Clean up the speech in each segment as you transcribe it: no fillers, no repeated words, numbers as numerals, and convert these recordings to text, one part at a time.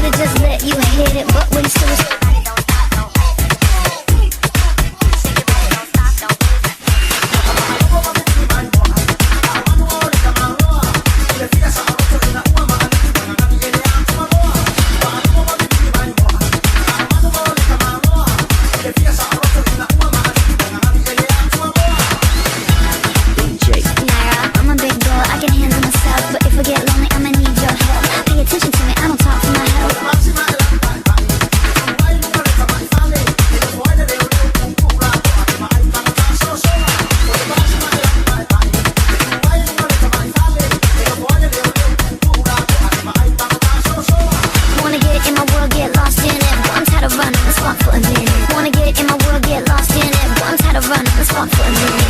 me to just let you hit it, but when it's Naira, I'm a big girl, I can handle myself. But if I get lonely, I'ma need your help. Pay attention to me, I don't talk for my health. Wanna get in my world, get lost in it. But I'm tired of running, let's walk for a minute. Wanna get in my world, get lost in it. But I'm tired of running, let's walk for a minute.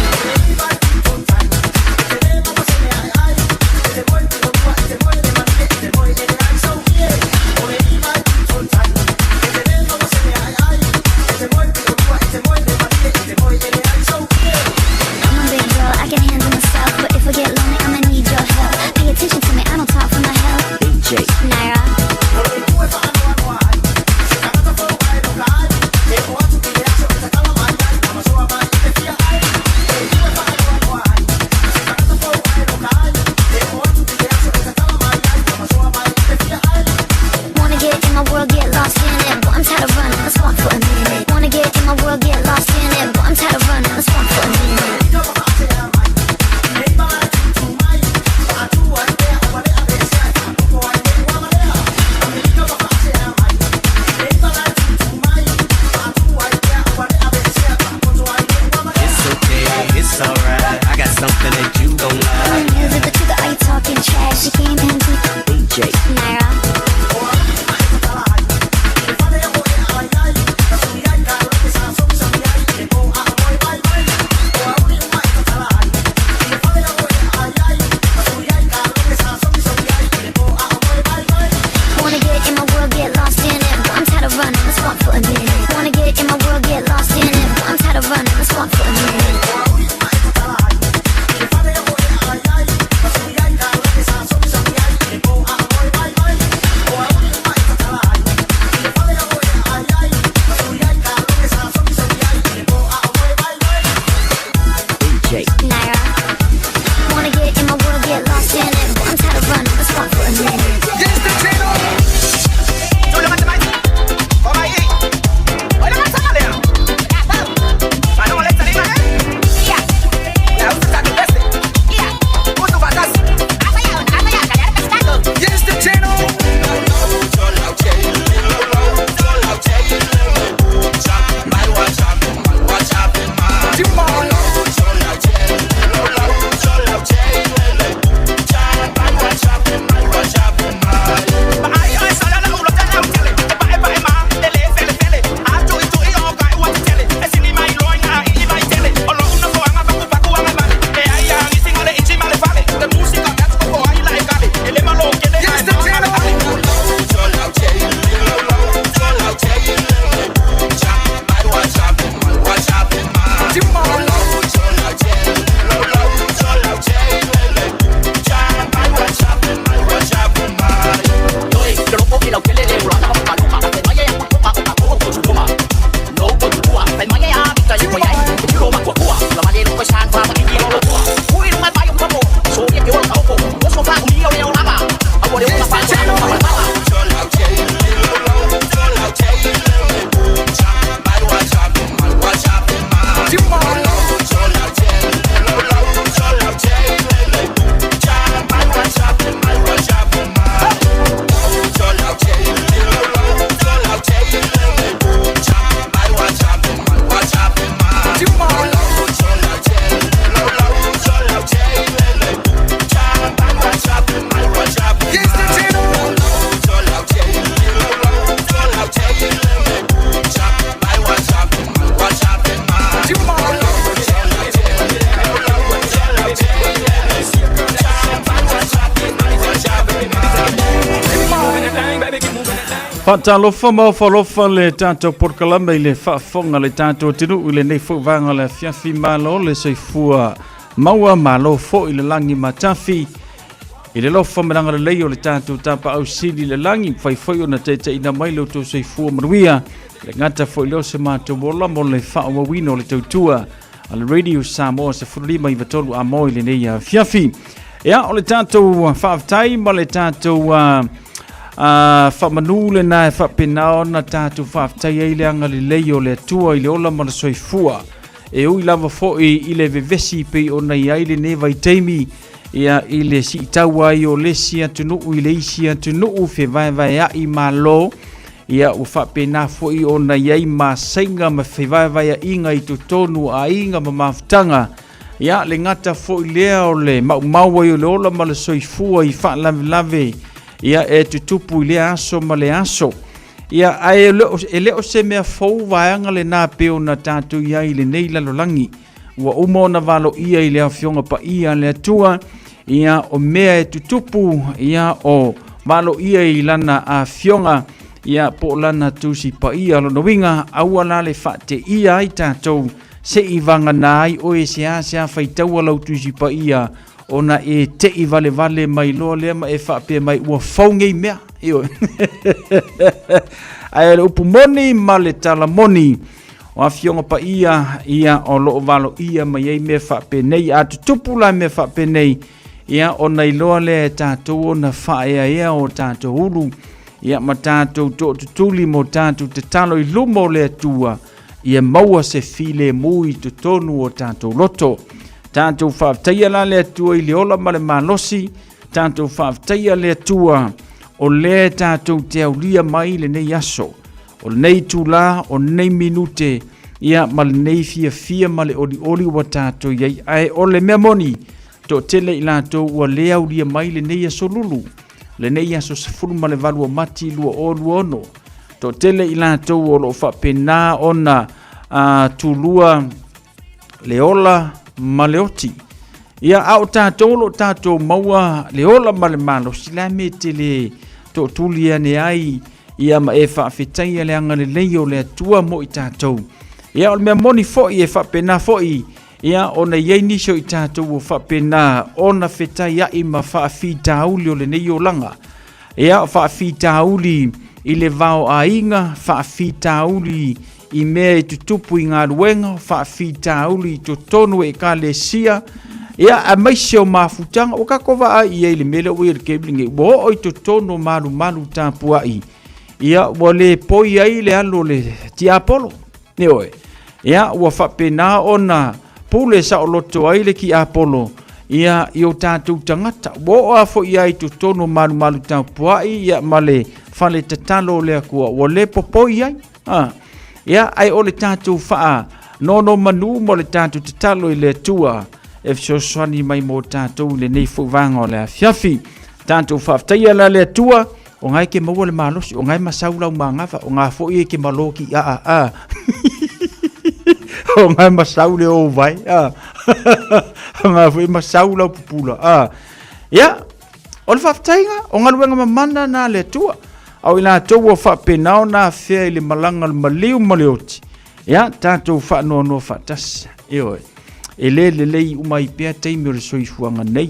I'm a big girl, I can handle myself. But if I get lonely, I'ma need your help. Pay attention to me, I don't talk for my health. Naira. Wanna get in my world, get lost in it. But I'm tired of running, let's walk for a minute. Wanna get in my world, get lost in it. But I'm tired of running, let's walk for a minute. It's okay, it's alright. I got something that you gon' like. Is it the truth or are you talking trash? She came in to Naira. Wanna get in my world, get lost in it. But I'm tired of running, let's walk for a minute. Wanna get in my world, get lost in it. But I'm tired of running, let's walk for a minute. Naira. Wanna get in my world, get lost in it. But I'm tired of running, let's walk for a minute. Faatalofa ma ofo le tatou polokalame i le faafofoga le tatou atunuu i lenei foi vaega o le afiafi. Malo le soifua maua, malo foi le lagi matafi. I le alofa ma le agalelei o le tatou Tapaau Sili i le lagi, mafai foi ona taitaiina mai lo outou soifua manuia. E le gata foi lea o se matou ola mo le faaauauina o le tautua a le Radio Samoa 15 i Amoa i lenei afiafi. Ia, o le tatou faafetai ma le tatou faamanu lena e faapena ona tatou faafetai ai le agalelei o le Atua i le ola ma le soifua. E ui lava foi i le vevesi pei ona i ai lenei vaitaimi, ia i le siitau ai o le isi atunuu i le isi atunuu fevaevaea'i malo, ia ua faapena foi ona i ai masaiga ma fevaevaea'iga i totonu o aiga ma mafutaga. Ia le gata foi lea o le maumau ai o le ola ma le soifua i faalavelave ia e tutupu i lea aso ma le aso. Ia, ae e le o se mea fou vaega lena pei ona tatou i ai i lenei lalolagi. Ua uma ona valoia i le Afioga Paia a le Atua, ia, o mea e tutupu, ia, o valoia i lana Afioga, ia, po o lana Tusi Paia. Lona uiga, aua la le faateia ai tatou, se i vagana ai oe seasea faitaua lau Tusi Paia, ona e tei valevale mai loa lea ma e faapea mai ua fou nei mea. Ioe. Ae o le upu moni ma le tala moni, o Afioga Paia, ia o loo valoia mai ai mea faapenei. A tutupu la mea faapenei, ia ona iloa lea e tatou ona faaeaea o tatou ulu, ia ma tatou tootutuli mo tatou tatalo i luma o le Atua, ia maua se filemu i totonu o tatou loto. Tatou faafetaia la le Atua i le ola ma le malosi, tatou faafetaia le Atua o lea tatou te aulia mai lenei aso, o lenei itula, o lenei minute, ia ma lenei fiafia ma le olioli ua tatou i ai. Ae o le mea moni, toatele i latou ua le aulia mai lenei aso lulu, lenei aso 18 o Mati 2026. Toatele i latou o lo o faapena ona tulua le ola ma le oti. Ia, a o tatou o lo o tatou maua le ola ma le malosi, la me te le tootuli ane ai, ia ma e faafetaia le agalelei o le Atua mo i tatou. Ia, o le mea moni foi e faapena foi, ia, ona i ai nisi o i tatou ua faapena ona fetaiai ma faafitauli o lenei olaga. Ia, faafitauli i le vaoaiga, faafitauli i mea e tutupu i galuega, faafitauli i totonu o ekalesia, ia, aemaise o mafutaga. Ua tatou vaai i ai i le mea lea ua i ai i le taimi lenei, ua oo i totonu o malumalu tapuai, ia, ua le poi ai le alu o le tiapolo. Ioe. Ia, ua faapena ona pule saoloto ai le tiapolo, ia, i o tatou tagata. Ua oo lava foi i totonu o malumalu tapuai, ia, ma le fale tatalo o le Atua, ua le popoi ai. A, ia, ae o le tatou faanonomanu ma le tatou tatalo i le Atua e fesoasoani mai mo tatou i lenei foi vaega o le afiafi. Tatou faafetaia la le Atua, o ngā e ke maua le malosi, o ngā e masau lau māgafa, o ngā foi e ke malo ki a a a. O ngā e masau le o vai, a. O ngā foi e masau lau pupula, a. Ia, O le faafetaiga, o galuega mamana na le Atua, a o i latou ua faapena ona afea i le malaga o le maliu ma le oti, ia, tatou faanoanoa faatasi. Ioe, e le lelei uma ai pea taimi o le soifuaga nei.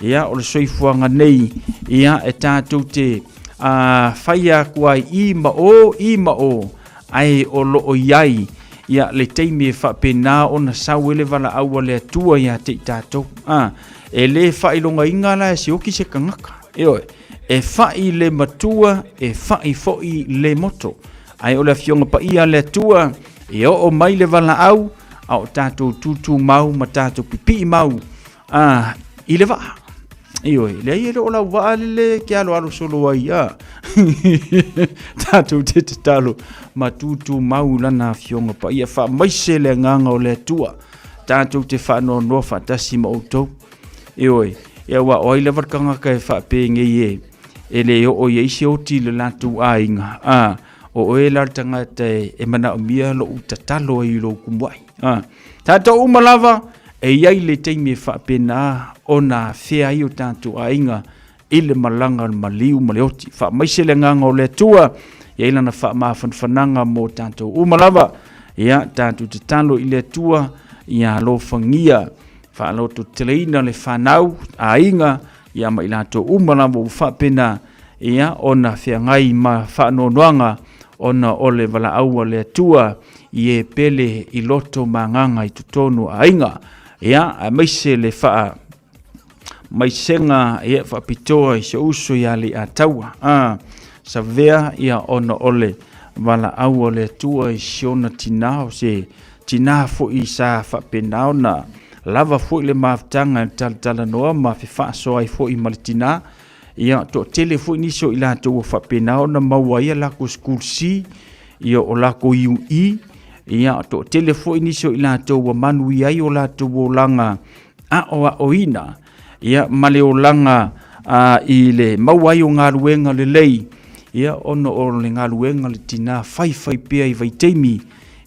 Ia, o le soifuaga nei, ia, e tatou te faia atu ai i ma o, i ma o, ae o lo o i ai ia le taimi e faapena ona sau ai le valaau a le Atua ia te i tatou. A, e le faailogaina la e se oki se tagata. Ioe, e fai le matua, e fai foi le moto. Ae o le Afioga Paia a le Atua, e oo mai le valaau, a o tatou tutumau ma tatou pipii mau a, i le vaa. Ioe, leai e le o lau vaa lele ke aloalo solo ai, a. Tatou te tatalo ma tutumau i lana Afioga Paia, faamaise le agaga o le Atua. Tatou te faanoanoa faatasi ma outou. Ioe, ia aua o ai lava le tagata e faapengei e, e le oo i ai se oti i le latou aiga, a, o oe la le tagata e, e manaomia lou tatalo ai i lou kumuai. A, tatou uma lava, e i ai le taimi e faapena ona afea ai o tatou aiga i le malaga o le maliu ma le oti. Faamaise le agaga o le Atua, i ai lana faamafanafanaga mo tatou uma lava. Ia, tatou tatalo i le Atua, ia alofagia, faalototeleina le fanau, aiga, Ia ma i latou uma lava ua faapena ia ona feagai ma faanoanoaga ona o le valaau a le Atua i e pele i loto ma agaga i totonu o aiga. Ia, aemaise le faa maisega ia faapitoa i si uso ia Leiataua. A, Savea ia ona o le valaau a le Atua i si ona tinā, o se tinā foi sa faapena ona lava foi le mafutaga e talatalanoa ma fefaasoa ai foi ma le tinā. Ia, toatele foi nisi o i latou ua faapena ona maua ai a latou sikulisi, ia o latou UE, ia, toatele foi nisi o i latou ua manuia ai o latou olaga aoaoina, ia, ma le olaga i le maua ai o galuega lelei, ia, ona o le galuega a le tinā faifaipea i vaitaimi,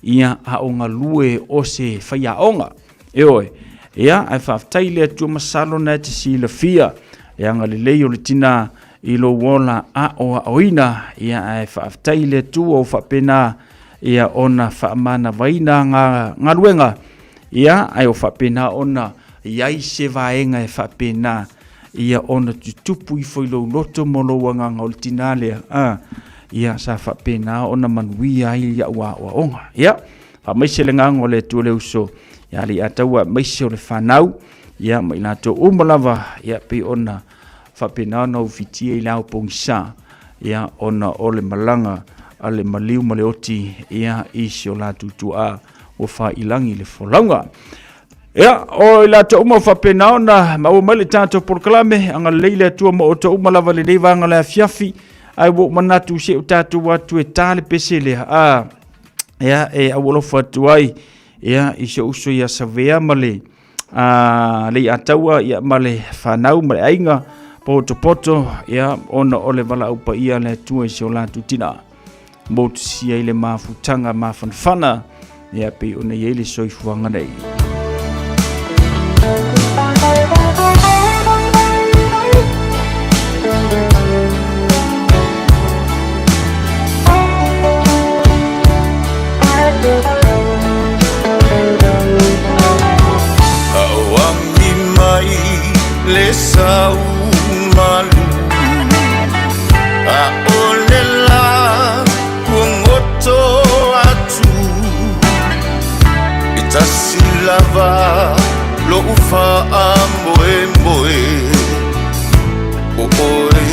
ia, a o galue o se faiaoga. Ioe, ia, ae faafetai i le Atua, masalo na e te silafia le agalelei o le tinā i lou ola aoaoina, ia, ae faafetai i le Atua ua faapena ia ona faamanavaina galuega, ia, ae ua faapena ona i ai se vaega e faapena ia ona tutupu ifo i lou loto ma lou agaga o le tinā lea, a, ia, sa faapena ona manuia ai au aoaoga. Ia, faamaise le agaga o le Atua le uso ia Leiataua, aemaise o le fanau, ia, ma i latou uma lava, ia, pei ona faapena ona ufitia i le ao pogisa, ia, ona o le malaga a le maliu ma le oti, ia, i si o latou tuaa ua faailagi le folauga. Ia, o i latou uma o faapena ona maua mai le tatou polokalame, agalelei le Atua ma outou uma lava i lenei vaega o le afiafi, ae ua ou manatu se i o tatou atu e ta le pese lea, a, ia, e aualofa atu ai, ia, i si ou uso ia Savea ma le Leiataua, ia, ma le fanau ma le aiga potopoto, ia, ona o le valaau paia a le Atua i si o latou tinā. Motusia i le mafutaga mafanafana, ia pei ona i ai le soifuaga nei. Auami mai le sau malu A o le la kuagoto atu E tasi lava lo'u faamoemoe O oe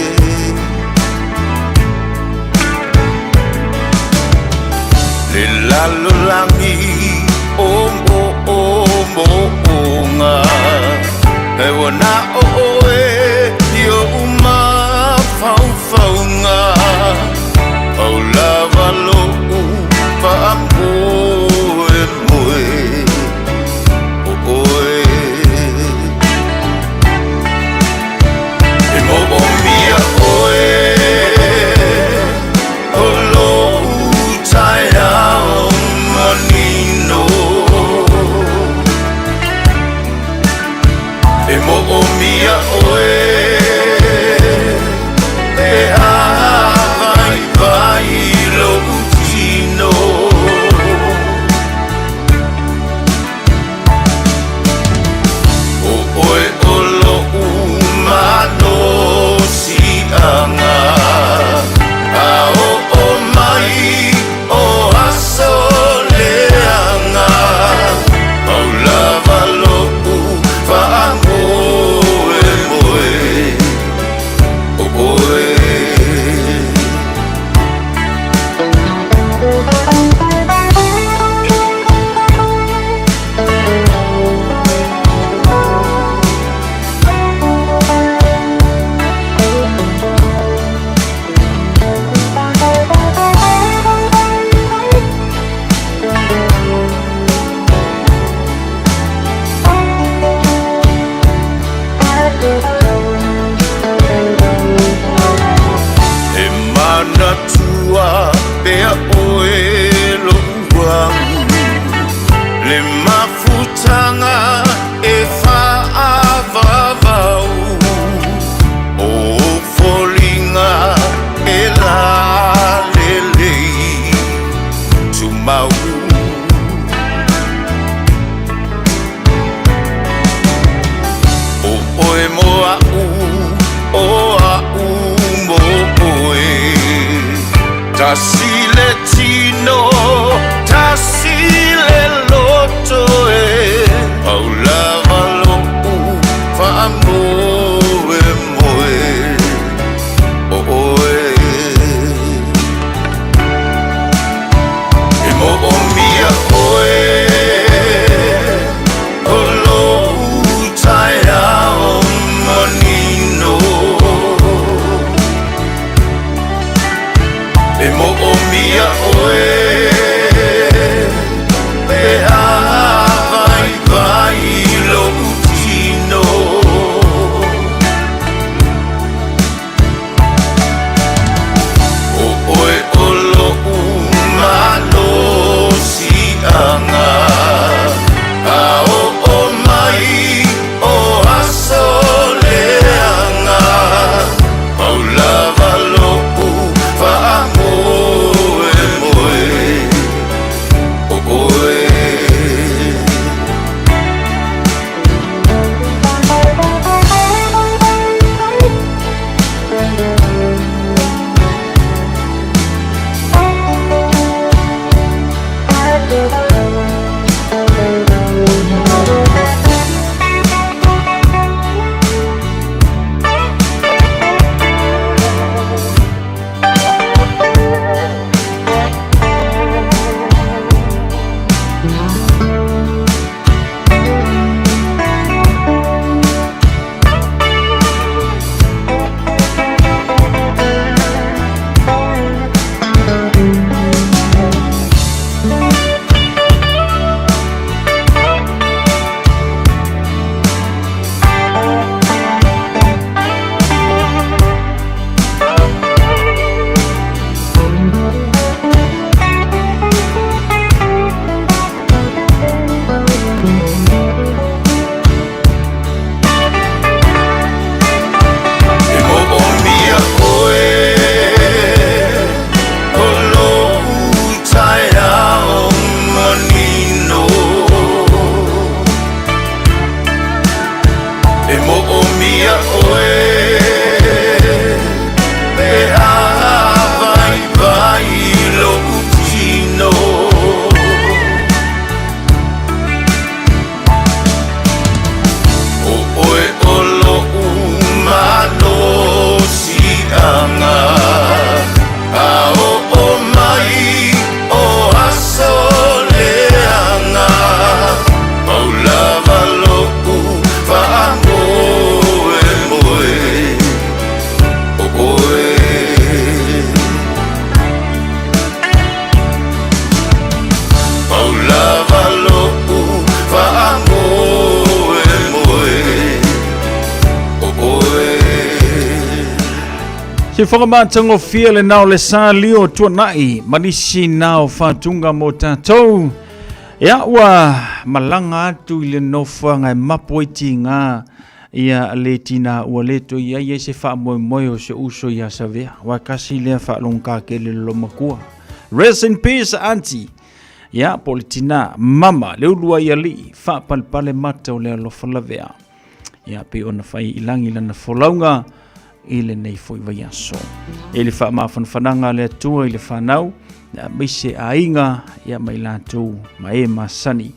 Le lalolagi o moomooga E ua na o oe i o'u mafaufauga Pau lava lo'u faamoemoe O oe E moomia oe O lo'u taeao manino E moomia oe Pe a vaivai lo'u tino O oe o lo'u malosiaga A oo mai o aso leaga Pau lava lo'u faamoemoe O oe. E manatua pea oe lo'u au Le mafutaga e fa'avavau O foliga e lalelei Tumau O oe mo a'u Tasi le tino, tasi le loto e Pau lava lo'u faamoemoe o oe. E mo'omia oe o lo'u taeao manino. E mo'omia oe pe a vaivai lo'u tino. O oe o lo'u malosi'aga A o'o mai o aso leaga Pau lava lo'u faamoemoe o oe. E mo'omia oe o lo'u taeao manino. E mo'omia oe pe a vaivai lo'u tino. O oe o lo'u malosi'aga A o'o mai o aso leaga Pau lava lo'u faamoemoe o oe. Pau lava lo'u faamoemoe o oe. Siufoga matagofie lena o le sa lio tuanai ma nisi na o faatuga mo tatou. Ia ua malaga atu i le nofoaga e mapu ai tiga ia le tina ua le toe i ai ai se faamoemoe o se uso ia Savea. Aua e kasi lea faalogogata tele i le loomatua. Rest in peace auntie. Ia po o le tina mama le ulu ai alii faapalepale mata o le alofa lavea. Ia pei ona fai i lagi lana folauga i lenei foi vaiaso. E le faamafanafanaga a le Atua i le fanau, aemaise aiga ia ma i latou ma e masani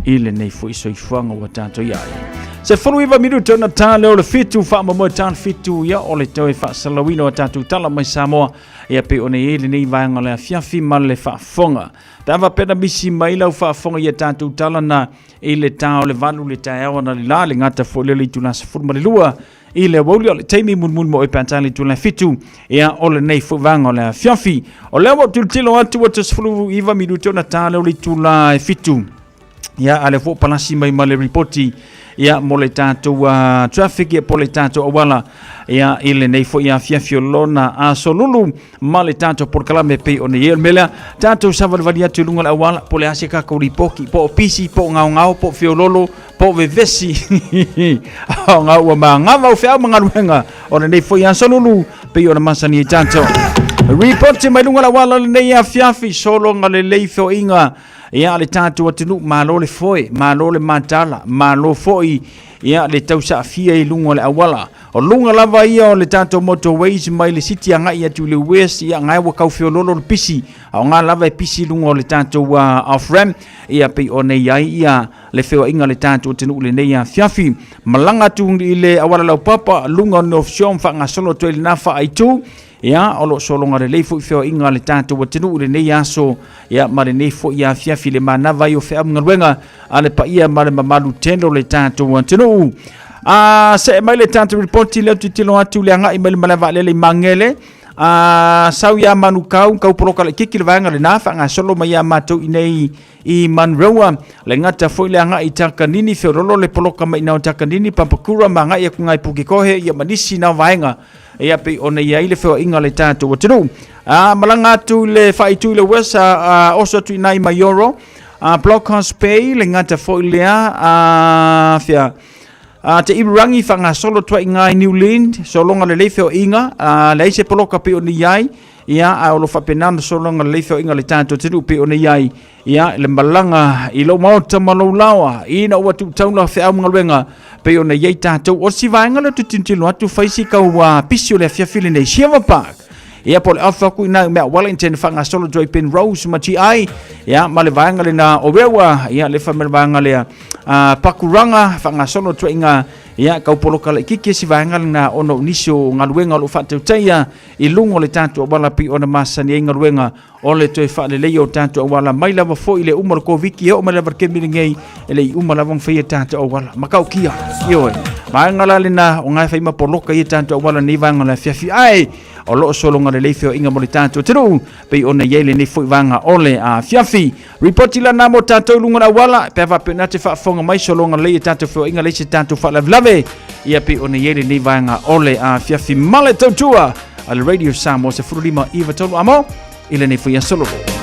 i lenei foi soifuaga ua tatou i ai. 19 minuta ona ta lea o le fitu faamoemoe ta le fitu ia o le toe faasalauina o tatou tala mai Samoa ia pei ona i ai lenei vaega o le afiafi ma le faafofoga. Pe a faapea na misi mai lau faafofoga i a tatou tala na i le ta o le 8 le taeao analeila, le gata foi lea o le itula 12 i le aoauli o le taimi mulimuli mo oe pe a ta le itula 7 ia o lenei foi vaega o le afiafi. O lea ua ou tilotilo atu ua 19 minute ona ta lea o le itula e 7. Ia, a lea foi ua palasi mai ma le ripoti ia mo le tatou traffic ia po le tatou auala ia i lenei foi afiafi o lona aso lulu ma le tatou polokalame pei ona i ai. O le mea lea, tatou savalivali atu i luga o le auala, po o le a se tatou lipoti, po o pisi, po o gaogao, po o feololo, po o vevesi, aoga ua magava au feau ma galuega o lenei foi aso lulu pei ona masani ai tatou. Ripoti mai luga o le auala lenei afiafi, sologa lelei feoaiga ia le tatou atunuu, malo le foe, malo le matala, malo foi ia le tausaafia i luga o le auala. O luga lava ia o le tatou motorways mai le city agai atu i le west, ia gae ua tau feololo le pisi, a o ga lava e pisi i luga o le tatou off ramp, ia pei ona i ai ia le feoaiga a le tatou atunuu i lenei afiafi. Malaga atu i le auala laupapa, luga o North Shore ma faagasolo atu ai i lena faaitu, ia o lo o sologa lelei foi feoaiga a le tatou atunuu i lenei aso, ia ma lenei foi afiafi i le manava ai o feau ma galuega a le paia ma le mamalu tele o le tatou atunuu. A see mai le tatou ripoti lea tilotilo atu i le agai mai le malae vaalele i Magele, a sau ia Manukau, kau poloka laitiiti le vaega lena, faagasolo mai ia matou i nei i Manrewa, le gata foi le agai i Takanini, feololo le poloka mai i ina o Takanini, Papakura ma agai atu ngai Pukekohe, ia ma nisi na vaega, ia pei ona i ai le feoaiga a le tatou atunuu. A malaga atu i le faaitu i le West, a oso atu i ina i Maioro, a Blockhouse Bay, le gata foi lea, a fea, a te iwirangi faagasolo atu ai i ina i New Lynn, sologa lelei feoaiga, a leai se poloka pei ona i ai, Ia, a o lo faapena ona sologa lelei feoaiga a le tatou atunuu pei ona i ai, ia, le malaga i lou maota ma lou laoa, ina ua tuu taula feau ma galuega pei ona i ai tatou. O si vaega lea ou te tilotilo atu, fai si kau pisi o le afiafi lenei, Silver Park. Ia, po o le off aku i nai mea Wellington faagasolo atu ai Penrose ma GI, ia, ma le vaega lena o Rewa, ia, le fai ma le vaega lea, Pakuranga faagasolo atu ai i ia, kau poloka laitiiti si vaega lena ona o nisi o galuega o lo o faatautaia i luga o le tatou auala pei ona masani ai galuega o le toe faaleleia o tatou auala mai lava foi le uma o le Koviti e oo mai lava le kemi lenei e le i uma lava ona faia tatou auala matautia. Ioe, vaega la lena o gae fai ma poloka ia tatou auala nei vaega o le afiafi ae o lo o sologa lelei feoaiga mo le tatou atunuu pei ona i ai lenei foi vaega o le afiafi. Ripoti lana mo tatou i luga o le auala, pe a faapea na te faafofoga mai sologa lelei e tatou feoaiga leai se tatou faalavelave, ia pei ona i ai lenei vaega o le afiafi ma le tautua a le Radio Samoa 15 93 amo i lenei foi aso lolo.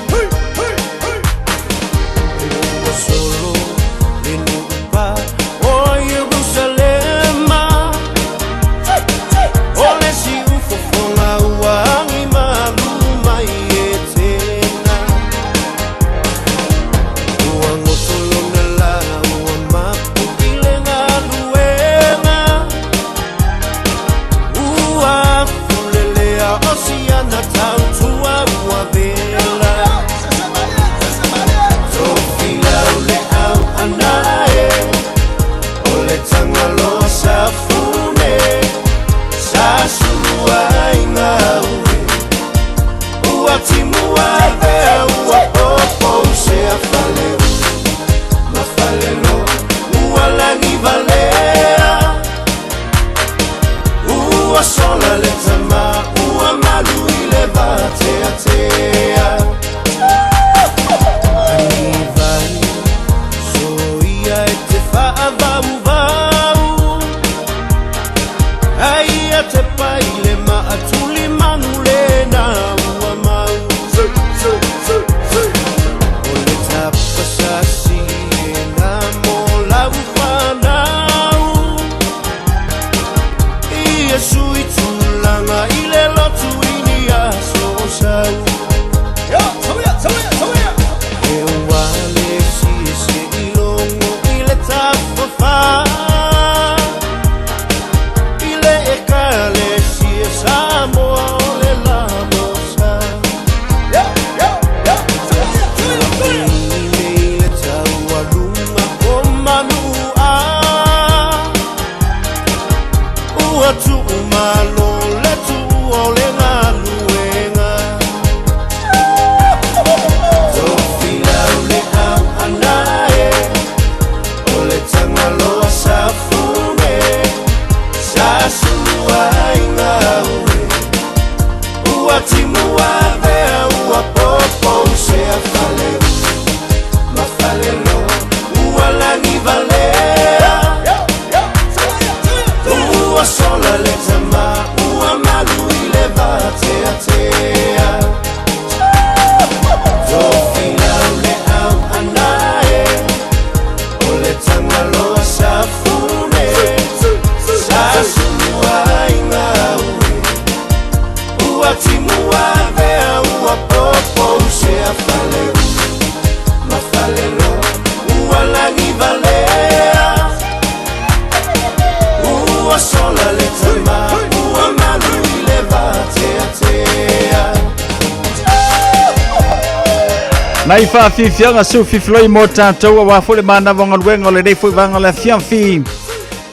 Nai faafiafiaga seufiafiloi mo tatou aua foi le manava o galuega o lenei foi vaega o le afiafi.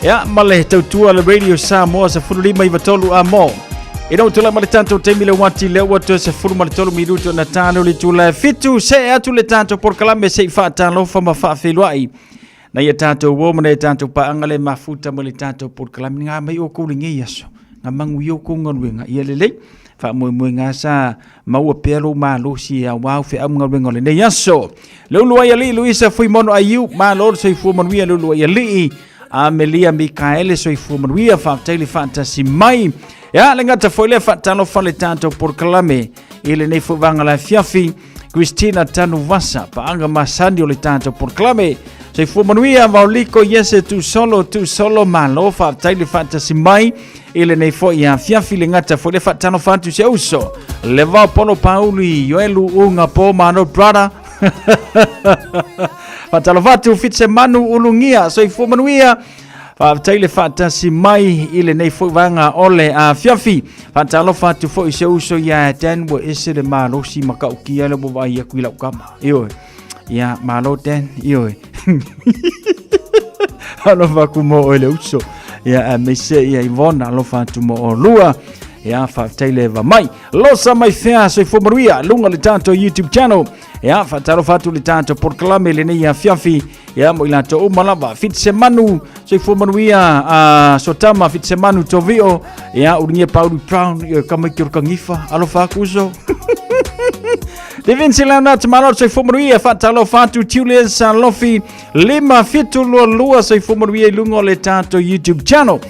Ia, ma le tautua le Radio Samoa 15 93 amo. Ina ua tulai ma le tatou taimi le uati lea ua toe 13 minuto na talo le itula e 7 see atu le tatou polokalame se i faatalofa ma faafeiloai. Nai a tatou uo ma nai a tatou paaga le mafuta ma le tatou polokalame ngā mai oukou lenei aso. Ngā manuia oukou galuega ia lelei. Faamoemoega sa maua pea lou malosi e auau feau ma galuega o lenei aso. Leulu ai alii Luisa Fuimono Aiu, malo le soifua manuia Leulu ai alii. Amelia Mikaele soifua manuia, faafetai le faatasi mai. Ia, le gata foi lea faatalofa le tatou polokalame i lenei foi vaega la afiafi. Christina Tanuvasa, paaga masani o le tatou polokalame. Soifua manuia, Vaoliko Iese Tusolo, Tusolo, malo, faafetai le faatasi mai i lenei foi afiafi le gata foi le faatalofa atu se uso. Le vao Polo Pauli, Ioelu Unga Po, malo brother. Faatalofa atu Fitsemanu Ulugia, soifua manuia. Faafetai le faatasi mai i lenei foi vaega o le afiafi. Faatalofa atu foi i se uso ia Dan ua ese le malosi ma kaukia le ua vaai aku i lau kama. Ioe. Ia, malo Dan. Ioe. Alofa atu mo oe le uso. Ia, aemaise ia Ivona, alofa atu mo olua. Ia, faafetai le va mai. Losa mai fea soifua manuia, luga le tatou YouTube channel. Ia, faatalofa atu le tatou polokalame lenei afiafi. Ia, mo i latou uma lava. Fitsemanu, soifua manuia, Sotama, Fitsemanu Tovio. Ia, Ulugia Pauli Brown, ia, kamaiti o le Kagifa. Alofa atu uso. Devin Silana, Tamalo, soifua manuia, faatalofa atu Julius Alofi, 5722, soifua manuia i luga o le tatou YouTube channel.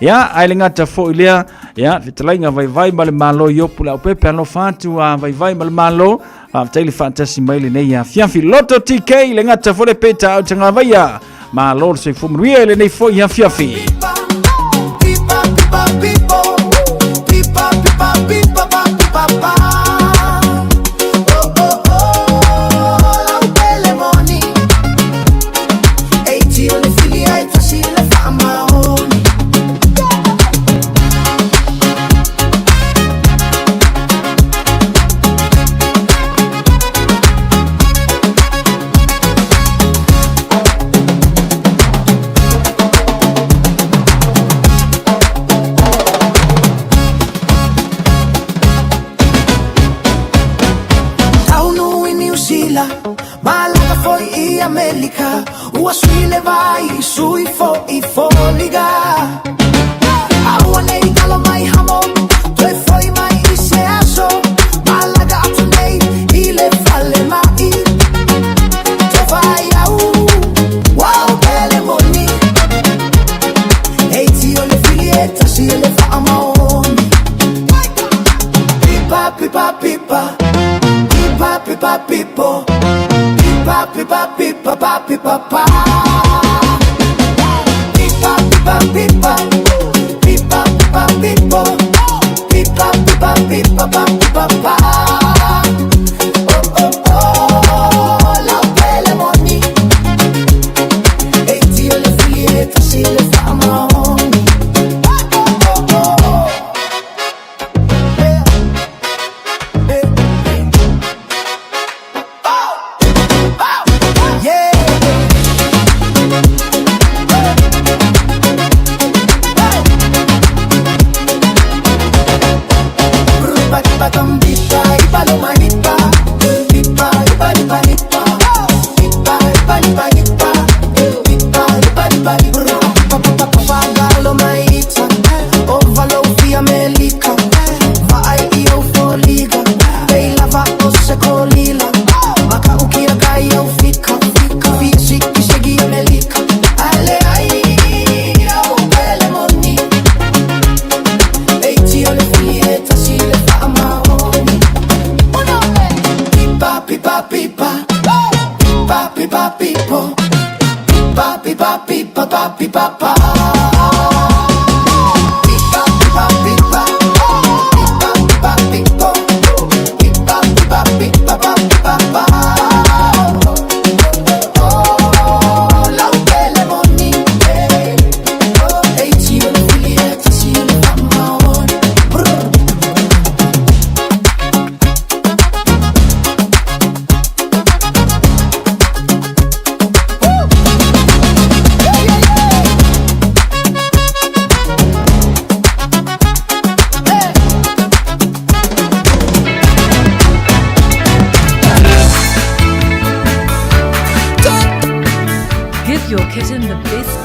Ia, ae le gata foi lea, ia, fetalaiga Vaivai ma le Malo i Opu le Aupepe, alofa atu a Vaivai ma le Malo, faafetai le faatasi mai lenei afiafi. Loto TK, le gata foi le Peta au Tagavaia, malo le soifua manuia i lenei foi afiafi. Pipa, pipa, pipo. Pipa, pipa, pipa, pa, pipa, pa. Oh, oh, oh, lau pele moni. Eiti o le fili ai tasi le faamaoni. Taunu i Niu Sila, malaga foi i Amerika, ua sui le vai, sui foi foliga. Aua nei talo mai hamo, toe foi mai i se aso, malaga atu nei i le fale mai. Te vai au, wau pele moni, eiti o le fili e tasi e le faamaoni. Pipa, pipa, pipa, pipa, pipa, pipo, pipa, pipa, pipa, pa, pipa, pa. Pipa, pipa, pipa, pipa, pipa, pipo, pipa, pipa, pipa, pa, pipa, pa. Oh, oh, oh, lau pele moni, eiti o le fili e tasi le faamaoni. Oh, oh, oh, oh. Yeah. Yeah. Oh! Oh! Yeah! Pipa, pipa, pipa, pipa, pipo, pipa, pipa, pipa, pa, pipa, pa. Pipa, pipa, pipa, pipa, pipa, pipo, pipa, pipa, pipa, pa, pipa, pa. Oh, lau pele moni, eh. Oh, eiti o le fili e tasi le faamaoni. Brr. Kitten the best.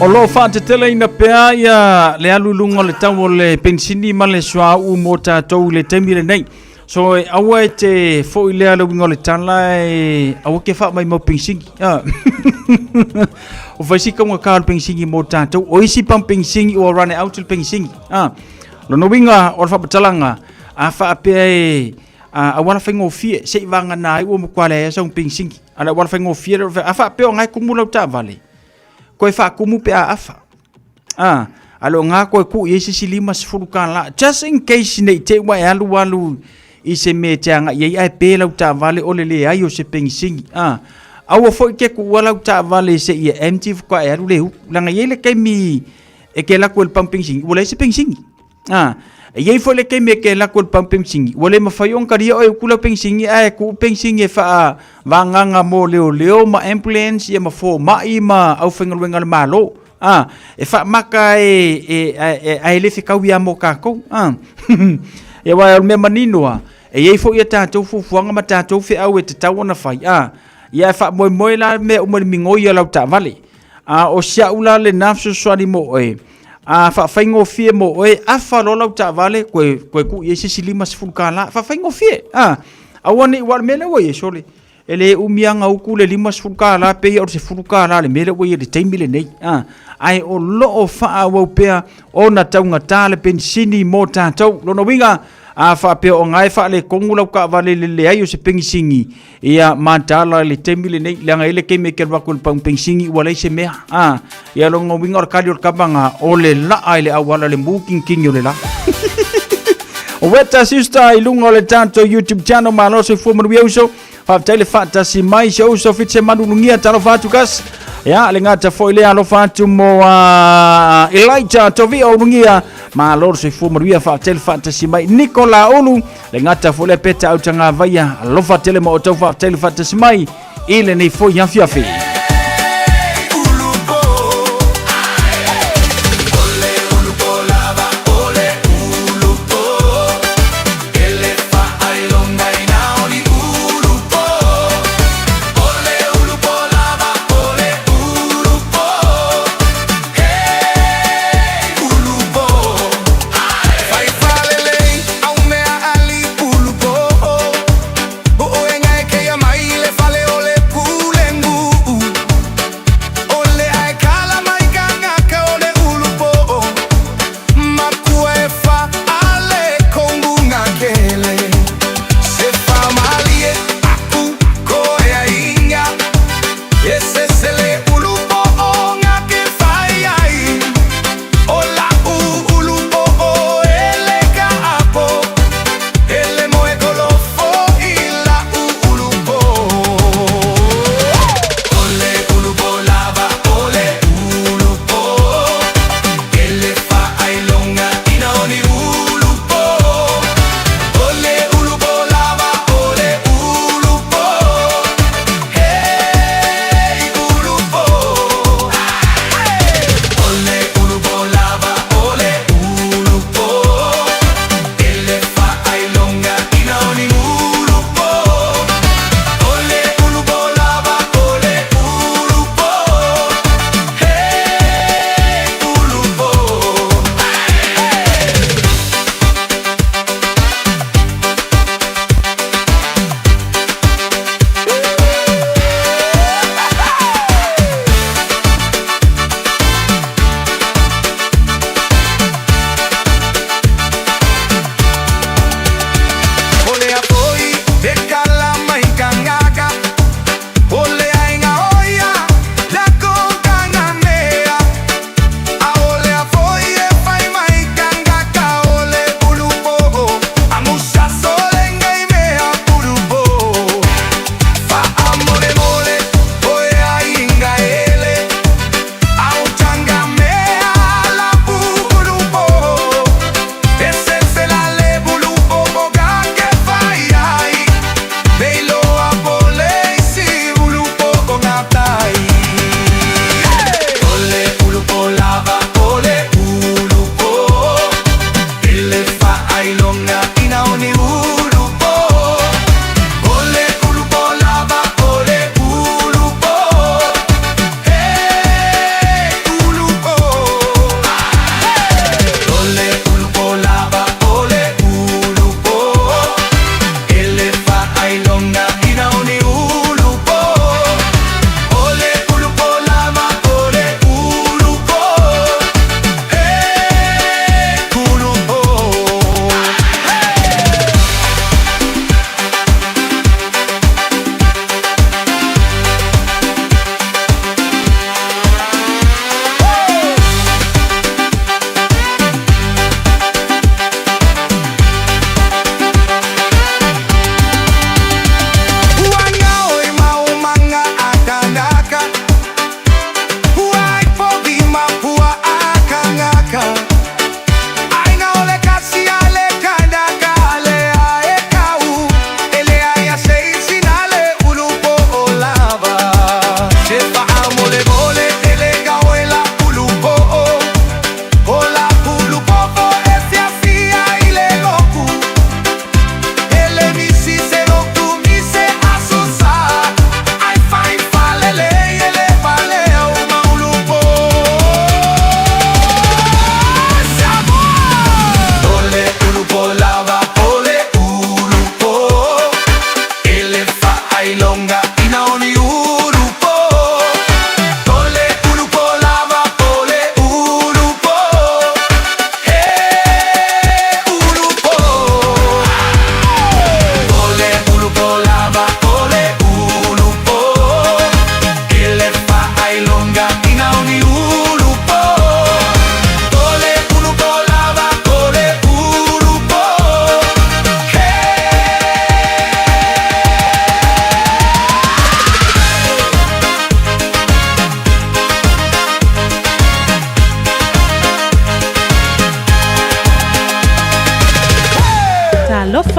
O lo o faateteleina pea ia le alu i luga o le tau o le penisini ma le suauu mo tatou i le taimi lenei. So e aua e te foi lea le uiga o le tala e aua ke faamaimau penisini. Ah. O fai si kaugata o le penisini mo tatou. O isi pang penisini ua run out le penisini. Ah. Lona uiga o le faamatalaga, a faapea e a auala faigofie se i vagana ai ua matua leai lava sau penisini. A o le auala faigofie lea, a faapea o lena e tumu lau taavale, toe faatumu pe a afa. A, a le o na toe tuu i ai se isi $50 just in case ne i te i ua e alu alu i se mea e te agai ai ae pe lau taavale o le leai o se penisini. A, aua foi ke tuua lau taavale se i e empty faatoa e alu le utu. Leaga e i ai le taimi e te alu atu ai i le pamu penisini ua leai se penisini. A, e i ai foi le taimi e te alu atu i le pamu penisini ua le mafai ona talia oe e utu lau penisini ae tuu penisini e faavagaga mo leoleo ma ambulance ia ma fomai ma aufaigaluega a le Malo. A, e faamata e, e, e, ae le fetaui lava mo tatou. A, ia aua o le mea manino lava, e i ai foi a tatou fuafuaga ma tatou feau e tatau ona fai. A, ia e faamoemoe la mea uma i le migoi o lau taavale. A o si au la lena fesoasoani mo oe, a faafaigofie mo oe, afa loa lau taavale, toe, toe tuu i ai se isi $50. Faafaigofie, a, aua ne i, aua o le mea lea ua i ai, sole, e le umi lava ona utu le $50 pei o le $10 le mea lea ua i ai i le taimi lenei. A, ae o lo o faaauau pea ona taugata le penisini mo tatou. Lona uiga, a faapea o na e faaletonu lau taavale i le leai o se penisini, ia mataala i le taimi lenei, leaga e i ai le taimi e te alu atu i le pamu penisini ua leai se mea. A, ia lona uiga o le kali o le kava na, o le laa i le auala i le mutinitini o le la. Weta Sister i luga o le tatou YouTube channel, malo soifua manuia uso. Faafetai le faatasi mai si ou uso Fitse Manulugia, talofa atu kas. Ia, le gata foi lea alofa atu mo Elijah Tovio Ulugia, malo le soifua manuia, faafetai le faatasi mai. Nicola Ulu, le gata foi lea Peta Autagavaia, alofa tele ma outou, faafetai le faatasi mai i lenei foi afiafi.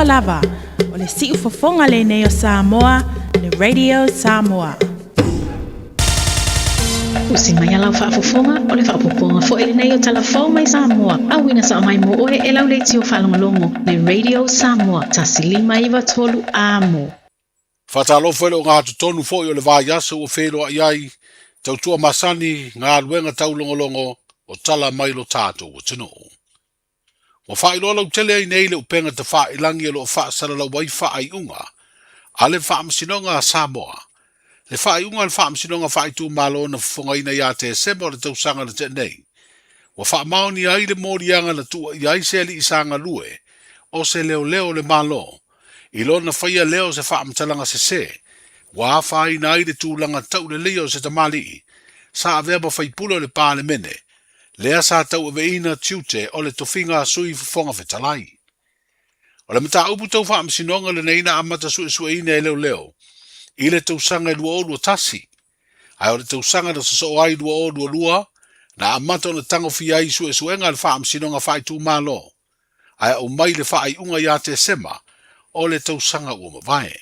Talofa lava, o le siufofoga lenei o Samoa, le Radio Samoa. Usi mai a lau faafofoga, o le faaopoopoga foi lenei o Tala Fou mai Samoa, auina sao mai mo oe e lau leitio faalogologo, le Radio Samoa, 1593 Amo. Faatalofa i le ogatotonu foi o le vaiaso ua feiloai ai, tautua masani, galuega taulogologo o tala mai lo tatou atunuu. Ua faailoa lautele ai nei le upega tafailagi o lo o faasalalau ai faaiuga a le Faamasinoga a Samoa. Le faaiuga a le Faamasinoga Faaitumalo na fofogaina ia Tesema o le tausaga na tea nei, ua faamaonia ai le moliaga na tuuaia ai se alii sa galue o se leoleo o le Malo i lona faia lea o se faamatalaga sese ua afaina ai le tulaga tauleleia o se tamalii sa avea ma faipule o le Palemene lea sa tauaveina tiute o le tofiga a Sui Fofoga Fetalai. O le mataupu tau faamasinoga lenei na amata suesueina e leoleo i le tausaga e 2021, ae o le tausaga na sosoo ai 2022 na amata ona tagofia ai suesuega a le Faamasinoga Faaitumalo, ae aumai le faaiuga ia Tesema o le tausaga ua mavae.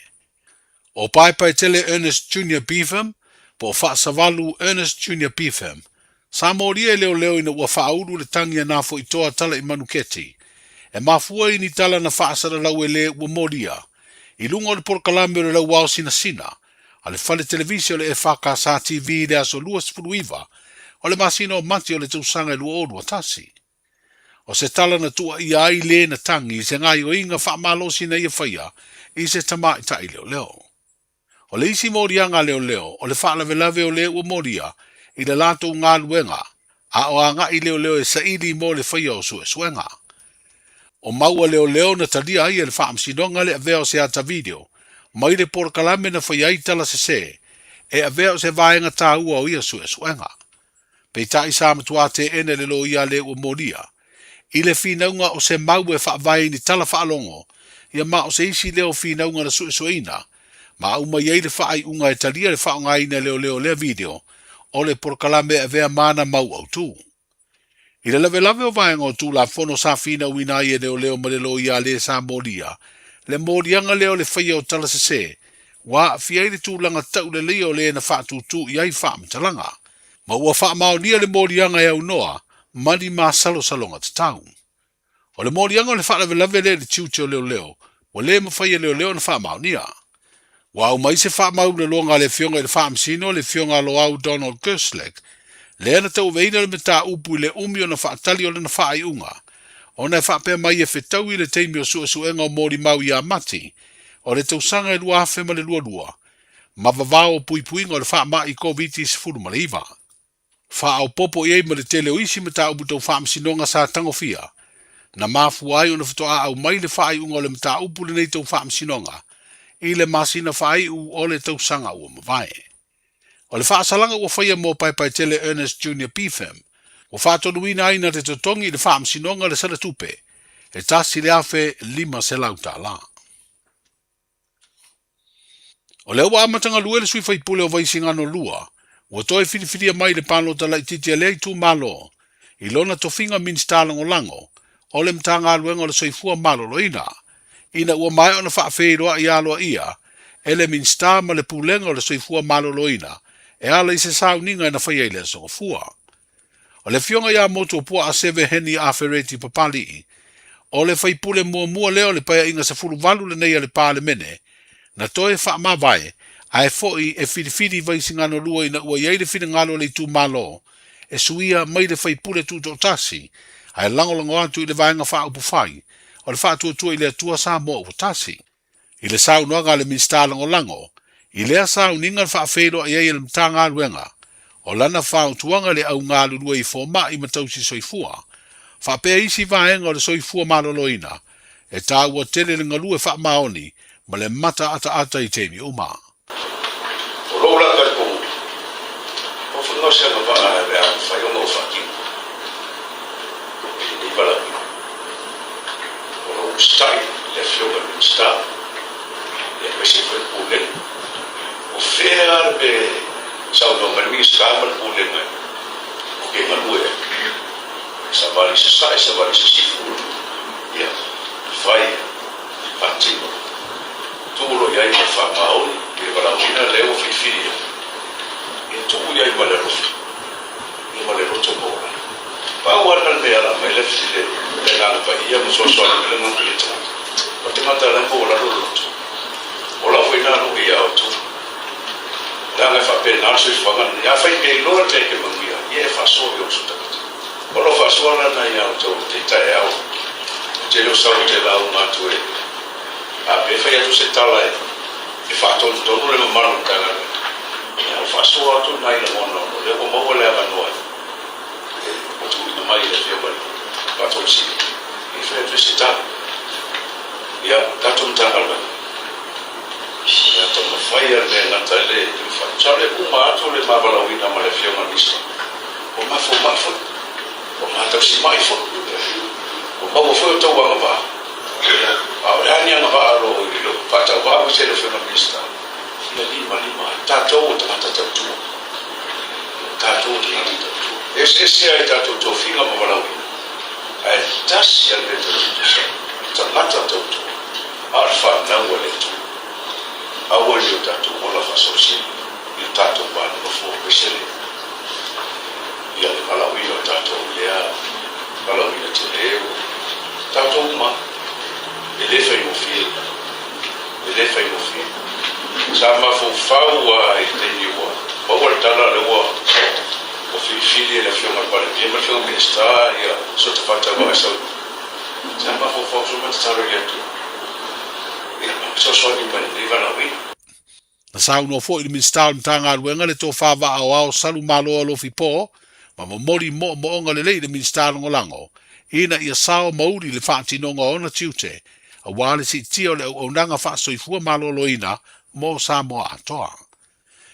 O Paepaetele Ernest Junior Beetham, po o Faasavalu Ernest Junior Beetham, sa molia e leoleo ina ua faaulu le tagi a Nafoitoa Tala i Manuketi, e mafua i ni tala na faasalalau e le ua molia i luga o le polokalame o le Lauao Sinasina a le fale televise o le EFKS TV i le aso 29 o le masina o Mati o le tausaga e 2021. O se tala na tuuaia ai le na tagi i se gaoioiga faamalosi na ia faia i se tamaitai leoleo. O le isi moliaga a leoleo o le faalavelave o le ua molia i le latou galuega a o agai leoleo e saili mo le faia o suesuega. O mau a leoleo na talia ai e le Faamasinoga le avea o se ata video mai le polokalame na faia ai tala sese e avea o se vaega taua o ia suesuega. Peitai sa matua teena le loia le ua molia i le finauga o se mau e faavae i ni tala faalogo, ia ma o se isi lea o finauga na suesueina, ma aumai ai le faaiuga e talia le faaaogaina e leoleo lea video o le polokalame e avea ma ana mau autu. I le lavelave o vaega o Tulafono sa finauina ai e leoleo ma le loia le sa molia, le moliaga lea o le faia o tala sese, ua aafia ai le tulaga tauleleia o le na faatūtū i ai faamatalaga, ma ua faamaonia le moliaga e aunoa ma ni masalosaloga tatau. O le moliaga o le faalavelave lea i le tiute o leoleo, ua le mafai e leoleo ona faamaonia. Ua aumai se faamauleloga a le Afioga i le Faamasino, le Afioga a Loau Donald Kerslake, lea na tauaveina le mataupu i le umi ona faatali o lana faaiuga, ona e faapea mai e fetaui le taimi o suesuega o molimau ia Mati o le tausaga e 2022 ma vavao o puipuiga o le faamai Koviti-19. Faaopoopo i ai ma le tele o isi mataupu tau faamasinoga sa tagofia, na mafua ai ona faatoa aumai le faaiuga o le mataupu lenei tau faamasinoga i le masina faaiu o le tausaga ua mavae. O le faasalaga ua faia mo Paepaetele Ernest Junior Beetham, ua faatonuina ai na te totogi i le faamasinoga le sala tupe e $1,500. O lea ua amata galue le sui faipule o Vaisigano 2, ua toe filifilia mai le palota laitiiti a lea itumalo i lona tofiga Minisita Lagolago o le Matagaluega o le Soifua Maloloina, ina ua maea ona faafeiloai aloaia e le Minisita ma le Pulega o le Soifua Maloloina e ala i se sauniga na faia i le Aso Gafua. O le afioga ia Motuopuaa Seve Heni Afereti Papali'i, o le faipule muamua lea o le Paeaiga 18 lenei a le Palemene, na toe faamavae ae foi e filifili Vaisigano 2 ina ua i ai le finagalo o le itumalo e suia mai le faipule tutoatasi ae lagolago atu i le Vaega Faaupufai o le Faatuatua i le Atua Samoa Ua Tasi. I le saunoaga a le Minisita Lagolago i lea sauniga na faafeiloai ai e le Matagaluega o lana fautuaga i le au galulue i fomai ma tausi soifua, faapea isi vaega o le soifua maloloina, e taua tele le galue faamaoni ma le mataataata i taimi uma. O lou la talitonuga, o faiga o se agavaa e a mafai ona ou faatino i lenei valaauina, ona ou usitai i le Afioga i le Minisita aemaise foi le Pulega. O fea lava le mea e saunoa mai le Minisita ma le Pulega ou te galue ai, savali i sasae, savali i sisifo, ia, fai, faatino. Tuu loa i ai ma le faamaoni i le valaauina lea ua filifilia, ia tuu i ai ma le alofa, ia ma le loto maualalo. Pau lava lena le mea e ala mai le le Agaga Paia ma fesoasoani mai le Agaga Paia i le tagata, o le tagata la e maualalo le loto. O lau foi lena nuu ia outou. Leaga e faapena le soifuaga lenei. Afai e iloa le mea e te manuia ai, ia e faasoa i ou uso tagata. O lau faasoa la lena ia outou i te taeao, ou te le o sau ou te lauga atu e A pe fai atu se tala e faatonutonu le mamalu o le Matagaluega, ia o faasoa atu nai lagona ona o lea ua maua le avanoa e ua tuuina mai e le Afioga i le Faatonu Sili e fai atu ai se tala. Ia, tatou Matagaluega, o le a taumafai lava le mea e gata ai le mafai. Masalo e uma atu le ma valaauina ma le Afioga i le Minisita, ua mafaumai foi, ua matausimai foi, ua maua foi outou agavaa. A o le a ni agavaa o lo o i lo faatauvaa aemaise le Afioga i le Minisita, ia limalima ai. Tatou o tagata tautua. O tatou o tagata tautua. E eseese ai tatou tofiga ma valaauina, ae tasi lava le mea tatou te tusa ai, o tagata tautua, a o le fanau a le Atua. Aua ne i o tatou ola faasausili i lo tatou va nonofo aemaise le ia le valaauina o tatou i lea valaauina tele ua tatou uma e le faigofie, e le faigofie. Sa mafaufau lava i le taimi ua maua le tala lea ua ua filifili e le Afioga i le Palemia ma le Afioga Minisita ia Sotavata Vaasaui. Sa mafaufau soo ma tatalo i le Atua ia fesoasoani mai i lenei valaauina. Na saunoa foi le Minisita o le Matagaluega le Tofa Vaaoao Salu Malo Alofi Po ma momoli moomooga lelei i le Minisita Lagolago ina ia sao ma uli le faatinoga o ona tiute aua le siitia o le auaunaga faasoifua maloloina mo Samoa atoa.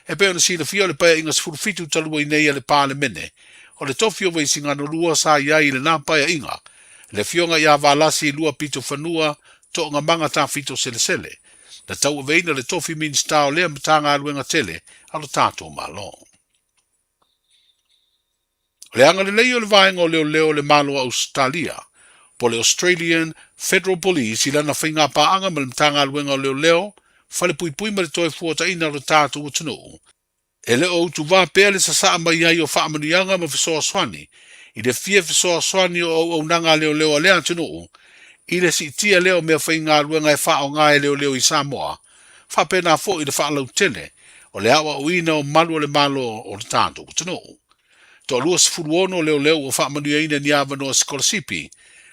E pei ona silafia o le Paeaiga 17 talu ai nei a le Palemene, o le tofi o Vaisigano 2 sa i ai i lena Paeaiga, le Afioga ia Valasi Luapitofanua Toogamaga Tafito Selesele, na tauaveina le tofi Minisita o lea Matagaluega tele a lo tatou Malo. O le agalelei o le Vaega o Leoleo o le Malo o Ausetalia, po o le Australian Federal Police i lana faigapaaga ma le Matagaluega o Leoleo, Falepuipui ma le Toefuataiga o lo tatou atunuu, e le o utuvā pea le sasaa mai ai o faamanuiaga ma fesoasoani i le fia fesoasoani o auaunaga a leoleo a lea atunuu i le siitia lea o meafaigaluega e faaaoga e leoleo i Samoa, faapena foi le faalautele o le aoaoina o malu o le Malo o le tatou atunuu. Toa 26 leoleo ua faamanuiaina ni avanoa sikolasipi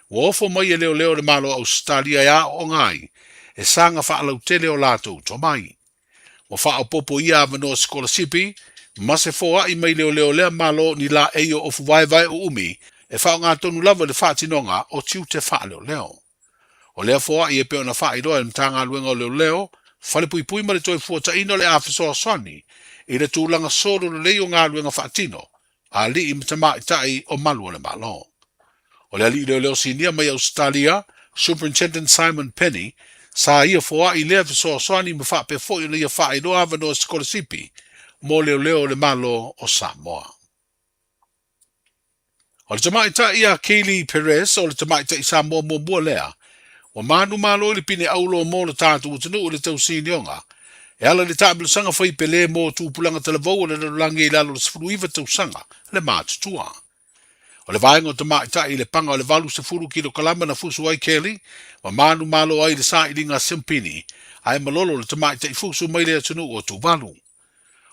ua ofo mai e leoleo o le Malo o Ausetalia e aooga ai e saga faalautele o latou tomai. Ua faaopoopo ia avanoa sikolasipi ma se foai mai leoleo lea Malo ni laei o ofu vaevae uumi e faaaoga tonu lava i le faatinoga o tiute faaleoleo. O lea foai e pei ona faailoa e le Matagaluega o Leoleo, Falepuipui ma le Toefuataiga o le a fesoasoani i le tulaga solo lelei o galuega faatino a alii ma tamaitai o malu o le Malo. O le alii leoleo sinia mai Ausetalia, Superintendent Simon Penny, sa ia foai lea fesoasoani ma faapea foi ona ia faailoa avanoa sikolasipi mo leoleo o le Malo o Samoa. O le tamaitai ia Kaylee Perez o le tamaitai Samoa muamua lea ua manumalo i le pine aulo mo le tatou atunuu i le tausinioga e ala i le taamilosaga fai pele mo tupulaga talavou o le lalolagi i lalo o le 19 tausaga le matutua. O le vaega o tamaitai i le paga o le 80 kilokalama na fusu ai Kelly ma manumalo ai i le sailiga simpini ae malolo le tamaitai fusu mai le atunuu o Tuvalu.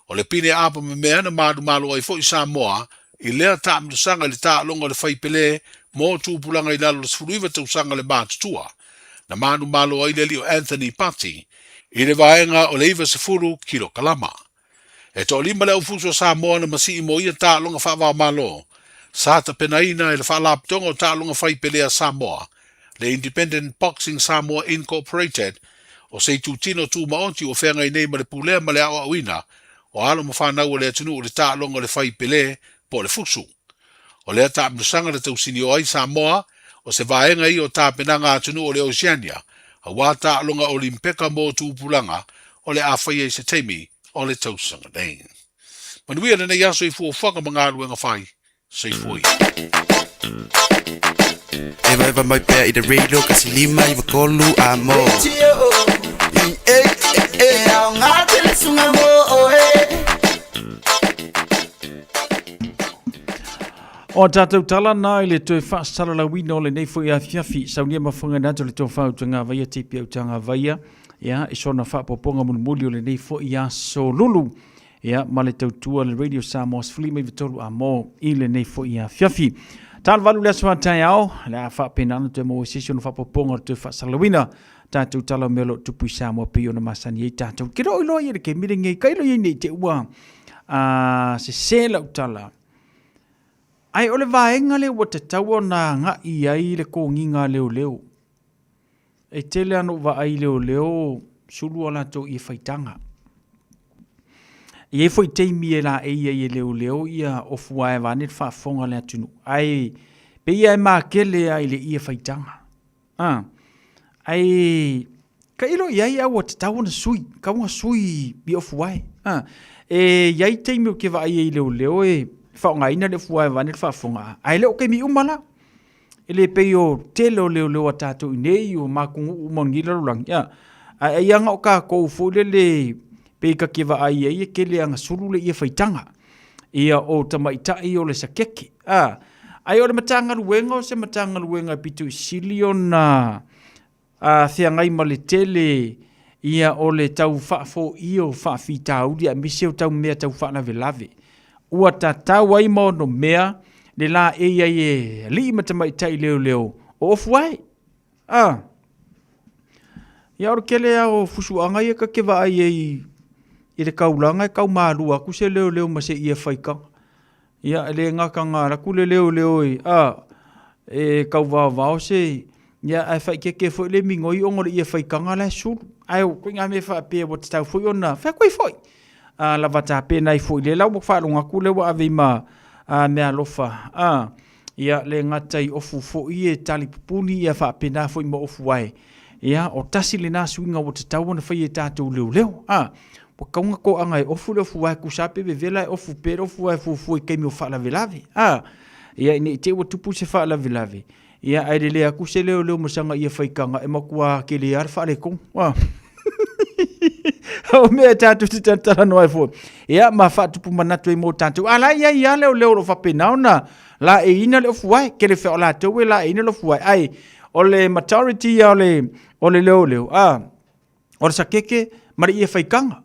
O le pine apa memea na malumalo ai foi Samoa i lea taamilosaga i le taaloga o le fai pele mo tupulaga i lalo o le 19 tausaga le matutua, na manumalo ai le alii o Anthony Pati i le vaega o le 90 kilokalama. E toalima le aufusu a Samoa na masii mo ia taaloga faavaomalo sa tapenaina e le Faalapotopotoga o Taaloga Fai Pele a Samoa, le Independent Boxing Samoa Incorporated, o se itutino tumaoti ua feagai nei ma le pulea ma le aoaoina o alo ma fanau o le atunuu i le taaloga o le fai pele po o le fusu. O lea taamilosaga na tausinio ai Samoa, o se vaega ia o tapenaga a atunuu o le Oceania aua taaloga Olimpeka mo tupulaga o le a faia i se taimi o le tausaga nei. Manuia lenei aso i fuafuaga ma galuega fai. Soifua ia. Evaeva mai pea i le radio 153 amo. E aoga tele suga mo oe. O a tātou tala nā i le toe faasalalauina o lenei foi afiafi, saunia mafuanga atu le tofa utagavaia tipi utagavaia, ia, i sona faapopoga mulimuli o lenei foi aso lulu, ia, ma le tautua le Radio Samoa 13 a mo i lenei foi afiafi. Talo valu le aso a taeao, le a faapena ona toe maua se isi ona faapopoga o le toe faasalalauina tatou tala o mea o lo o tupu i Samoa pei ona masani ai tatou. Ke lo iloa ia le kemi lenei, ka ilo ia nei te ua a sese lau tala. Ae o le vaega lea ua tatau ona agai i ai le kogiga a leoleo. E tele lava ona ou vaai i leoleo sulu a latou ie faitaga. E i ai foi taimi e laei ai e leoleo ia ofu ae vaeane le faafofoga a le atunuu, ae pei lava e makele lava i le ie faitaga. A, ae tailo i ai a ua tatau ona sui, tatau ona sui i ofuae. A, e i ai taimi ou te vaai ai i leoleo e faaaogaina le ofuae vaeane le faafofoga, ae le o taimi uma la. E le pei o tele o leoleo a tatou i inei o matou nuu uma o lenei lalolagi, a, ae ai lava na o tatou foi lele pei ta te vaai ai e tele lava ina sulu le ie faitaga. Ia, o tamaitai o le sakeke. A, ai o le Matagaluega o se Matagaluega e pito i sili ona a, feagai ma le tele ia o le tau faafoia o faafitauli aemaise o tau mea tau faalavelave. Ua tatau ai ma ono mea le laei ai e alii ma tamaitai leoleo o ofu ai. A, ia o le tele lava o fusuaga ia ta te vaai ai i le taulaga e tau malua atu se leoleo ma se ie faitaga. Ia, e le gata na alu atu le leoleo e, a, e tau vaovao se, ia, ae faaeteete foi le migoi ona o le ie faitaga la e sulu. Ae o ituaiga mea faapea ua tatau foi ona fai atu ai foi. A, lava tapena ai foi, lea la ua faalogo atu lea ua ave ai ma a, meaalofa, a, ia, le gata i ofu foi e tali pupuni ia faapena foi ma ofu ae. Ia, o tasi lena suiga ua tatau ona fai e tatou leoleo. A, ua tatau ona toaga e ofu le ofu ae tusa pe vevela e ofu pea le ofu ae fuafua i taimi o faalavelave. A, ia, ne i te i ua tupu se faalavelave, ia, ae lelei atu se leoleo ma sana ia faitaga e matua tele lava le faaletonu. A. O mea tatou te talatalanoa ai foi. Ia, ma faatupu manatu ai mo tatou. A la e i ai lava leoleo o lo o faapena ona laeiina le ofuae. Kele fea o latou e laeiina le ofuae. Ae o le majority ia o le, o le leoleo, a, o le sakeke ma le ie faitaga.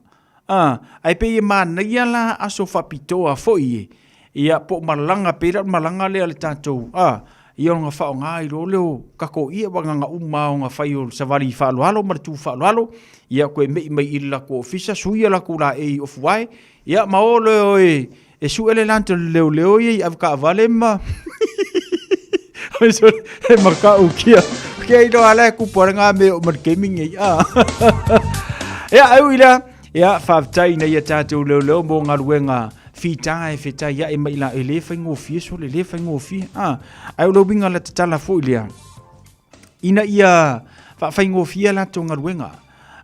A, ae pei e manaia la aso faapitoa foi e, ia po o malaga pei la o le malaga lea a le tatou, a, ia ona faaaoga ai loa lea o tatou ie aua na ona uma lava ona fai o le savali faaaloalo ma le tu faaaloalo, ia toe mei mai i le latou ofisa, sui a latou laei ofuae, ia ma o loa e E sue le lanta o le leoleo ia i avetaavale ma e makau kia. Kia ino ala e kupu ala ngā mea o ma le kemi ngei. Ah. Ia, au i lea, ia, whaapetai ina ia tātou leoleo mō ngaluenga whitā e whetai ia e mai la e le whaingofie so le le whaingofie. Ah. Ai o le winga la te tala fo i lea. Ina ia whaawhaingofie latou galuega.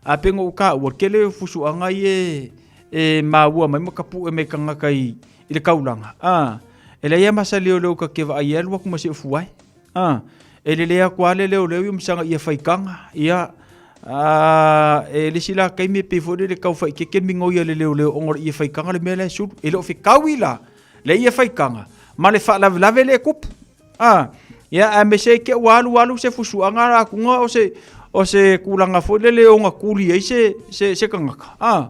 A pengo o ka ua kele o fusuanga i e e maua mai ma ka puʻe mai kagaka i, i le kaulaga, a, e leai lava ma sa leoleo ka ke vaai ai alu atu ma se ofu ai, a, e lelei atu lava le leoleo ia ma saga ia faitaga, ia, a, e le isi la taimi e pei foi lele tau faaeteete le migoi a le leoleo ona o le ie faitaga le mea la e sulu. E le o fetaui la le ie faitaga ma le faalavelave lea e tupu. A, ia, aemaise ai te ua alu alu se fusuaga la atuga o se, o se tulaga foi lele e ogatuli ai se, se, se tagata. A,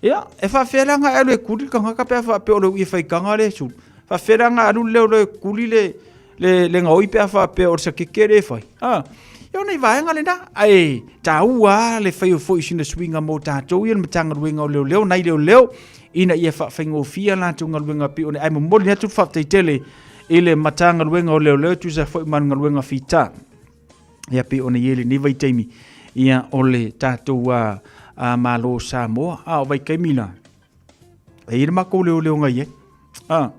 ia, e faafefea la ona e alu e tuli le tagata pe a faapea o le ui faitaga lea e sulu. Faafefea la ona alu le leoleo e tuli le, le, le gaoi pe a faapea o le sakeke lea e fai. A, ia o nai vaega lena, ae taua lava le fai o foi o sina suiga mo tatou ia le Matagaluega o Leoleo, nai leoleo, ina ia faafaigofie a latou galuega pei ona, ae momoli atu le faafetai tele i le Matagaluega o Leoleo e tusa foi ma le galuega fita. Ia pei ona i ai lenei vaitaimi, ia o le tatou a, a Malo o Samoa. A o vaitaimi la, e i le makou leoleo ngai ai. A,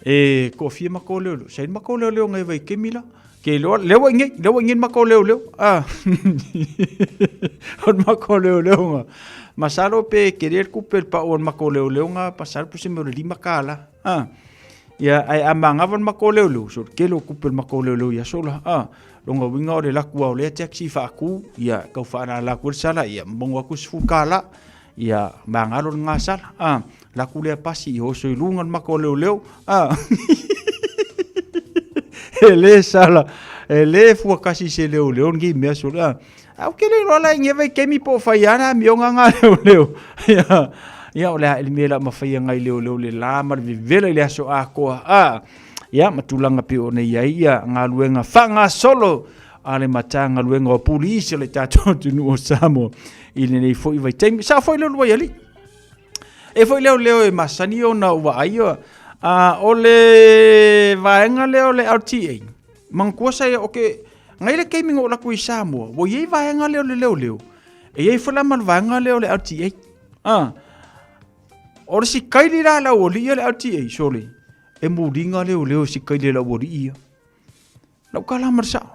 e toafia makou leoleo. Sa i le makou leoleo ngai vaitaimi la. Ke iloa, lea ua i nei, lea ua i nei le makou leoleo. A, o le makou leoleo nga. Masalo pe kele le tupe le pau o le makou leoleo nga, masalo po o se mea o le $5. A. Ia, ae a magava le matou leoleo, so le tele o tupe o le matou leoleo i aso la, a. Lona uiga o le alu atu lava o lea taxi faatu, ia, tau faalala atu ai le sala, ia, momono atu le $10, ia, magalo lena sala, a. Alu atu lea pasi, ia oso i luga le matou leoleo, a. E le sala, e le fua kasi i se leoleo lenei mea sole, a. Ae ou te le iloa la i lenei vaitaimi po o fai lava le amioga lena a leoleo. Ia, ia o le a le mea o le a mafaia nai leoleo le la ma le vevela i le aso atoa. A, ia ma tulaga pei ona i ai ia galuega faagasolo a le Matagaluega o Pulisi o le tatou atunuu o Samoa i lenei foi vaitaimi. Sa foi leo luai alii. E foi leo leo e masani ona ou vaai a, o le vaega lea o le LTA. Manatua sa ia, okay, ngai le taimi na ou alu atu i Samoa, ua i ai vaega lea o le leoleo, e i ai foi la ma le vaega lea o le LTA. Ah, o le sikaili la le aualii ia le LTA, sole, e muliga leoleo i sikaili a le aualii ia. Lau tala ma le sao.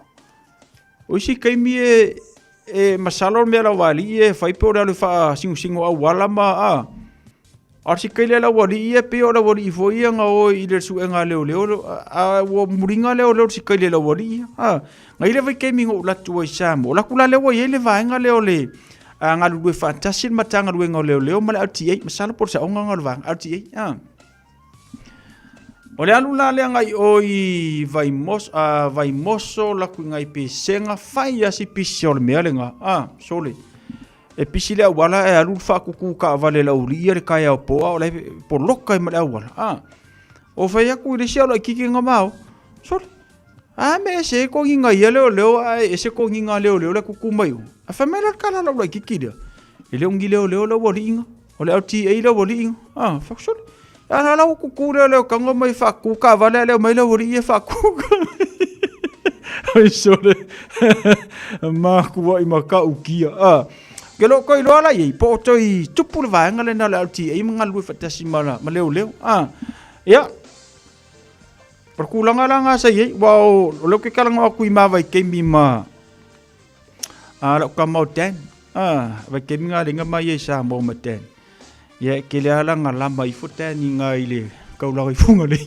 O isi taimi e, e masalo le mea lau alii e fai pe o le alu e faasingosingo auala ma a. A o le sikaili a lau alii ia pei o lau alii foi ia na o i le suega a leoleo a ua muliga leoleo i le sikaili a lau alii ia. A, na i le vaitaimi na ou alu atu ai i Samoa, alu atu la lea ua i ai le vaega lea o le a galulue faatasi le Matagaluega o Leoleo ma le LTA, masalo po o le saoga lena o le vaega LTA. A. O le alu la lea ngai o i Vaimoso, Vaimoso laku i ngai Pesega, fai a si pisi o le mea lenga. A, sole. E pisi le auala e alu le faakuku taavale a le aualii ia le taeao po a o la e poloka ai ma le auala. A, o fai atu i le isi au laitiiti nga mao. Sole. A me ese e togiga ia leoleo ae ese togiga a leoleo la tutu mai o. A fai mai la le tala a lau laitiiti lea. E le o ni leoleo la aualii nga. O le LTA la aualii nga. A, fai atu, sole. A la la ua tutu leoleo tago mai faatutu taavale a le omai le aualii ia faatutu. Ai sole. Matuai matautia. A. Ke lo ko iloa la iai po o toi tupu le vaega lena o le LTA ma galulue faatasi ma ma leoleo. A. Ia. O le tulaga la nga sa iai, ua o lea ou te talanoa atu i ma vaitaimi ma a lau tama o Dan. A, vaitaimi nga lenga mai ai Samoa ma Dan. Ia e kele ala nga lama ifo Dan i nga i le kaulaga i Fugalei.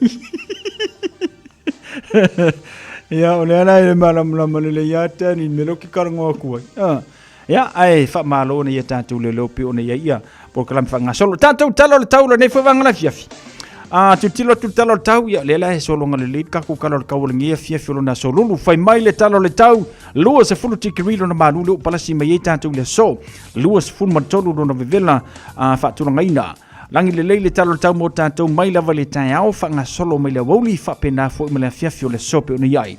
Ia o le ala e malamalama lelei ia Dan i mea lea ou te talanoa atu ai. A, ia ae faamalo ona ia tatou leoleo pei ona i ai ia polokalame faagasolo. Tatou tala o le tau lenei foi vaega o le afiafi. A tilotilo atu i le tala o le tau, ia lea la e sologa lelei le tatou tala o le tau o lenei afiafi o lona aso lulu. Fai mai le tala o le tau, 20 tikeri lona malu lea ua palasi mai ai tatou i le aso. 23 lona vevela a faatulagaina. Lagi lelei le tala o le tau mo tatou mai lava i le taeao, faagasolo mai le aoauli, faapena foi ma le afiafi o le aso pei ona i ai.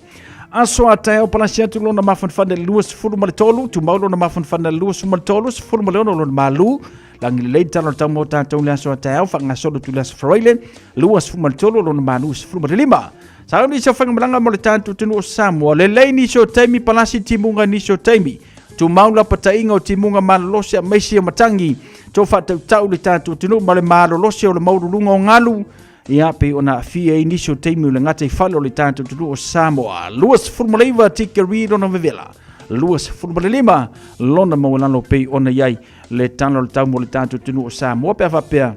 Aso a taeao palasi atu lona mafanafana i le 23, tumau lona mafanafana i le 23, 16 lona malu. Lagi lelei le tala o le tau mo tatou i le aso a taeao, faagasolo atu i le aso Faraile, 23 lona malu 15. Sa nisi o faigamalaga mo le tatou atunuu o Samoa. Lelei nisi o taimi, palasi timuga nisi o taimi. Tumau lapataiga o timuga malolosi aemaise o matagi. Tau faatautau le tatou atunuu ma le malolosi o le maualuluga o galu. Ia, pei ona aafia ai nisi o taimi o le gataifale o le tatou atunuu o Samoa. 29 tikeri lona vevela. 25 lona maualalo pei ona i ai le tala o le tau mo le tatou atunuu o Samoa pe a faapea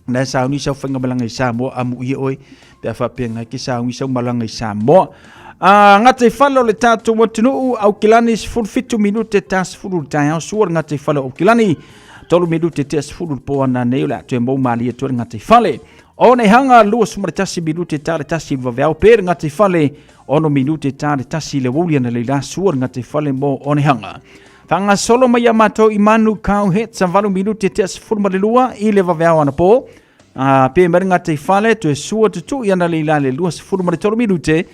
na e sauni sau faigamalaga i Samoa amuia oe pe a faapea ngai ke sauni sau malaga i Samoa. A gataifale o le tatou atunuu Aukilani 17 minute ta 10 le taeao sua le gataifale o Aukilani 3 minute tea 10 le po ana nei o le a toe mou malie atu ai le gataifale. O nei hanga 21 minute ta le tasi le vaveao pe le gataifale 6 minute ta le tasi le uauli ana leila sua le gataifale mo Onehanga. Faagasolo mai ia matou i Manu Kau Hits 8 minute tea 12 i le vaveao anapo. A pe mai le gataifale toe sua tutui ana leila le 23 minute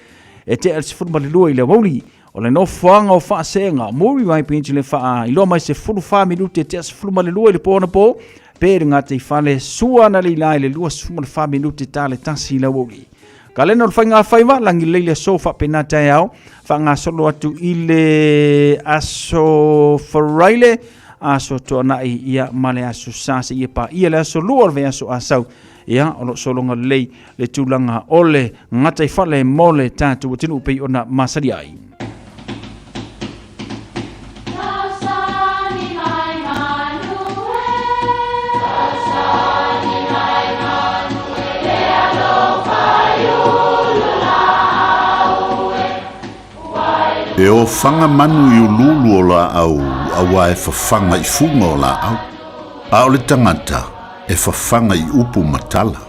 e tea le 12 i le aoauli. O le nofoaga o Faaseega, Muriwai Beach le faailoa mai 14 minute tea 12 i le po anapo, pe le gataifale sua ana leila i le 24 minute ta le tasi i le aoauli. Kalena o le faiga faiva, lagi lelei le aso faapena taeao, faagasolo atu i le aso Faraile, aso Toanai ia ma le aso Sa seia paia le aso Lua o le vaiaso Asau. Ia, o lo o sologa lelei le tulaga o le gataifale mo le tatou atunuu pei ona masani ai. E ofaga manu i uluulu o laau auā e fafaga i fuga o laau, a o le tagata e fafaga i upu ma tala.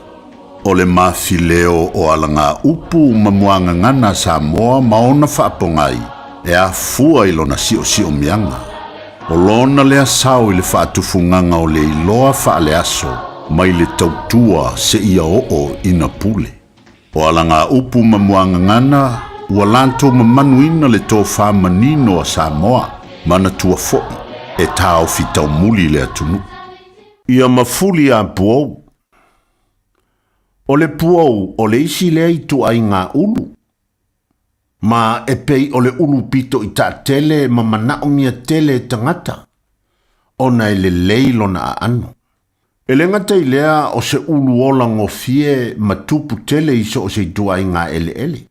O le mafileo o alagaupu ma muagagana a Samoa ma ona faapogai e afua i lona siosiomiaga. O lona lea sao i le faatufugaga o le iloa faaleaso mai le tautua seia oo ina pule. O alagaupu ma muagagana ua latou mamanuina le tofa manino a Samoa, manatua foi e taofi taumuli le atunuu. Ia mafuli a puou. O le puou o le isi lea ituaiga ulu. Ma e pei o le ulu pito i taatele ma manaomia tele e tagata, ona e lelei lona aano. E le gata i lea o se ulu ola gofie ma tupu tele i so o se ituaiga eleele,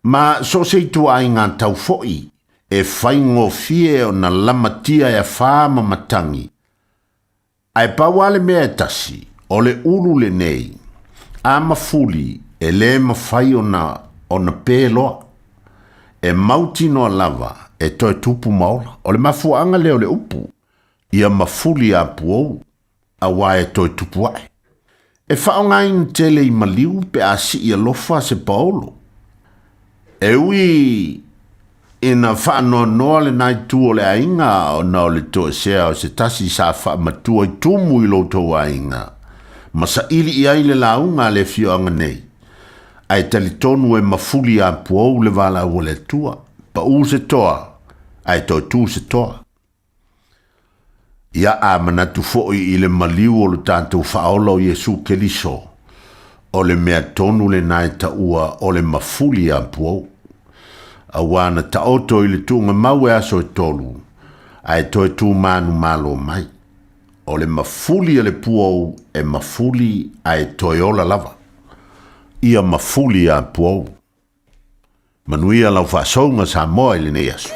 ma so o se ituaiga tau foi e faigofie ona lamatia e afā ma matagi. Ae pau lava le mea e tasi, o le ulu lenei, a mafuli, e le mafai ona ona pe loa. E mautinoa lava e toe tupu ma ola. O le mafuaaga lea o le upu, ia mafuli a puou, auā e toe tupu ae. E faaaogaina tele i maliu pe a sii alofa se paolo. E ui ina faanoanoa lena itu o le aiga ona o le toesea o se tasi sa faamatua i tumu i lo outou aiga ma saili i ai le lauga a le afioaga nei, ae talitonu e mafuli a puou le valaau a le Atua, pau se toa ae toe tu se toa. Ia a manatu foi i le maliu o lo tatou Faaola o Iesu Keriso, o le mea tonu lena e taua o le mafuli a puou. Auā na taoto i le tuugamau e aso e tolu, ae toe tu manumalo mai. O le mafuli a le puou e mafuli ae toe ola lava. Ia mafuli a puou. Manuia lau faasouga Samoa i lenei aso.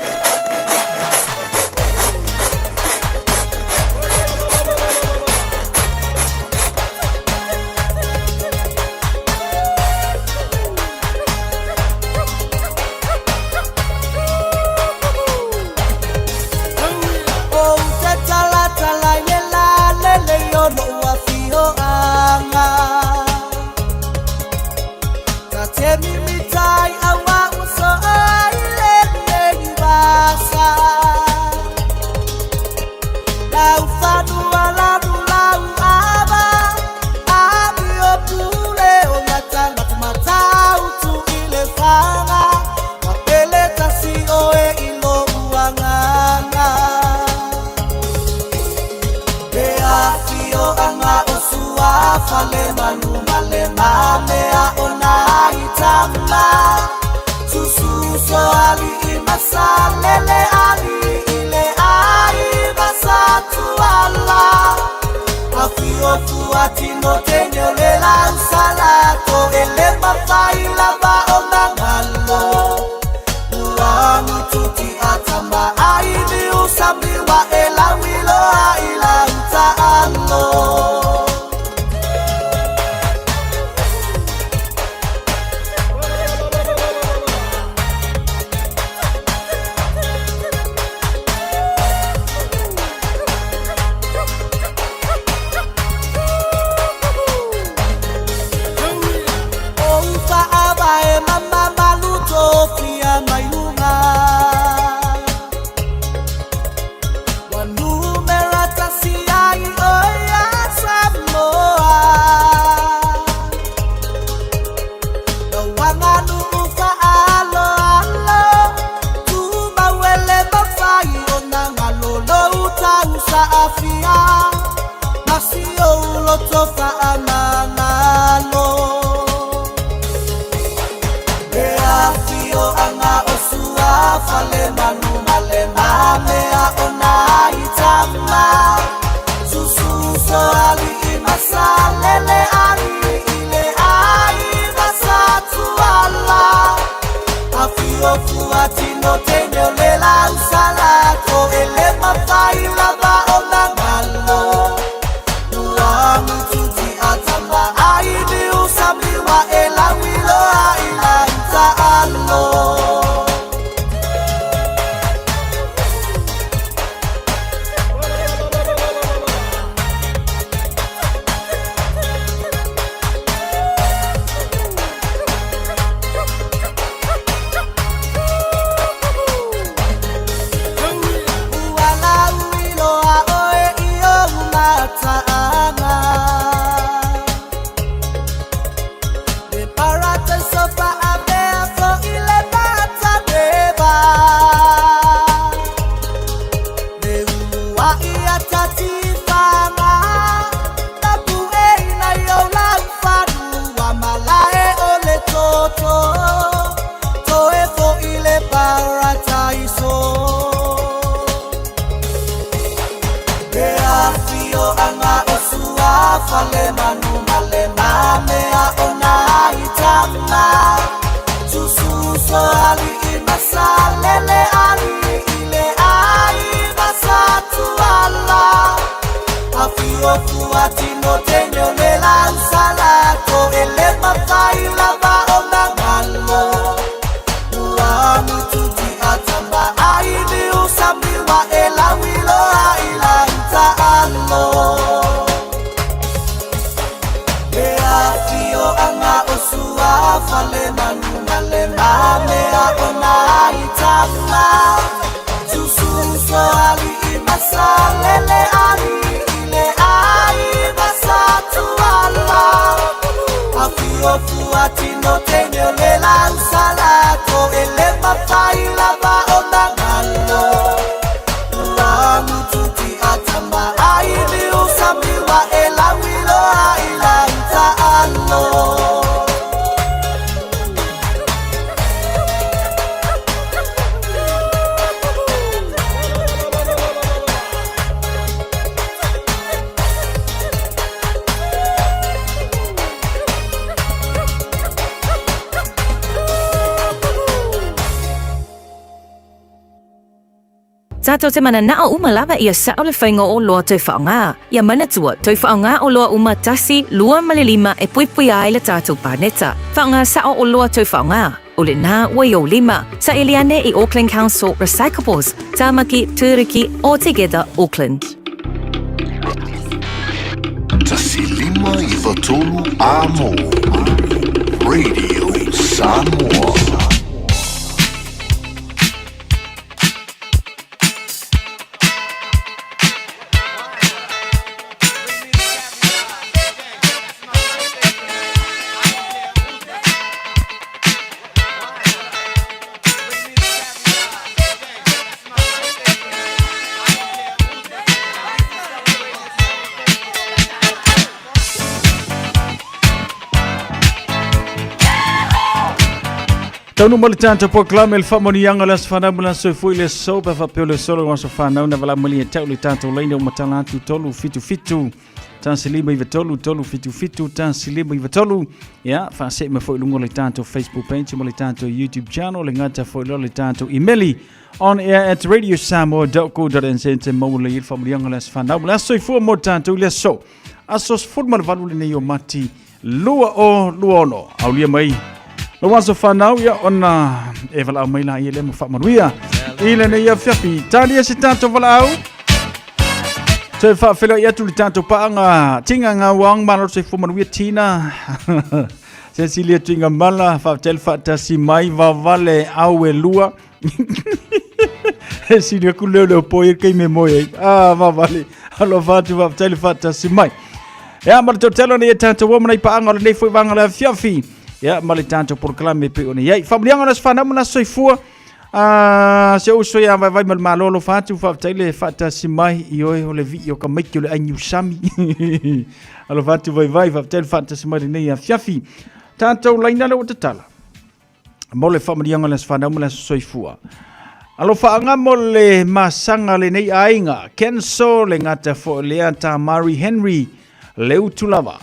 ali'i ma Salele ali'i i le aiga sa Tuala. Afio Fuatino teine o le Lausalato e le mafai lava ona galo. Ua mututi atama ai liu samiwa e lauiloa i lauta alo. E afio anga o sua fale manunga le mamea o nai tama. Sususo ali'i ma Salele ali'i i le aiga sa Tuala. Afio Fuatino teine o le Lausalato e le mafai lava ona galo. Ua mututi atama ai liu samiwa e lauiloa i lauta alo. Tatou te mananao uma lava ia sa'o le faiga o oloa toe faaaoga. Ia manatua, toe faaaoga oloa uma tasi, lua ma le lima e puipuia ai le tatou paneta. Faaaoga sa'o oloa toe faaaoga, o lena ua i ou lima. Saili ane i Auckland Council Recyclables, Tamaki, Turuki, or Together Auckland. 1593 Amo Radio Samoa. Taunuu mai le tatou polokalame le faamanuiaga o le aso fanau ma le aso soifua i le aso pe faapea o le solo o aso fanau na valaau mai ia te au le tatou laina ua matala atu 377 1593 377 1593. Ia faasee mai foi i luga o le tatou Facebook page ma le tatou YouTube channel le gata foi loa le tatou email on air at radiosamoa.co.nz te maua lelei ai le faamanuiaga o le aso fanau ma le aso soifua mo tatou i le aso aso 18 lenei o Mati 2026. Aulia mai lau aso fanau ia ona e valaau mai la ia lea ma faamanuia i lenei afiafi. Talia se tatou valaau. Toe faafeiloai atu le tatou paaga Tinga Ngauang malo soifua manuia Tina. Cecilia Tinga Mala faafetai le faatasi mai vavale au e lua. E sili aku leo leo po i kei me moe ai. Ah, vavale. Alofa atu faafetai le faatasi mai. Ia, ma le tautalo nei e tatou o manai paaga o lenei foi vaega o le afiafi. Ia, ma le tatou polokalame e pei ona i ai. Faamanuiaga o le aso fanau ma le aso soifua. Ah, se uso ia vaivai ma le malo alofa atu faafetai le faatasi mai i oe o le vii o ka maiki o le ai niusami. Alofa atu vaivai faafetai le faatasi mai lenei afiafi. Tatou laina le ua tatala. Mo le faamanuiaga o le aso fanau ma le aso soifua. Alofaaga mo le masaga lenei aiga. Kenso le gata foi lea Tamari Henry le utu lava.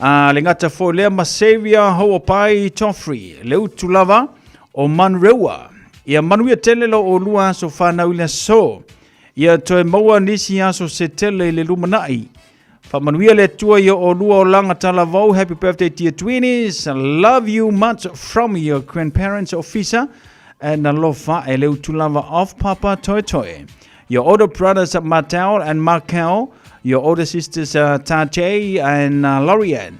A le gata foi lea ma Xavier Hoapai Toffrey le utu lava o Manreua. Ia manuia tele lo olua aso fanau i le aso. Ia toe maua nisi aso se tele i le lumanai. Faamanuia le Atua i o olua olaga talavou. Happy birthday dear Tweenies. Love you much from your grandparents Ofisa and Alofa e le utu lava of Papa Toetoe. Your older brothers Mateo and Markel, your older sisters Tate and Lorianne,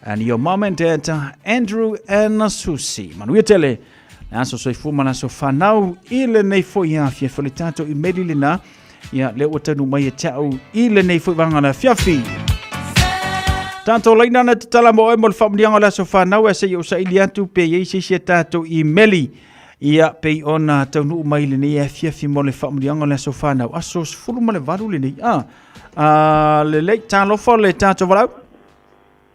and your mom and dad Andrew and Susie. Manuia tele, le aso soifua ma le aso fanau i lenei foi afiafi. O le tatou imeli lena, ia lea ua taunuu mai e te au i lenei foi vaega o le afiafi. Tatou laina na tatala mo oe mo le faamanuiaga o le aso fanau, ae se i ou saili atu pe i ai se isi a tatou imeli. Ia, pei ona taunuu mai lenei afiafi mo le faamanuiaga o le aso fanau, aso 18 lenei. Ah, ah, lelei, talofa le tatou valaau.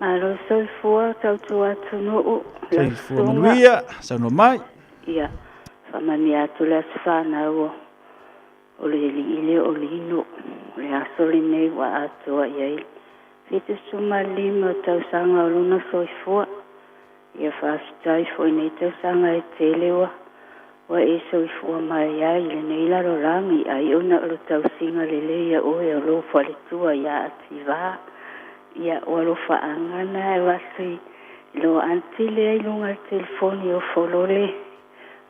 Malo soifua tautua atunuu lau Soifua susuga. manuia, saunoa mai. Ia, faamanuia atu le aso fanau o o le alii lea o Lino. O le aso lenei ua atoa i ai le 75 tausaga o lona soifua. Ia faafetai foi i nei tausaga e tele ua Ua e soifua mai ai i lenei lalolagi, ai ona o le tausiga lelei a oe o lou faletua ia Ativā. Ia, o alofaaga na e avatu i lou aunty lea i luga o le telefoni o Folole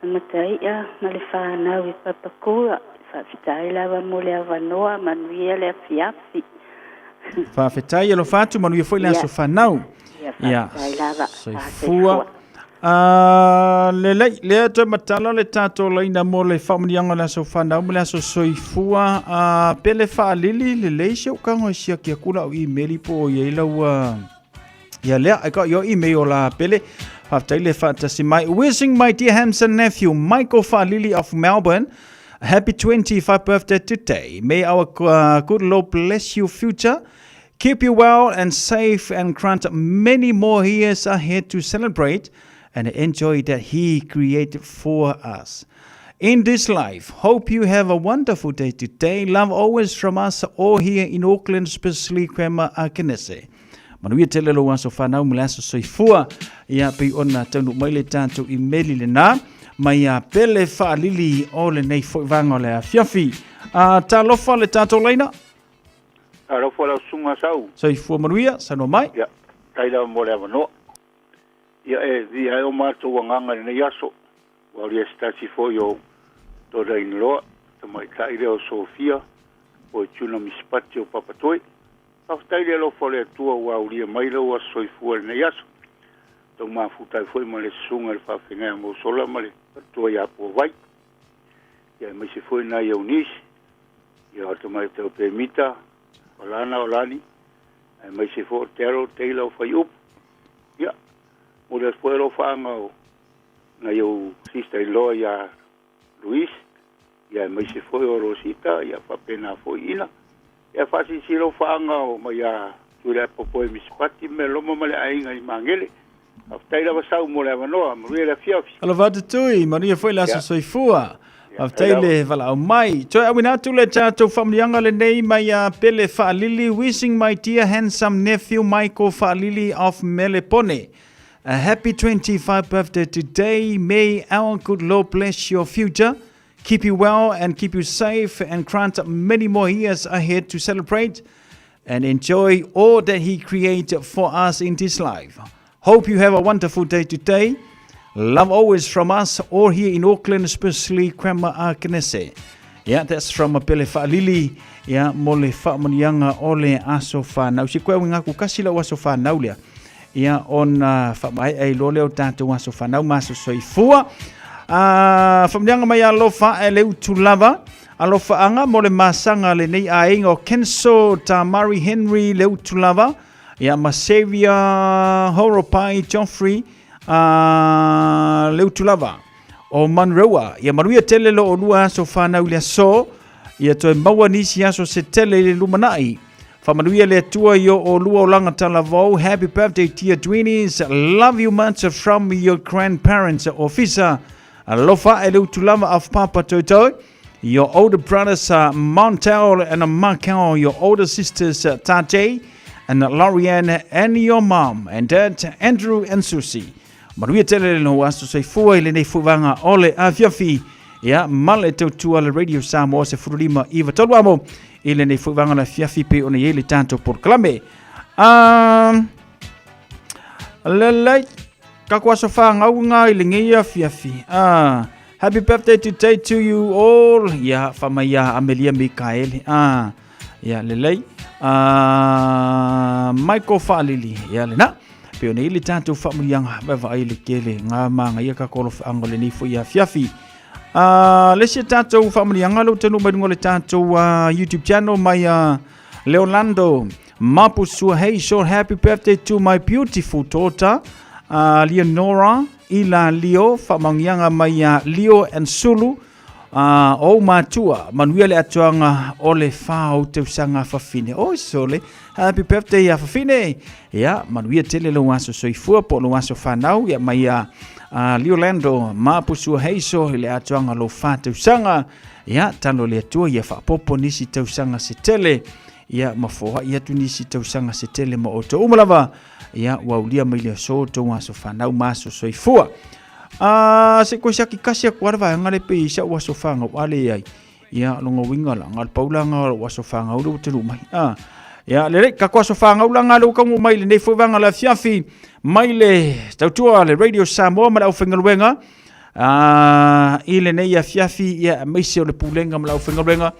a Mataia ma le fanau i Papakura. Faafetai lava mo le avanoa, manuia le afiafi. Faafetai alofa atu, manuia foi le aso fanau. Ia, faafetai lava. Soifua. Ah, lelei, lea toe matala le tatou laina mo le faamanuiaga o le aso fanau ma le aso soifua. Ah, pele faalili lelei si ou kago e siaki aku lau email po o i ai lau Ia lea, I got your email la Pele. Faafetai le faatasi mai. Wishing my dear handsome nephew Michael Faalili of Melbourne a happy 25th birthday today. May our good Lord bless your future, keep you well and safe, and grant many more years ahead to celebrate and enjoy that He created for us. In this life, hope you have a wonderful day today. Love always from us all here in Auckland, especially Grandma Akenese. Manuia tele lou aso whanau ma le aso soifua. Ia pei ona taunu mai le tātou i meli le nā. Mai a pele whaalili o le nei foi vanga o le afiafi. A talofa le tātou laina. Talofa lau susuga Sau. Soifua manuia, saunoa mai. Ia, tai lava mo le avanoa. Ia e viia ai o matou agaga i lenei aso, ua aulia se tasi foi o Daughter-in-law, tamaitai lea o Sofia, po o Juna Misipati o Papatoe. Faafetai i le alofa o le Atua ua aulia mai lou aso soifua i lenei aso. Tau mafuta ai foi ma le susuga i le faafeagai Mausola ma le faletua ia Puavai. Ia aemaise foi nai ou nisi, ia o tamaitai o Pemita, o Lana o Lani, aemaise foi o Daryl Taylor o Faiupu. Ia, momoli atu foi alofaaga o nai ou sister in law ia Louise, ia aemaise foi o Rosita, ia faapena foi Ina. Ia faasilasila alofaaga o mai ia Tuilaepa Poe Misipati, Meloma ma le aiga i Magele. Faafetai lava Sau mo le avanoa, manuia le afiafi. Alofa atu Tui, manuia foi le aso soifua. Faafetai le valaau mai. Toe auina atu le tatou faamanuiaga lenei mai ia Pele Faalili, wishing my dear handsome nephew Michael Faalili of Melepone a happy 25 birthday today. May our good Lord bless your future, keep you well and keep you safe and grant many more years ahead to celebrate and enjoy all that he created for us in this life. Hope you have a wonderful day today. Love always from us all here in Auckland, especially Grandma Akenese. Yeah, that's from Pele Fa'alili. Yeah, mo le whaamanianga o le aso whanau. Si koe winga ku kasi lau aso whanau lea. Ia, ona whaamae ai lo leo tātou aso whanau ma aso soifua. Whaamanianga mai alofa e le utu lava. Alofa anga mo le masanga le nei aiga o Kenso Tamari Henry le utu lava. Ia, ma Xavier Horopai Geoffrey le utu lava o Manreua. Ia manuia tele lo olua aso whanau le aso. Ia toe maua nisi aso se tele i le lumanai. Whamanuia le Atua i o olua olaga talavou. Happy birthday dear Tweenies. Love you much from your grandparents. Officer Alofa e le utu lava of Papa Toto. Your older brothers Montel and Markel, your older sisters Tate and Lorianne and your mom and dad Andrew and Susie. Manuia tele le noho aso soifua i lenei fuvaga o le afiafi. Ia, ma le tautua le Radio Samoa se furulima i tolu amo i lenei fuvaga o le afiafi pe ona i ai le tatou polokalame. Lelei, kako aso whāngau ngā i lenei afiafi. Happy birthday today to you all. Ia, whamai ia Amelia Mikaele. Ia, lelei. Michael Faalili. Ia, lena. Pe ona i le tātou whaamulianga, wa ai le kele, ngā mānga ia ka kolo whaango le nei fo ia fiafi. Le se tātou whaamulianga, lo tanu mai runga le tātou YouTube channel mai Leolando Mapusua. Hey, so happy birthday to my beautiful daughter, Leonora Ila Leo, whaamangianga mai Leo and Sulu, o matua, manuia le atuanga o le whāo tausaga fafine. Oi sole, happy birthday ia fafine. Ia, manuia tele lou aso soifua po lou aso whanau. Ia mai a Leolando Mapusua Heiso i le atuanga lou whā tausaga. Ia, talo le atua ia whaapopo nisi tausaga se tele. Ia, mafoa ia tu nisi tausaga se tele ma o tō uma lava. Ia, waulia mai le aso tō aso whanau ma aso soifua. A se koe siaki kasi aku a le vaega le pei i sa'u aso fanau a leai. Ia, lona uiga la, na o le pau la lena o lou aso fanau lea ua taunuu mai. A, ia, lelei, tatou aso fanau la lena lea ua taunuu mai i lenei foi vaega o le afiafi mai le tautua a le Radio Samoa ma le aufaigaluega i lenei afiafi, ia, aemaise o le Pulega ma le aufaigaluega.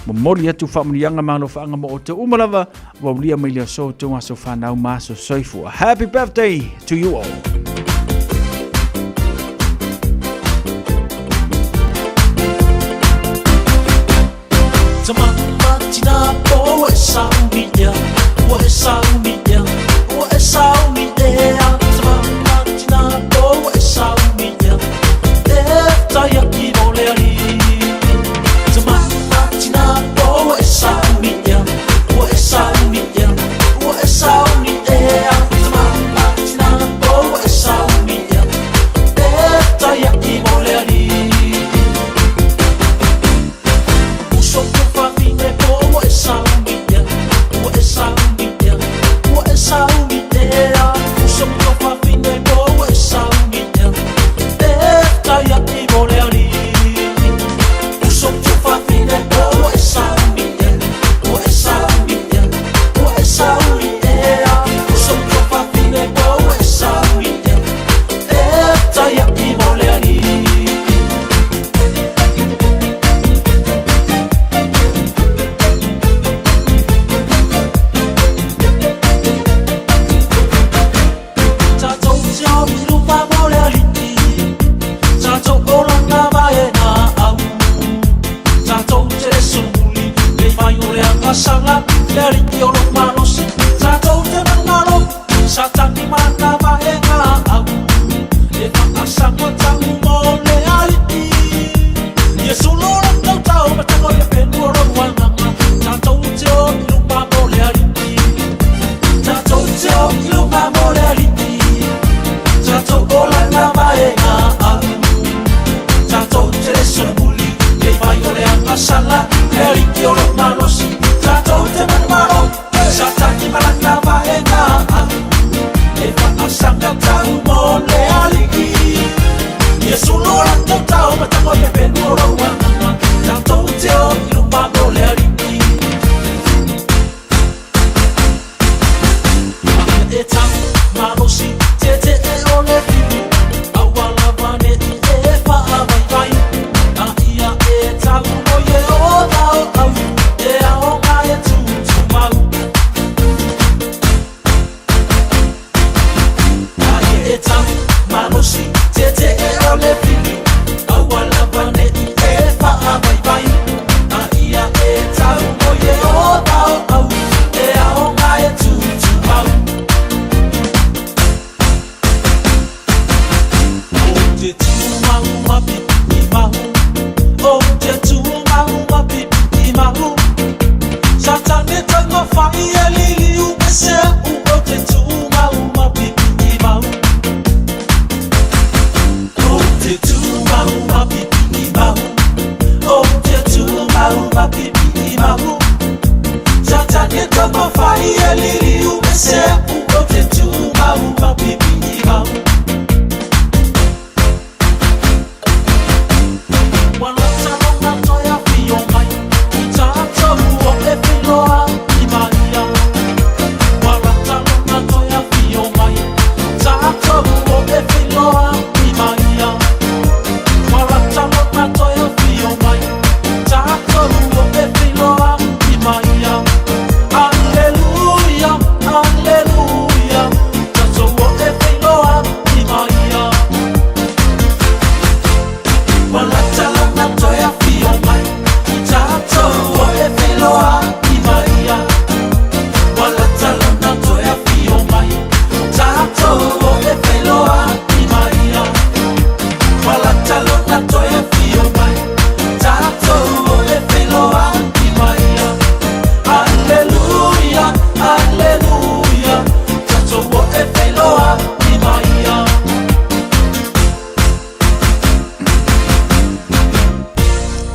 Momoli atu faamanuiaga ma alofaaga mo outou uma lava ua aulia mai le aso outou aso fanau ma aso soifua. Happy birthday to you all.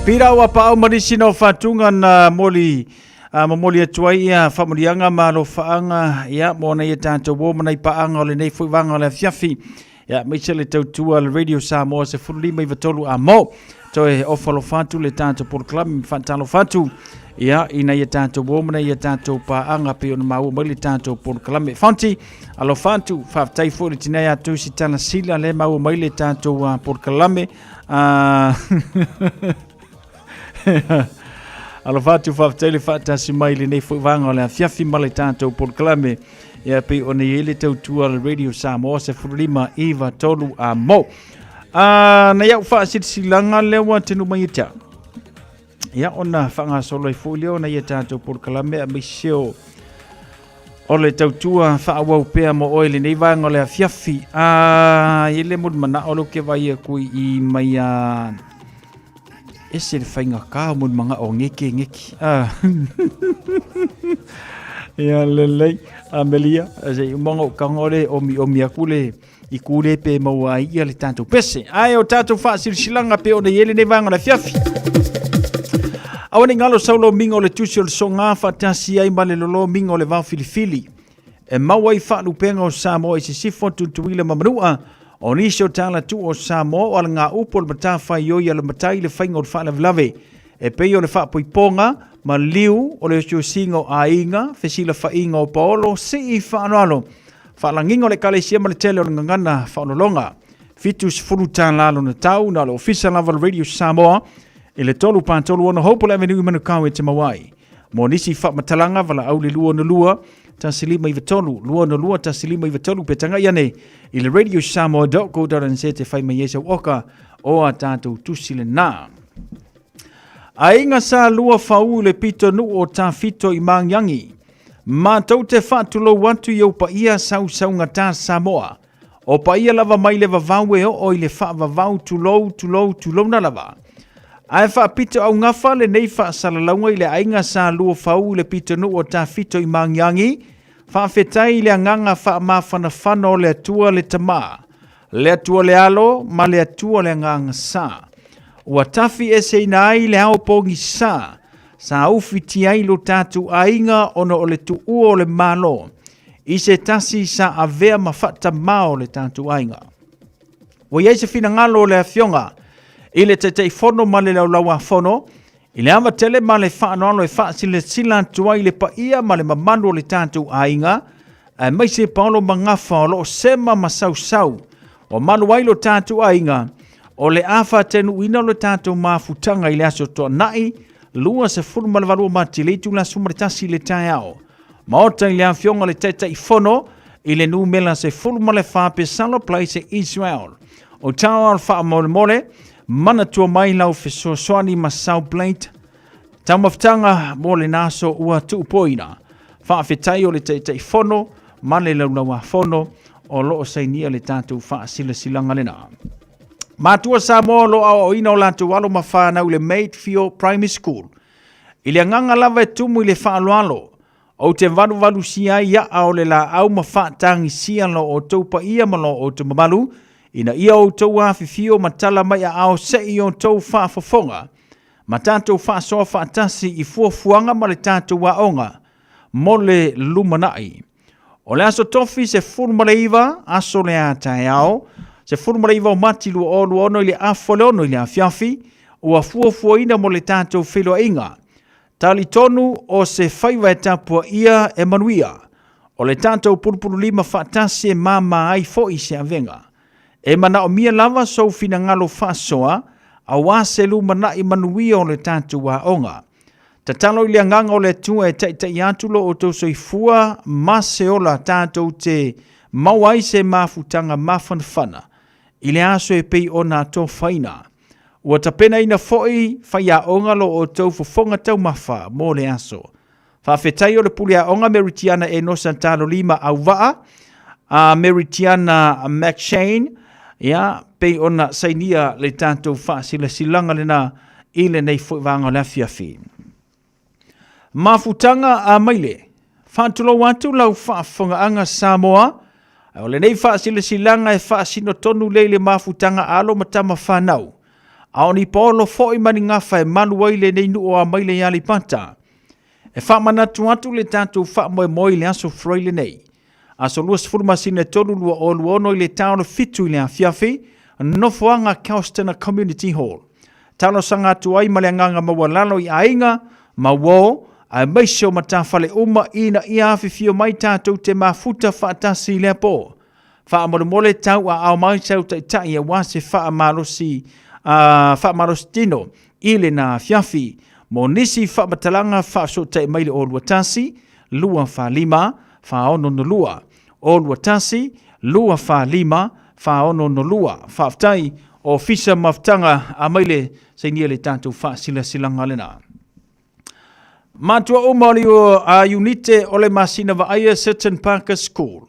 Pira ua paau ma nisi na o faatuga na moli a momoli atu ai ia faamanuiaga ma alofaaga ia mo nai a tatou uo ma nai paaga o lenei foi vaega o le afiafi. Ia, aemaise le tautua a le Radio Samoa 15 93 amo. Toe ofa alofa atu le tatou polokalame ma faatalofa atu ia ina ia tatou o ma ia tatou paaga pei ona maua mai le tatou polokalame. Fonti, alofa atu, faafetai foi le tinei atu si tala sila le maua mai le tatou polokalame. Alofa atu faafetai le faatasi mai lenei foi vaega o le afiafi ma le tatou polokalame. Ia pei ona i ai le tautua le Radio Samoa 15 9 3 a mo. A na iau faasilasilaga lea ua tenu mai e te au. Ia ona faagasolo ai foi lea ona ia tatou polokalame aemaise o o le tautua faaauau pea mo oe lenei vaega o le afiafi. A i le muli manao leo ke vai aku i mai a ese le faigata o muli manao o ngeke ngeke. Ah. Ia lelei, Amelia, se i umaga o kanga o le omi omi aku le i kule pe maua ai ia le tatou pese. Ae o tatou faasilasilaga pe ona i ai lenei vaega o le afiafi. Aua ne i galo sau lomiga o le tusi o le soga faatasi ai ma le lolomiga o le vao filifili. E maua ai faalupega o Samoa i sisifo, Tutuila ma Manua, o nisi o tala tuu o Samoa o alagaupu o le matafaioi a le matai i le faiga o le faalavelave e pei o le faapoipoga ma liu o le osiosiga o aiga, fesilafaiga o paolo, sii faaaloalo, faalagiga o le Ekalesia ma le tele o le gagana faaolologa. $70 lona tau na o le Ofisa lava o le Radio Samoa i le 3 4 3 6 Hopewell Avenue i Manukau e te maua ai. Mo nisi faamatalaga valaau le 262 1593 262 1593 pe tagai ane i le radiosamoa.co.nz e fai mai ai sau oka o a tatou tusi lena. Aiga sa lua fau i le pitonuu o Tafito i Magiagi. Matou te faatulou atu i ou paia sausaugata Samoa. O paia lava mai le vavau e oo i le faavavau tulou tulou tulouna lava. Ae faapito augafa lenei faasalalauga i le aiga sa lua fau i le pitonuu o Tafito i Magiagi, faafetai i le agaga faamafanafana o le Atua le Tama, le Atua le Alo ma le Atua le Agaga Sa. Ua tafi eseina ai le ao pogisa, sa ufitia ai lo tatou aiga ona o le tuua o le Malo i se tasi sa avea ma faatamā o le tatou aiga. Ua i ai se finagalo o le Afioga i le Taitaifono ma le Laulauafono i le ava tele ma le faaaloalo e faasilasila atu ai le paia ma le mamalu o le tatou aiga, aemaise Paolo Magafa o lo o sema ma sausau ua malu ai lo tatou aiga o le a faatainuuina lo tatou mafutaga i le aso Toonai 28 o Mati le itula 11 i le taeao. Maota i le Afioga le Taitaifono i le numera 14 Pesalo Place Israel. O tao faamolemole, manatua mai lau fesoasoani ma sau plate taumafataga mo le naso ua tuupoina. Faafetai o le Taitaifono ma le Laulauafono o lo o sainia le tatou faasilasilaga lena. Matua Samoa o lo o aoaoina o latou alo ma fanau i le Maidfield Primary School. I le agaga lava e tumu i le faaaloalo, ou te valuvalusia ai aa o le laau ma faatagisia lo outou paia ma lo outou mamalu, ina ia outou afifio ma tala mai aao se i outou faafofoga, ma tatou faasoa faatasi i fuafuaga ma le tatou aoga mo le lumanai. O le aso tofi 19, aso le a taeao, 19 o Mati 2026 i le afa o le 6 i le afiafi, ua fuafuaina mo le tatou feiloaiga. Talitonu o se faiva e tapuaia e manuia. O le tatou pulupululima faatasi e māmā ai foi se avega. E manaomia lava sou finagalo faasoa aua se lumanai manuia o le tatou aoga. Tatalo i le agaga o le Atua e taitai atu lo outou soifua ma se ola tatou te maua ai se mafutaga mafanafana i le aso e pei ona atofaina. Ua tapenaina foi faiaoga lo outou fofoga taumafa mo le aso. Faafetai o le pule aoga Meritiana Enosa Talolima Auvaa, a Meritiana McShane, ia, pei ona sainia le tatou faasilasilaga lena i lenei foi vaega o le afiafi. Mafutaga a Maile, faatulou atu lau faafofogaaga Samoa, o lenei faasilasilaga e faasino tonu lea i le mafutaga a alo ma tama fanau, a o ni paolo foi ma ni gafa e malu ai lenei nuu o Amaile i Aleipata. E faamanatu atu le tatou faamoemoe i le aso Faraile nei. Aso 20 masina e 3 2026 i le tao o le 7 i le afiafi, nofoaga Kelston Community Hall. Talosaga atu ai ma le agaga maualalo i aiga, ma uo, aemaise o matafale uma ina ia afifio mai tatou te mafuta faatasi i lea po. Faamolemole tauaao mai sau taitai aua se faamalosi, faamalosi tino i lena afiafi. Mo nisi faamatalaga faafesootai mai le 021 245 4662. 021 245 4662. Faafetai Ofisa Mafutaga a mai le sainia le tatou faasilasilaga lena. Matua uma o le iunite o le masina vaaia Seton Parker School.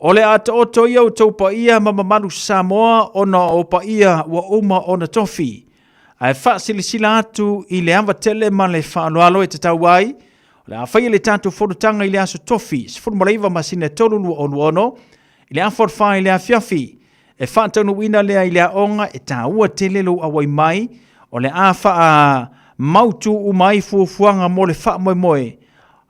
O le a taoto ia outou paia ma mamalu Samoa ona o paia ua uma ona tofi. Ae faasilasila atu i le ava tele ma le faaaloalo e tatau ai, o le a faia le tatou fonotaga i le aso tofi 19 masina 3 2026 i le afa o le 4 i le afiafi. E faataunuuina lea i le aoga e taua tele lou auai mai, o le a faamautu uma ai fuafuaga mo le faamoemoe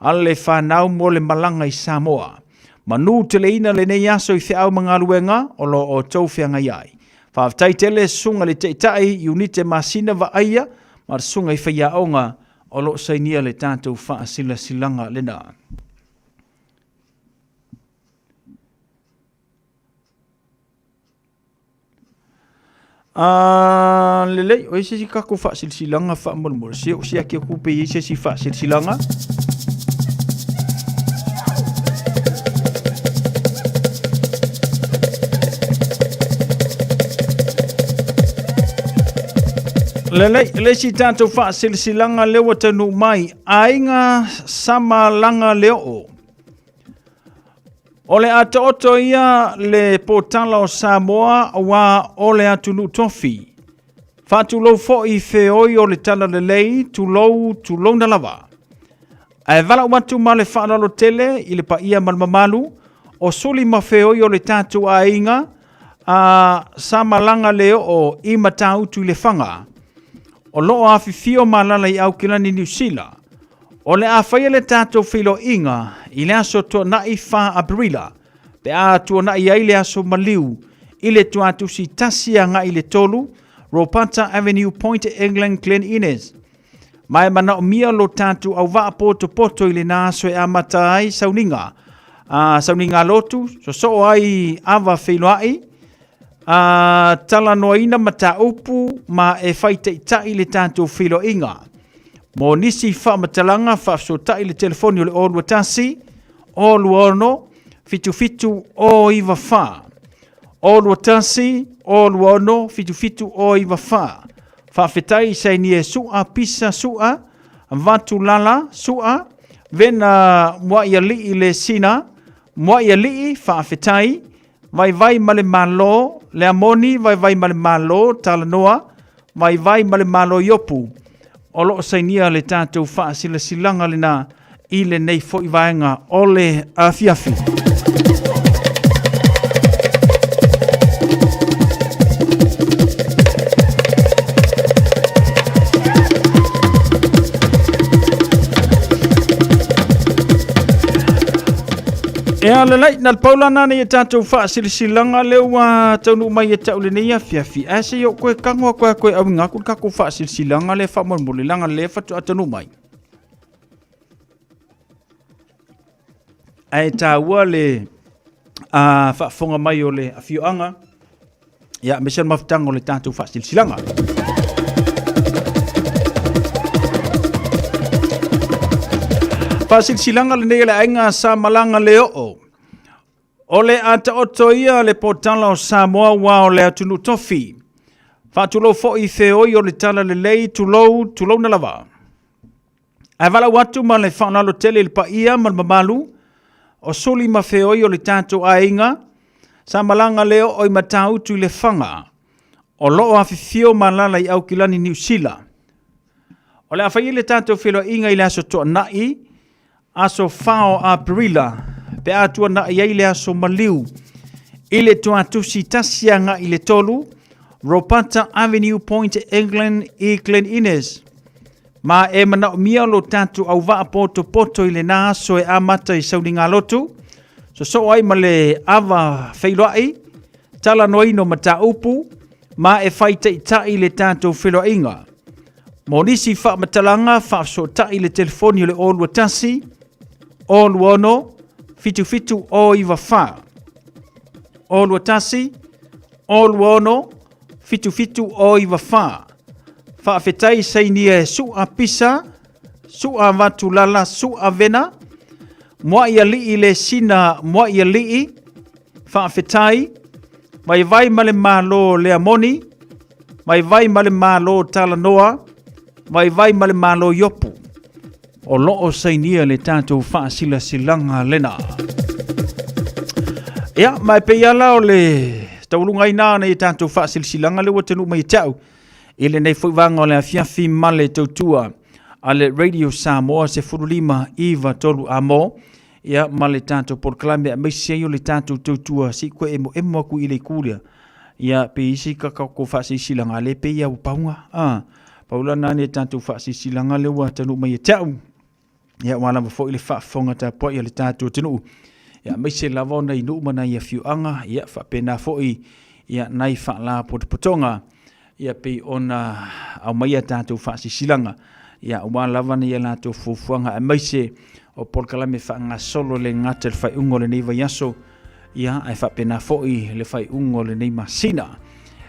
a le fanau mo le malaga i Samoa. Manu teleina lenei aso i feau ma galuega o lo o outou feagai ai. Faafetai tele susuga i le Taitai Iunite Masina Vaaia ma le susuga i faiaoga o lo o sainia le tatou faasilasilaga lena. A lelei, o ese si kako faasilasilaga faamolemole, se o siaki atu pe i ai se isi faasilasilaga. Lelei, le isi tatou faasilasilaga lea ua taunuu mai, Aiga Samalaga Leoo. O le a taoto ia le potala o Samoa aua o le atunuu tofi. Faatulou foi feoi o le talalelei, tulou, tulouna lava. Ae valaau atu ma le faaaloalo tele i le paia ma le mamalu o suli ma feoi o le tatou aiga a Samalaga Leoo i Matautu i Lefaga. O lo o afifio ma alala i Aukilani Niu Sila. O le a faia le tatou feiloaiga i le aso Toonai 4 Aperila pe a tuanai ai le aso maliu i le tuatusi 1 agai i le 3 Ropata Avenue Point England Glen Innes. Ma e manaomia lo tatou auvaa potopoto i lena aso e amata ai sauniga a sauniga lotu, sosoo ai ava feiloai, a talanoaina mataupu ma e faitaitai le tatou feiloaiga. Mo nisi faamatalaga faafesootai le telefoni o le 021 026 77 094. 021 026 77 094. Faafetai i sainie Su'a Pisa Su'a Vatulala Su'a Vena Muaialii Lesina Muaialii Faafetai Vaivai ma le Malo, le Amoni, Vaivai ma le Malo, Talanoa, Vaivai ma le Malo Iopu. O lo o sainia le tatou faasilasilaga lena i lenei foi vaega o le afiafi. Ea lelei, na le paula nā nei e tātou whaasilasilaga le ua taunuu mai e tau lenei afiafi. Ae se i o koe kango a koe a koe auinga aku le kako whaasilasilaga le whaamolemole langa le whatu a taunuu mai. Ae tāua le a whaafonga mai o le afioanga, ia me se mafutaga o le tātou whaasilasilaga. Faasilasilaga lenei o le aiga sa malaga le oo. O le a taoto ia le potala o Samoa ua o le atunuu tofi. Faatulou foi feoi o le tala lelei, tulou, tulouna lava. Ae valaau atu ma le faaaloalo tele i le paia ma le mamalu o suli ma feoi o le tatou aiga sa malaga le oo i Matautu i Lefaga o lo o afifio ma alaala i Aukilani Niu Sila. O le a fai ai le tatou feiloaiga i le aso Toonai, aso 4 o Aperila, pe a tuanai ai le aso maliu i le tuatusi 1 agai i le 3, Ropata Avenue Point England i Glen Innes. Ma e manaomia lo tatou auvaa potopoto i lena aso e amata i saunigalotu, Sosoo ai ma le ava feiloai, talanoaina o mataupu, ma e faitaita'i le tatou feiloaiga. Mo nisi faamatalaga, faafesootai i le telefoni o le 021 026 77 094. 021 026 77 094. Faafetai sainia e Su'a Pisa, Su'a Vatulala, Su'a Vena, Mua'i Alii le Sina Mua'i Alii, Faafetai, Vaivai ma le Malo Lea Moni, Vaivai ma le Malo Talanoa, Vaivai ma le Malo Iopu. O loo sainia le tatou faasilasilaga lena. Ia, ma e pei ala o le tauluga ai na nei tatou faasilasilaga le ua taunuu mai ia te au i lenei foi vaega o le afiafi ma le tautua a le Radio Samoa 15 9 3 amo ia ma le tatou polokalame aemaise ai o le tatou tautua se i koe emoemo atu i le itu lea ia pe isi ka tatou faasilasilaga le pei ia ua pauga a pau la na ne tatou faasilasilaga le ua taunuu mai ia te au ia ua lava foi le faafofoga tapuai a le tatou atunuu ia aemaise lava ona i nuu ma nai afioaga ia faapena foi ia nai faalapotopotoga ia pei ona aumaia tatou faasilasilaga ia aua lava nei a latou fuafuaga aemaise o polokalame faagasolo le gata i le faaiuga o lenei vaiaso ia ae faapena foi le faaiuga o lenei masina.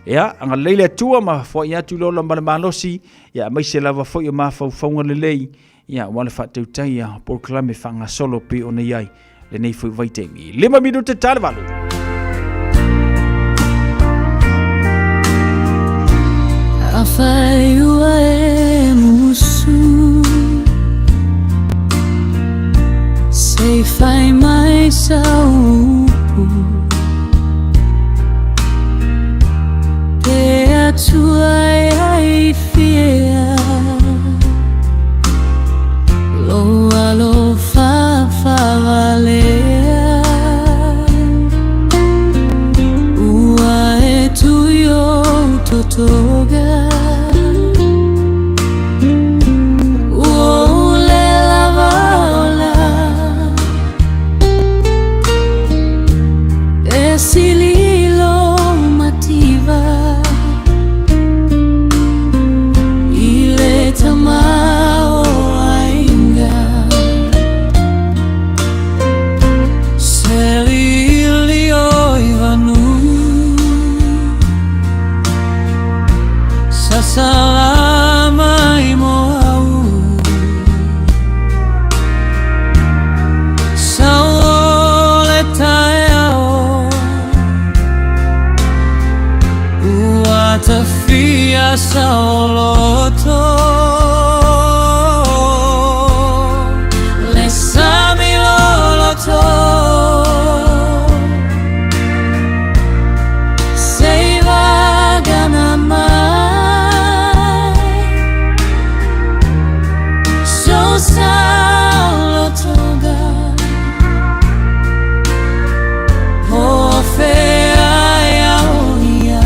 Ia, agalelei le Atua ma foai atu i le ola ma le malosi, ia aemaise lava foi o mafaufauga lelei, ia aua le faatautaia o polokalame faagasolo pei ona i ai lenei foi vaitaimi. 5 minute ta le 8. Afai ua e musu Se i fai mai sau upu Pe Atua e ai fia Lou alofa faavalea Ua e tui ou totoga Ua ou le lava ola E sili lou mativa I le tamaoaiga Seli o i vanu Sasala mai mo au Sao le taeao Ua tafia saoloto Le sami loloto Se i vagana mai So saolotoga Po o fea e au i ai.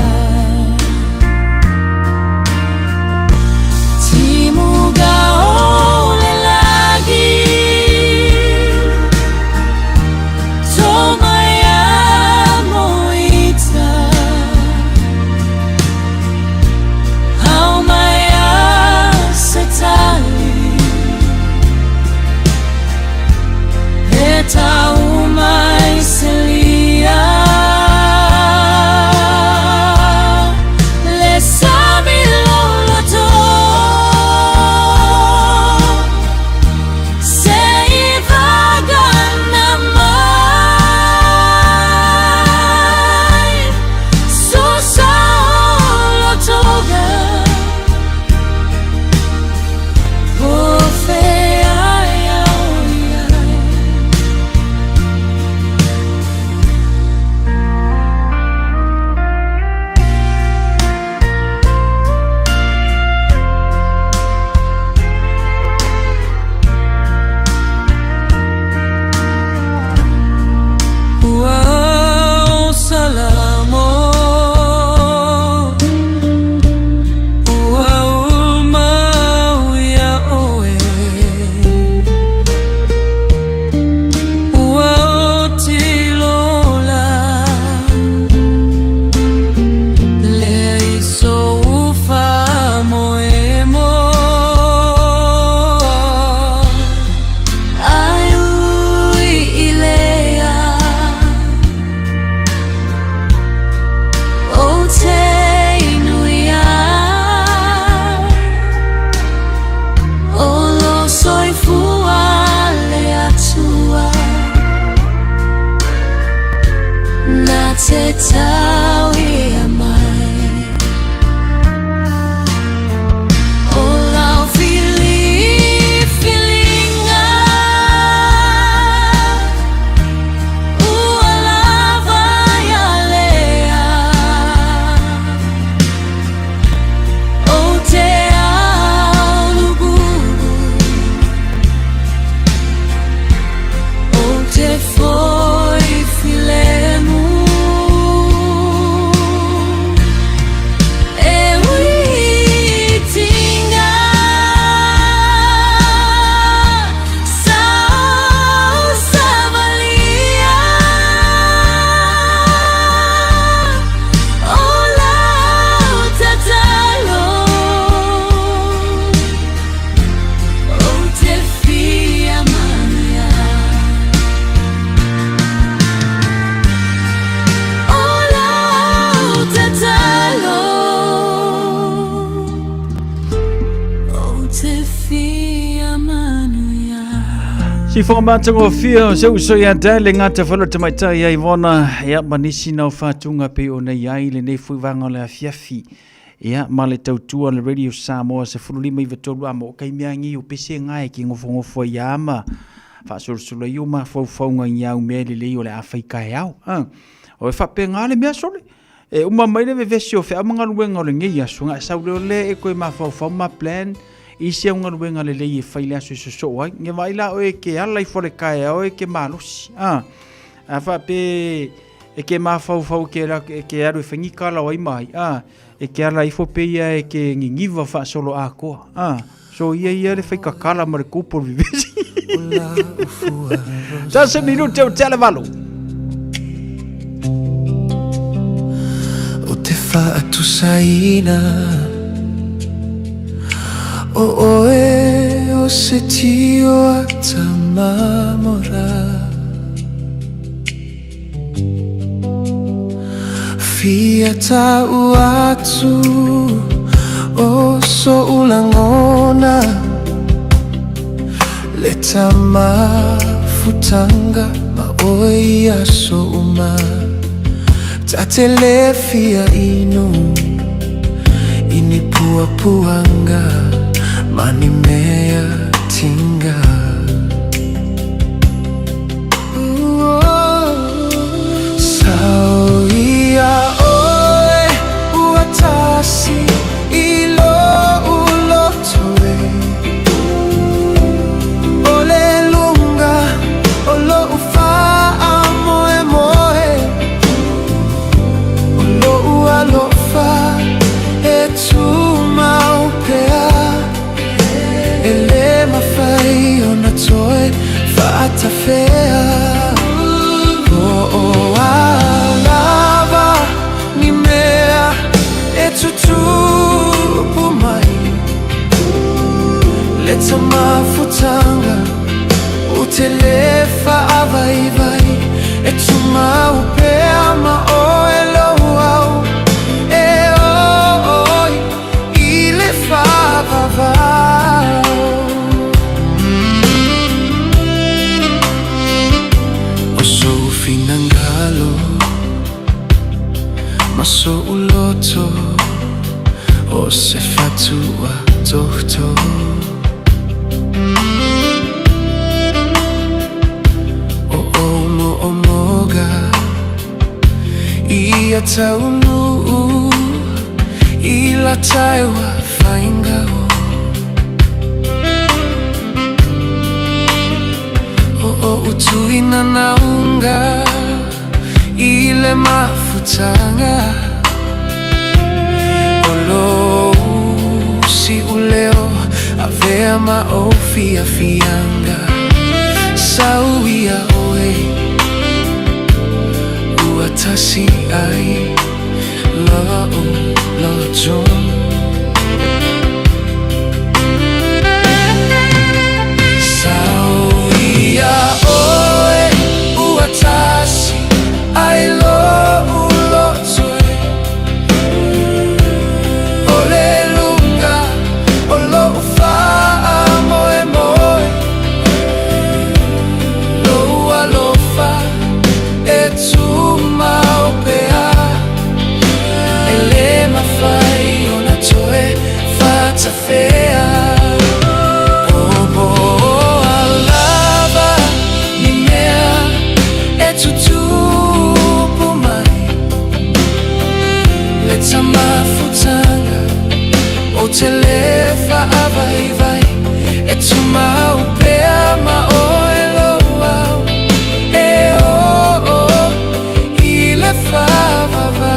Sifoga matagofie o se uso ia te le gata falo tamaitai ia Ivona ia ma nisi na o faatuga pei ona i ai lenei foi vaega o le afiafi ia ma le tautua le Radio Samoa 15 93 a mo kai mea ngi o pese ngae ki ngofongofo ia ma faasolosolo ai o mafaufauga i au mea lelei o le a fai taeao. A o e faapena le mea sole. E uma mai le vevesi o feau ma galuega o lenei aso, na e sau lea o le e koe mafaufau ma plan i se au galuega lelei e fai le aso e sosoo ai. Nge vaai la oe ke ala ifo le taeao e ke malosi. A, a faape e ke mafaufau ke, ke alu e whaingi kala o ai mai. A, e ke ala ifo pe ia e ke ngingiva faasolo atoa. A, so ia ia le whai kakala ma le kupo le vevesi. Tasi minute o te valu. O te whaatusaina O oe o se tio ata mamora Fia tau atu o so'u lagona Le tamafutanga ma oe i aso uma Ta te le fia inu I ni puapuaga ma ni mea tiga. Sau ia oe ua tasi i lo'u loto e O le luga o lo'u faamoemoe O lo'u alofa e tumau pea E lē mafai ona toe faatafea Po o a lava ni mea e tutupu mai Le tamafutaga ou te lē faavaivai E tumau pea ma oe lou au E oo i le faavavau. O sou finagalo ma so'u loto O se fatu ua toutou O ou mo'omoga Ia taunuu I lata e ua faiga o O o'u tuinanauga I le mafutaga O lou si'uleo Avea ma ou fiafiaga Sau ia oe Ua tasi ai Lo'u loto. Sau ia oe ua tasi ai lo'u loto e O le luga o lo'u faamoemoe Lou alofa e tumau pea E lē mafai ona toe faatafea Po o a lava ni mea e tutupu mai Le tamafutaga Ou te lē faavaivai E tumau pea ma oe lou au E oo i le faavavau.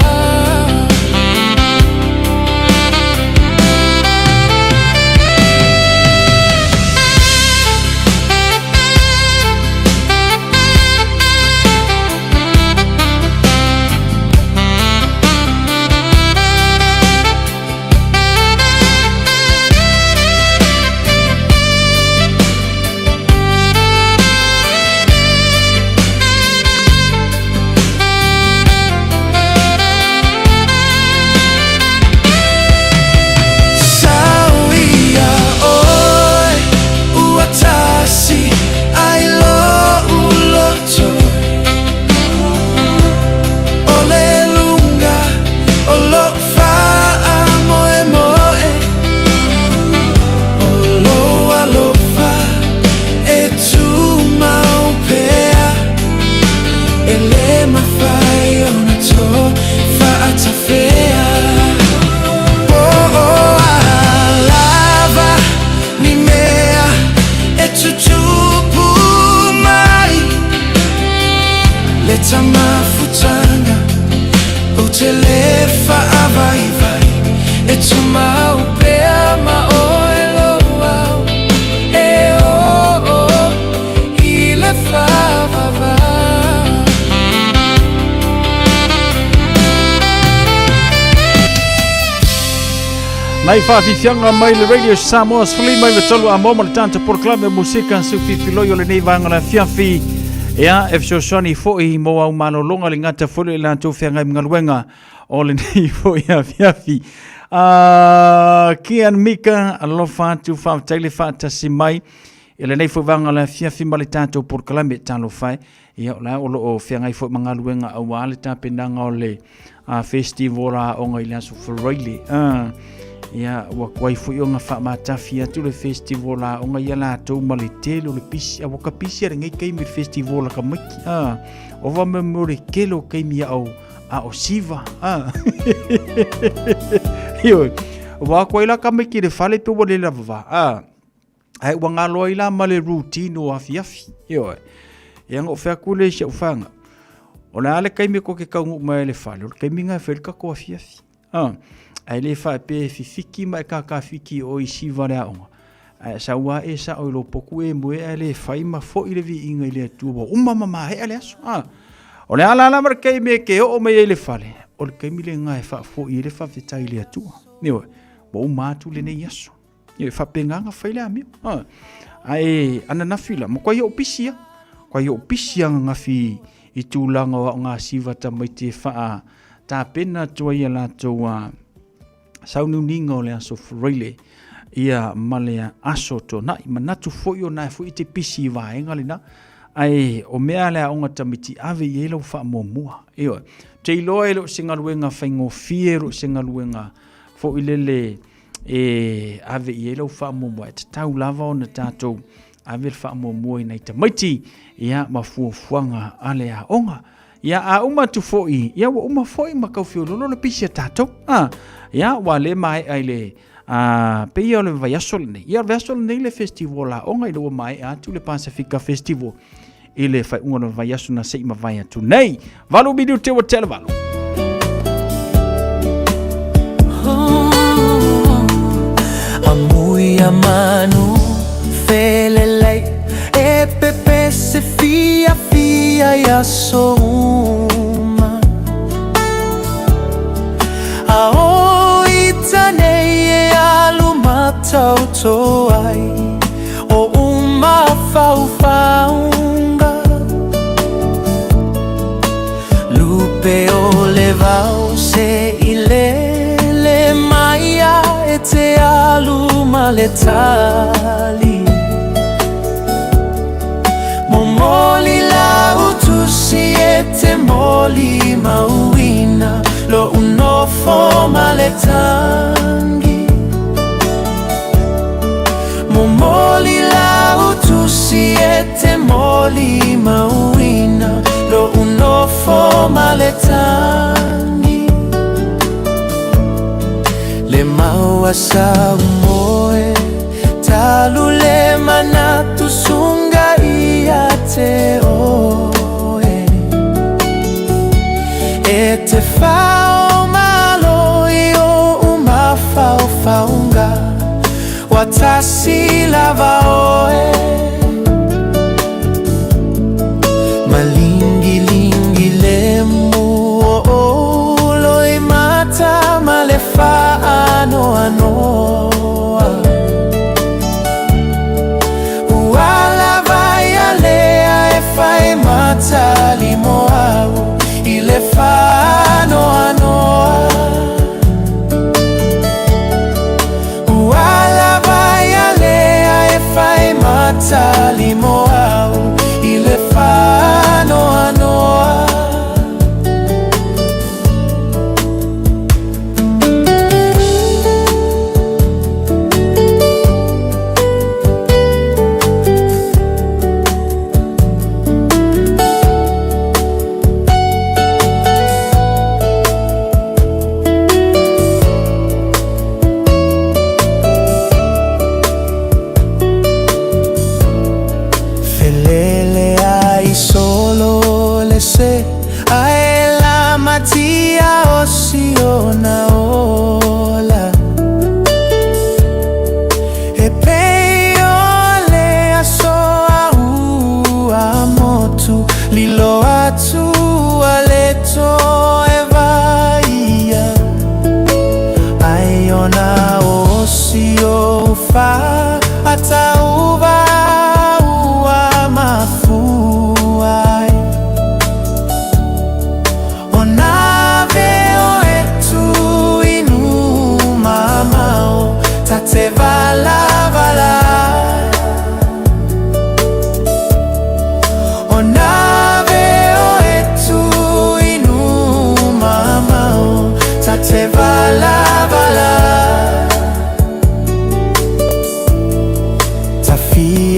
Nai faafiafiaga mai le Radio Samoa 13 Amoa ma le tatou polokalame o musika sufifiloi o lenei vaega o le afiafi. Ia, e fesoasoani foi mo au malologa le gata foi le latou feagai ma galuega o lenei foi afiafi. Kian Mika, alofa atu faafetai le faatasi mai i lenei foi vaega o le afiafi ma le tatou polokalame talofa e. Ia, o la o lo o feagai foi ma galuega aua le tapenaga o le festival a aoga i le aso Faraile. Ia, ua tuai foi ona faamatafi atu le festival a aoga ia latou ma le tele o le pisi. A ua ka pisi a lenei taimi le festival a tamaiti. Ova me mo le tele o taimi a o a o siva. Ioe, ua tuai la tamaiti le fale pe ua le lava va. Ae ua galo ai la ma le routine o afiafi. Ioe. Ia na ou fai atu lea i si au fana. O le a le taimi tou te taunuu mai ai i le fale, o le taimi lena e fai ai le tatou afiafi. A, ae le faapea e fifiki ma e kakafiki i o i siva le aoga. Ae sau lava e sao i lou potu e moe ae le fai ma foi le viiga i le Atua ua uma ma maea le aso. A, o le a la lava le taimi e te oo mai ai i le fale, o le taimi lena e faafoi ai le faafetai i le Atua. Ioe, ua uma atu lenei aso. E faapena ona fai le amio. Ae ananafi la, matua ou pisi lava. Matua ou pisi lava ananafi i tulaga o aoga siva tamaiti e faa tapena atu ai a latou sauniuniga o le aso Faraile ia ma le aso Toonai. Manatu foi o na foi e te pisi i vaega lena. Ae o mea a le aoga tamaiti ave i ai lau faamuamua. Ioe. Ou te iloa e le o se galuega faigofie, e le o se galuega foi lele e ave i ai lau faamuamua, e tatau lava ona tatou ave le faamuamua i nai tamaiti ia ma fuafuaga a le aoga. Ia a uma atu foi, ia ua uma foi ma tau feololo le pisi a tatou. Ia ua le maea i le pei o le vaiaso lenei. Ia o le vaiaso lenei le festival aoga ina ua maea atu le Pasefika Festival i le faaiuga o le vaiaso na se i mavae atu nei. 8 minute ua tea le 8. Amui a manu felelei e pepese fia fia ia so uma A o i tanei e alu matauto ai O uma faufaunga Lupe o le vao se i lele mai a e te alu ma le tali Momoli la utusi e te moli mauina Lo unofo ma le tangi Momoli la utusi e te moli mauina Lo unofo ma le tangi Le maua sa umoe Talu le manatu sunga ia te oe E te whao malo i o umafaofaunga Watasi lava oe Malingilingi le mu o olo i mata ma le faanoanoa Ua lava ia lea e fai matali mo au i le faanoanoa Ua lava ia lea e fai matali.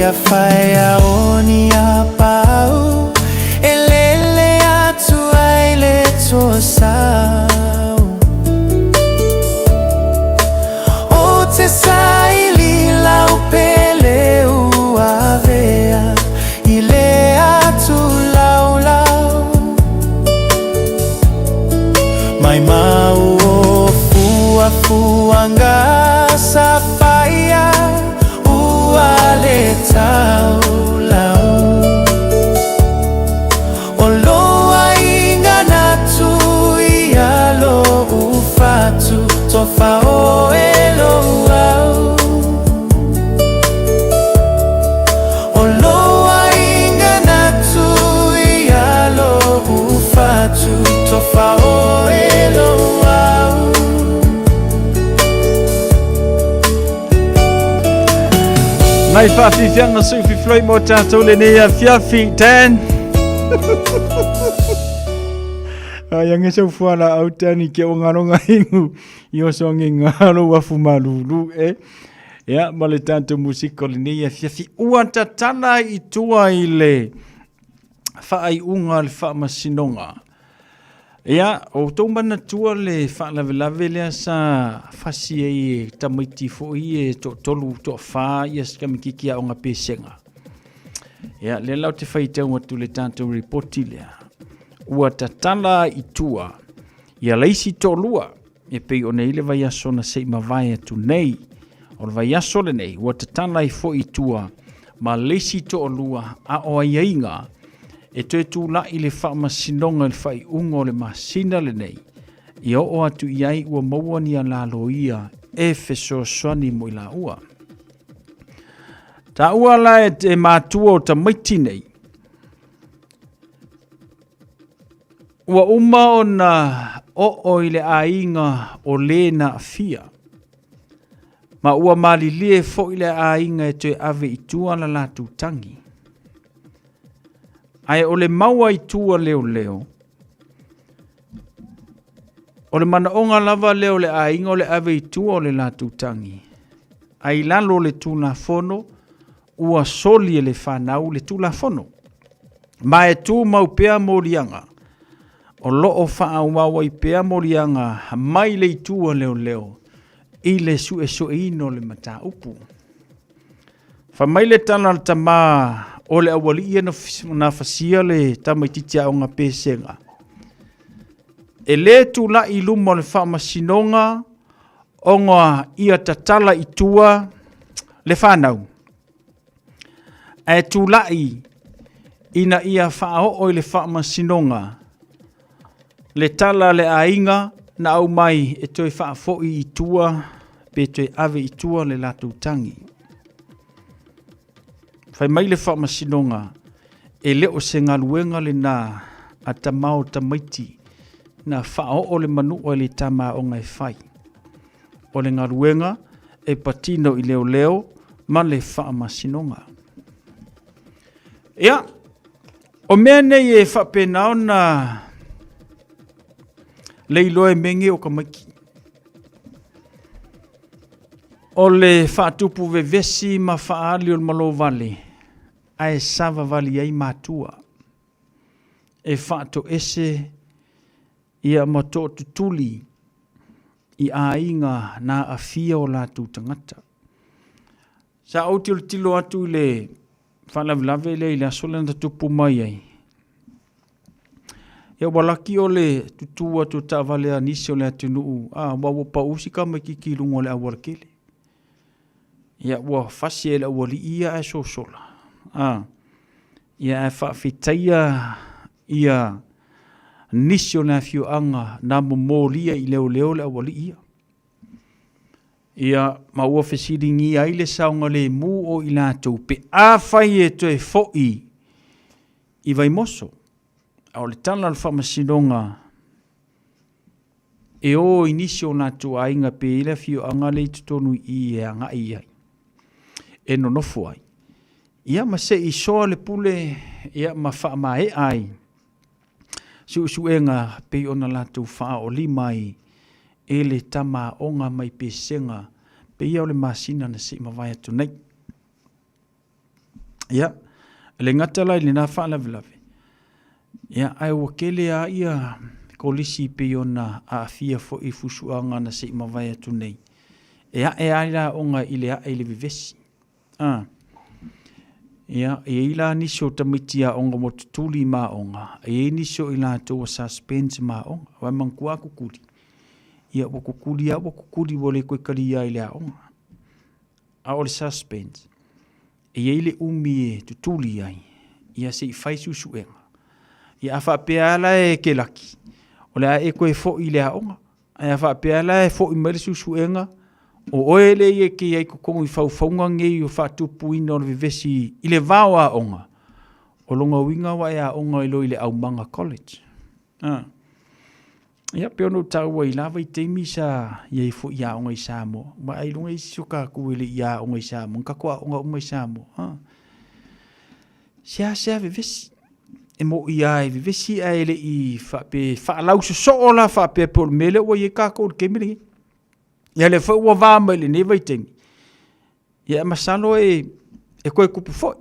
ia whaea o ni a pau E lele atu ai le toasau O te saili lau pele ua avea I le atu laulau Mai mau o fuafuaga sa faia Ua le taulau O lou aiga na tuia lou fatu Tofa oe lou au O lou aiga na tuia lou fatu Tofa oe lou au. Nai faafiafiaga sui fifiloi mo tatou lenei afiafi Dan. Ai ange sau fuala au tani ke o ngalonga ingu i o songe ngalo wafu malulu e. Ia ma le tatou musika o lenei afiafi ua tatala i tua i le faaiuga o le faamasinoga. Ia, o outou manatua le faalavelave lea sa fasi ai e tamaiti foi e toatolu, toafa ia si tamaitiiti aoga pesega. Ia, lea la ou te faitau atu i le tatou ripoti lea. Ua tatala i tua ia le isi toalua e pei ona i ai le vaiaso na se i mavae atu nei. O le vaiaso lenei, ua tatala ai foi i tua ma le isi toalua a o aiaiga e toe tulai i le faamasinoga i le faaiuga o le masina lenei, ia oo atu i ai ua maua ni alaloia e fesoasoani mo i laua. Taua la e matua o tamaiti nei, Ua uma ona oo i le aiga o le na aafia, ma ua malilie foi le aiga e toe ave i tua la latou tagi. Ae o le mau a i tua leoleo, o le manaoga lava lea o le aiga o le ave i tua o le latou tagi, ae i lalo o le Tulafono, ua soli e le fanau le Tulafono. Ma e tumau pea moliaga, o lo o faaauau ai pea moliaga mai le itu a leoleo i le suesueina o le mataupu. Fai mai le tala a le tama o le aualii na fasia le tamaitiiti aoga pesega, e lē tulai i luma o le faamasinoga ona ia tatala i tua le fanau, ae tulai ina ia faaoo i le faamasinoga le tala a le aiga na aumai e toe faafoi i tua pe toe ave i tua le latou tagi. Fai mai le faamasinoga, e le o se galuega lena a tama o tamaiti na faaoo le manua i le tama aoga e fai. O le galuega e patino i leoleo ma le faamasinoga. Ia, o mea nei e faapena ona leiloa e mege o tamaiti. O le faatupu vevesi ma faaali o le malovale, ae savavali ai matua. E faatoese ia ma tootutuli i aiga na aafia o latou tagata. Sa ou tilotilo atu i le faalavelave lea i le aso lea na tupu mai ai. Ia ua laki o le tutū atu o taavale a nisi o le atunuu, a ua pau si tamaitiiti i luga o le aualatele. Ia ua fasi e le aualii ia ae sosola. A, ia ae faafetaia ia nisi o le afioaga na momolia i leoleo le aualii ia. Ia, ma ua fesiligia ai le saogalemu o i latou pe afai e toe foi i Vaimoso. A o le tala a le faamasinoga, e o i nisi o latou aiga pe i ai le afioaga lea i totonu i i e agai i ai, e nonofo ai. Ia ma se i soa le pule ia ma faamaea ai suesuega pei ona latou faaolima ai e le tama aoga mai Pesega pei ia o le masina na se i mavae atu nei. Ia, e le gata la i lena faalavelave, ia, ae ua tele lava ia kolisi pei ona aafia foi i fusuaga na se i mavae atu nei, e ae ai le aoga i le ae i le vevesi. A. Ia, e i ai la nisi o tamaiti aoga ua tutuli ma aoga, e i ai nisi o i latou ua suspend ma aoga. Aua e manatua a tutuli, ia ua tutuli lava ua tutuli ua le toe talia ai i le aoga. A o le suspend, e i ai le umi e tutuli ai, ia se i fai suesuega. Ia a faapea lava la e kelaki, o le a e toe foi i le aoga. Ae a faapea la e foi mai le suesuega, o oe lea e te i ai i totonu i faufauga nei o faatupuina o le vevesi i le va o aoga, o lona uiga ua e aoga ai loa i le Aumaga College. A. Ia, pei ona ou taua i la vaitaimi sa i ai foi i aoga i Samoa, ma ailoga i isi o tatou e le i aoga i Samoa, na tatou aoga uma i Samoa. A. Seasea vevesi. E moni lava e vevesi ae le i faapea e faalausosoo la faapea pei o le mea lea ua i ai tatou i le taimi lenei. Ia lea foi ua va mai i lenei vaitaimi, ia masalo e toe tupu foi.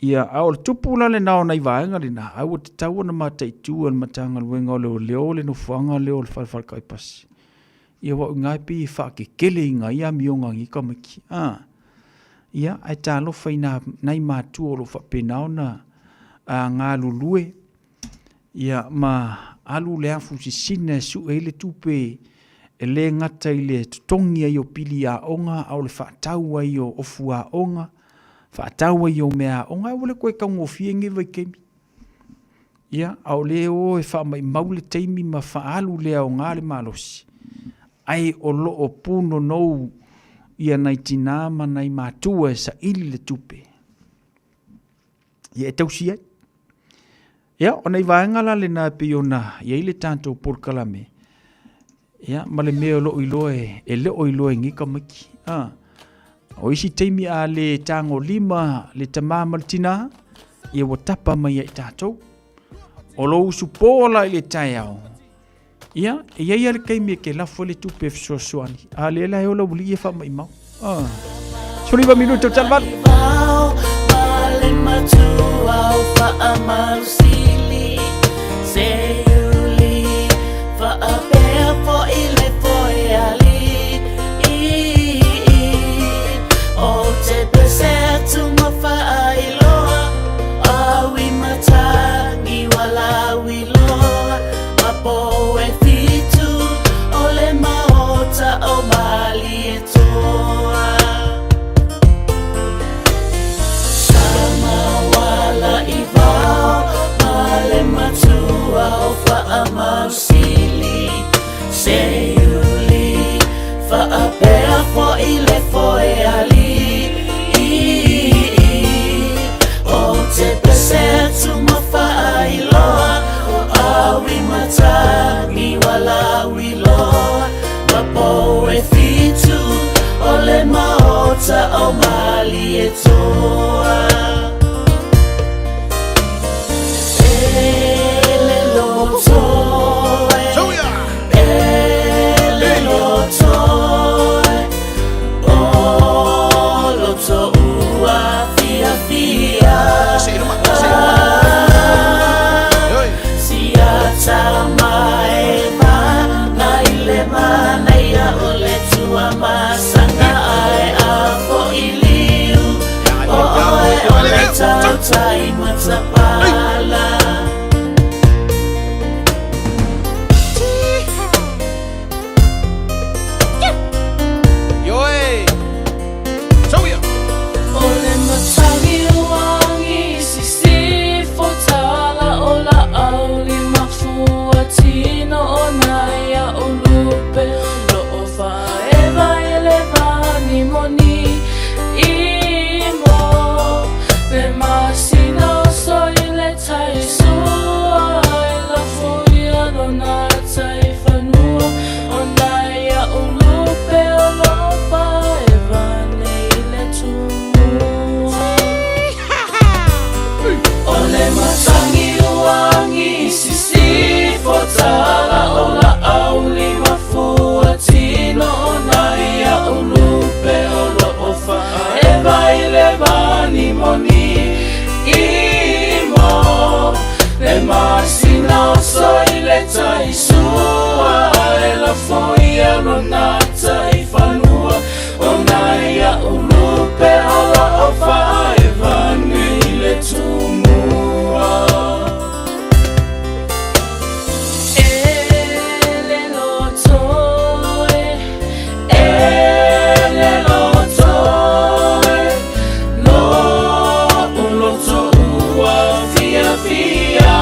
Ia, a o le tupu la lena o nai vaega lena, ae ua tatau ona mataitu e le Matagaluega o Leoleo le nofoaga lea o le Fale Faletaipasi. Ia aua o i ina e pei e faateteleina ai amioga a nei tamaiti. A, ia, ae talofa i nai matua o lo o faapena ona galulue ia ma alu le afu sisina e sue ai le tupe e le gata i le totogi ai o pili aoga, a o le faatau ai o ofu aoga, faatau ai o mea aoga, ae ua le toe taugofie lenei vaitaimi. Ia, a o lea e o e faamaimau le taimi ma faaalu le aoga le malosi, ae o lo o punonou ia nai tinā ma nai matua e saili le tupe ia e tausi ai. Ia, o nai vaega la lena e pei ona i ai le tatou polokalame, ia, ma le mea o lo o iloa e, e le o iloa e nei tamaiti. Ah, o isi taimi a le tagolima le tamā ma le tinā, ia ua tapa mai ia i tatou. O lou usupo la i le taeao, ia, e i ai lava le taimi e te lafo ai le tupe e fesoasoani, a lea la e ola ualii e faamaimau. Ah. 19 minuta o tala valu. moni Imo le masina o soile taisua e lafo ia lona taifanua ona ia ulupe o loo faaevane i le tumua. E le loto e, e le loto e, lo loto ua fiafia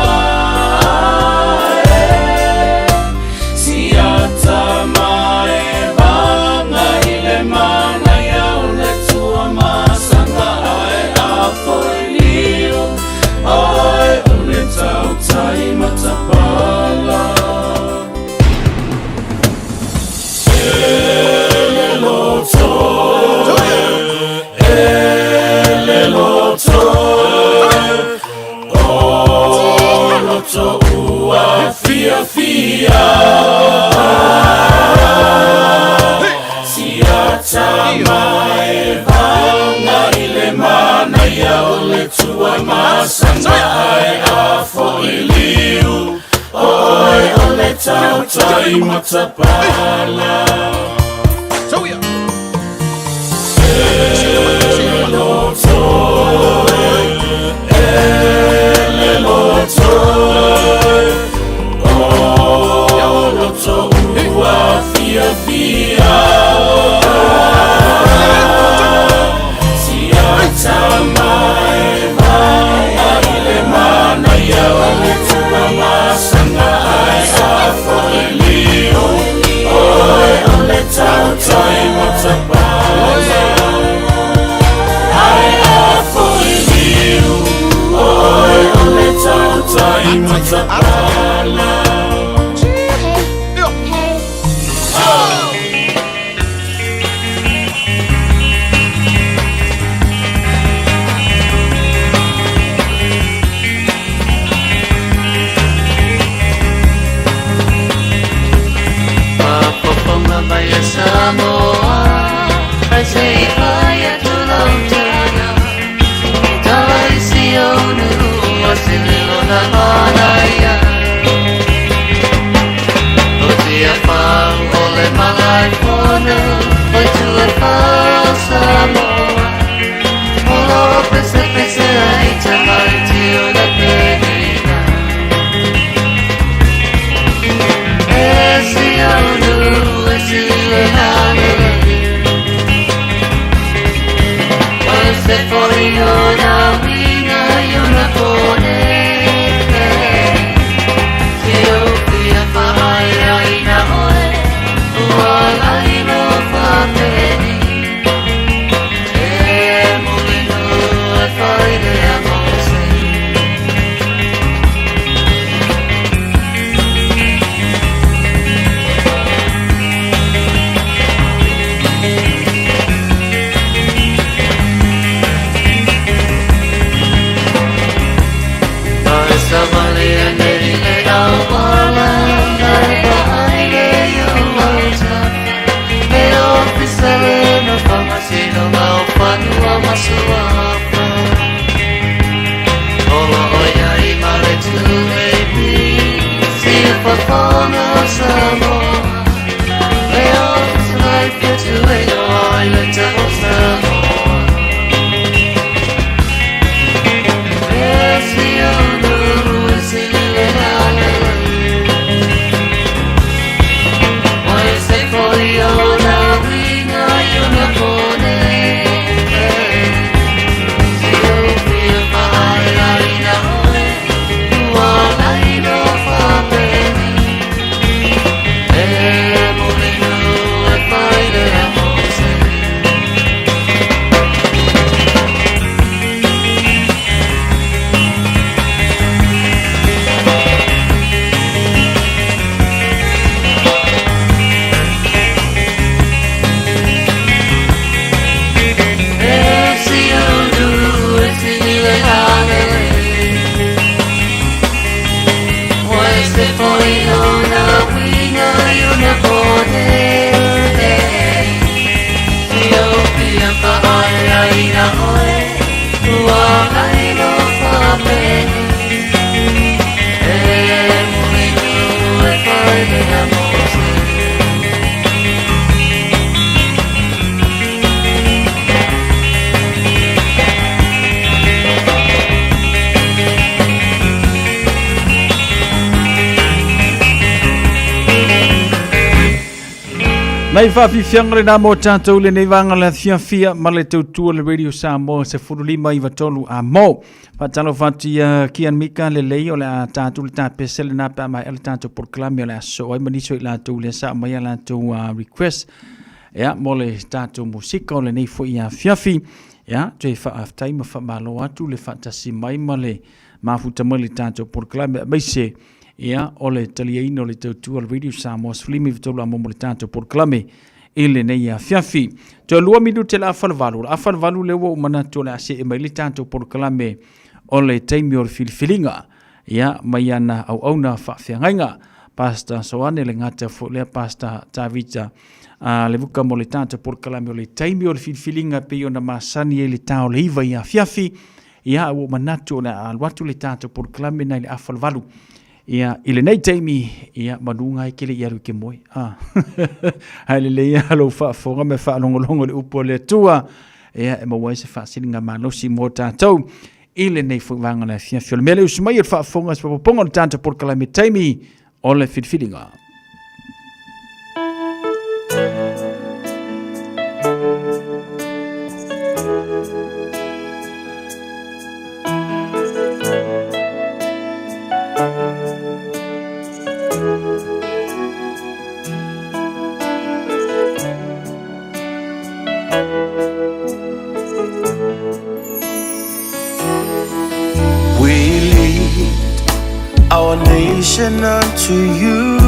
e. Siata mae vanga i le manaia o le tua masanga ae afo i liu, oe o le tautai matapala. E le loto e, e le loto e, o loto ua fiafia. Siata mae vanga i le manaia o le tua masanga ae afo i liu, oe o le tautai matapala. E le loto e, e le loto e, o loto ua fiafia. Siata mae vanga i le manaia o le tua masanga ae afo i liu, oe o le tautai matapala. Ae afo i liu, oe o le tautai matapala. Faafofoga mai e Samoa, ai se i fai atu lau tala. E tala i si ou nuu o se leo na manaia. O Tiafau o le Malaefono, o Tuafau Samoa. O lo pesepese ai tamaiti o na penina. E si ou nuu e si le lalelei. O se foi o na uiga i ona pone. Si o fia whaai na oe, ua lai no whapeni. E mulinu e whai lea mo se. Ai sa mali e nei le auala, ai vaai le iu auta. E ofisele no whamasino ngau whanua masuapa. Olo o ia i mare tu e pi, si e whafonga o Samoa. Le ofisa pe tu e o ai le te o Samoa. E si o nu e si le lalelei. Oi se foi o na uiga i ona pone. Si o fia whaai na oe, ua lai no whapeni. E Nai faafiafiaga lenā mo tatou i lenei vaega o le afiafi ma le tautua le Radio Samoa 15 93 a mo. Faatalofa atu ia Kian Mika lelei o le a tatou le tapese lenā pe a maea le tatou polokalame o le a sosoo ai ma nisi o i latou lea sa aumai a latou request ia mo le tatou musika o lenei foi afiafi. Ia, toe faafetai ma faamalo atu le faatasi mai ma le mafuta mai le tatou polokalame aemaise ia o le taliaina o le tautua o le Radio Samoa 13 a mo le tatou polokalame i lenei afiafi. Toe 2 minute le afa le 8. O le afa le 8 lea ua ou manatu o le a see mai le tatou polokalame o le taimi o le filifiliga. Ia, mai ana auauna faafeagaiga. Pastor Soane le gata foi lea Pastor Tavita a le vuka mo le tatou polokalame o le taimi o le filifiliga pei ona masani ai le ta o le 9 i afiafi. Ia, ua ou manatu o le a alu atu le tatou polokalame nai le afa le 8. Ia, i lenei taimi, ia, manuga ai ke le i alu i ke moe. Ah. Ae lelei lava lou faafofoga ma faalogologo i le upu a le Atua. Ia, e maua ai se faasiliga malosi mo tatou i lenei foi vaega o le afiafi. O le mea lea usu mai o le faafofoga se papapoga o le tatou polokalame taimi o le filifiliga. We lead our nation unto you.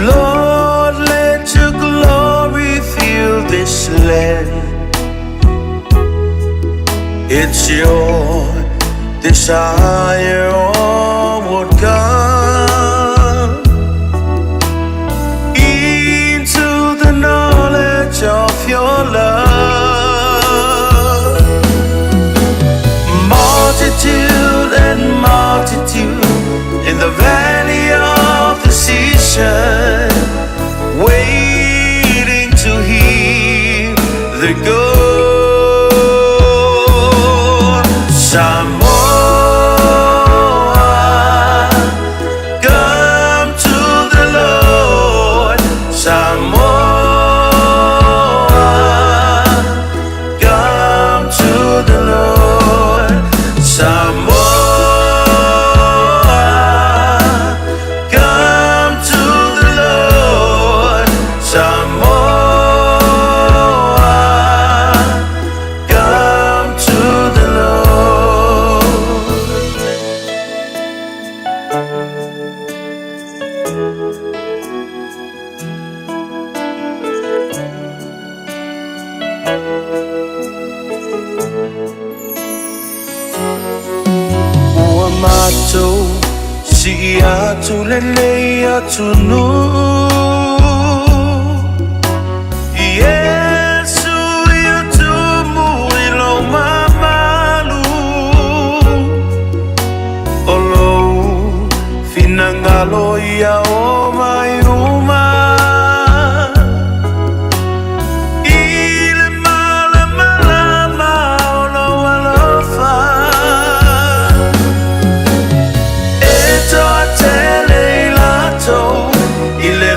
Lord, let your glory fill this land. It's your desire, all would come into the knowledge of your love. Multitude and multitude in the valley of decision, waiting to hear the go. Samoa, come to the Lord. Samoa, come to the Lord. Samoa, come to the Lord. Samoa, come to the Lord. Ua matou sii atu lenei atunuu Iesu i tumu i lou mamalu O lou finagalo ia o mai uma I le malamalama o lou alofa E toatele i latou i le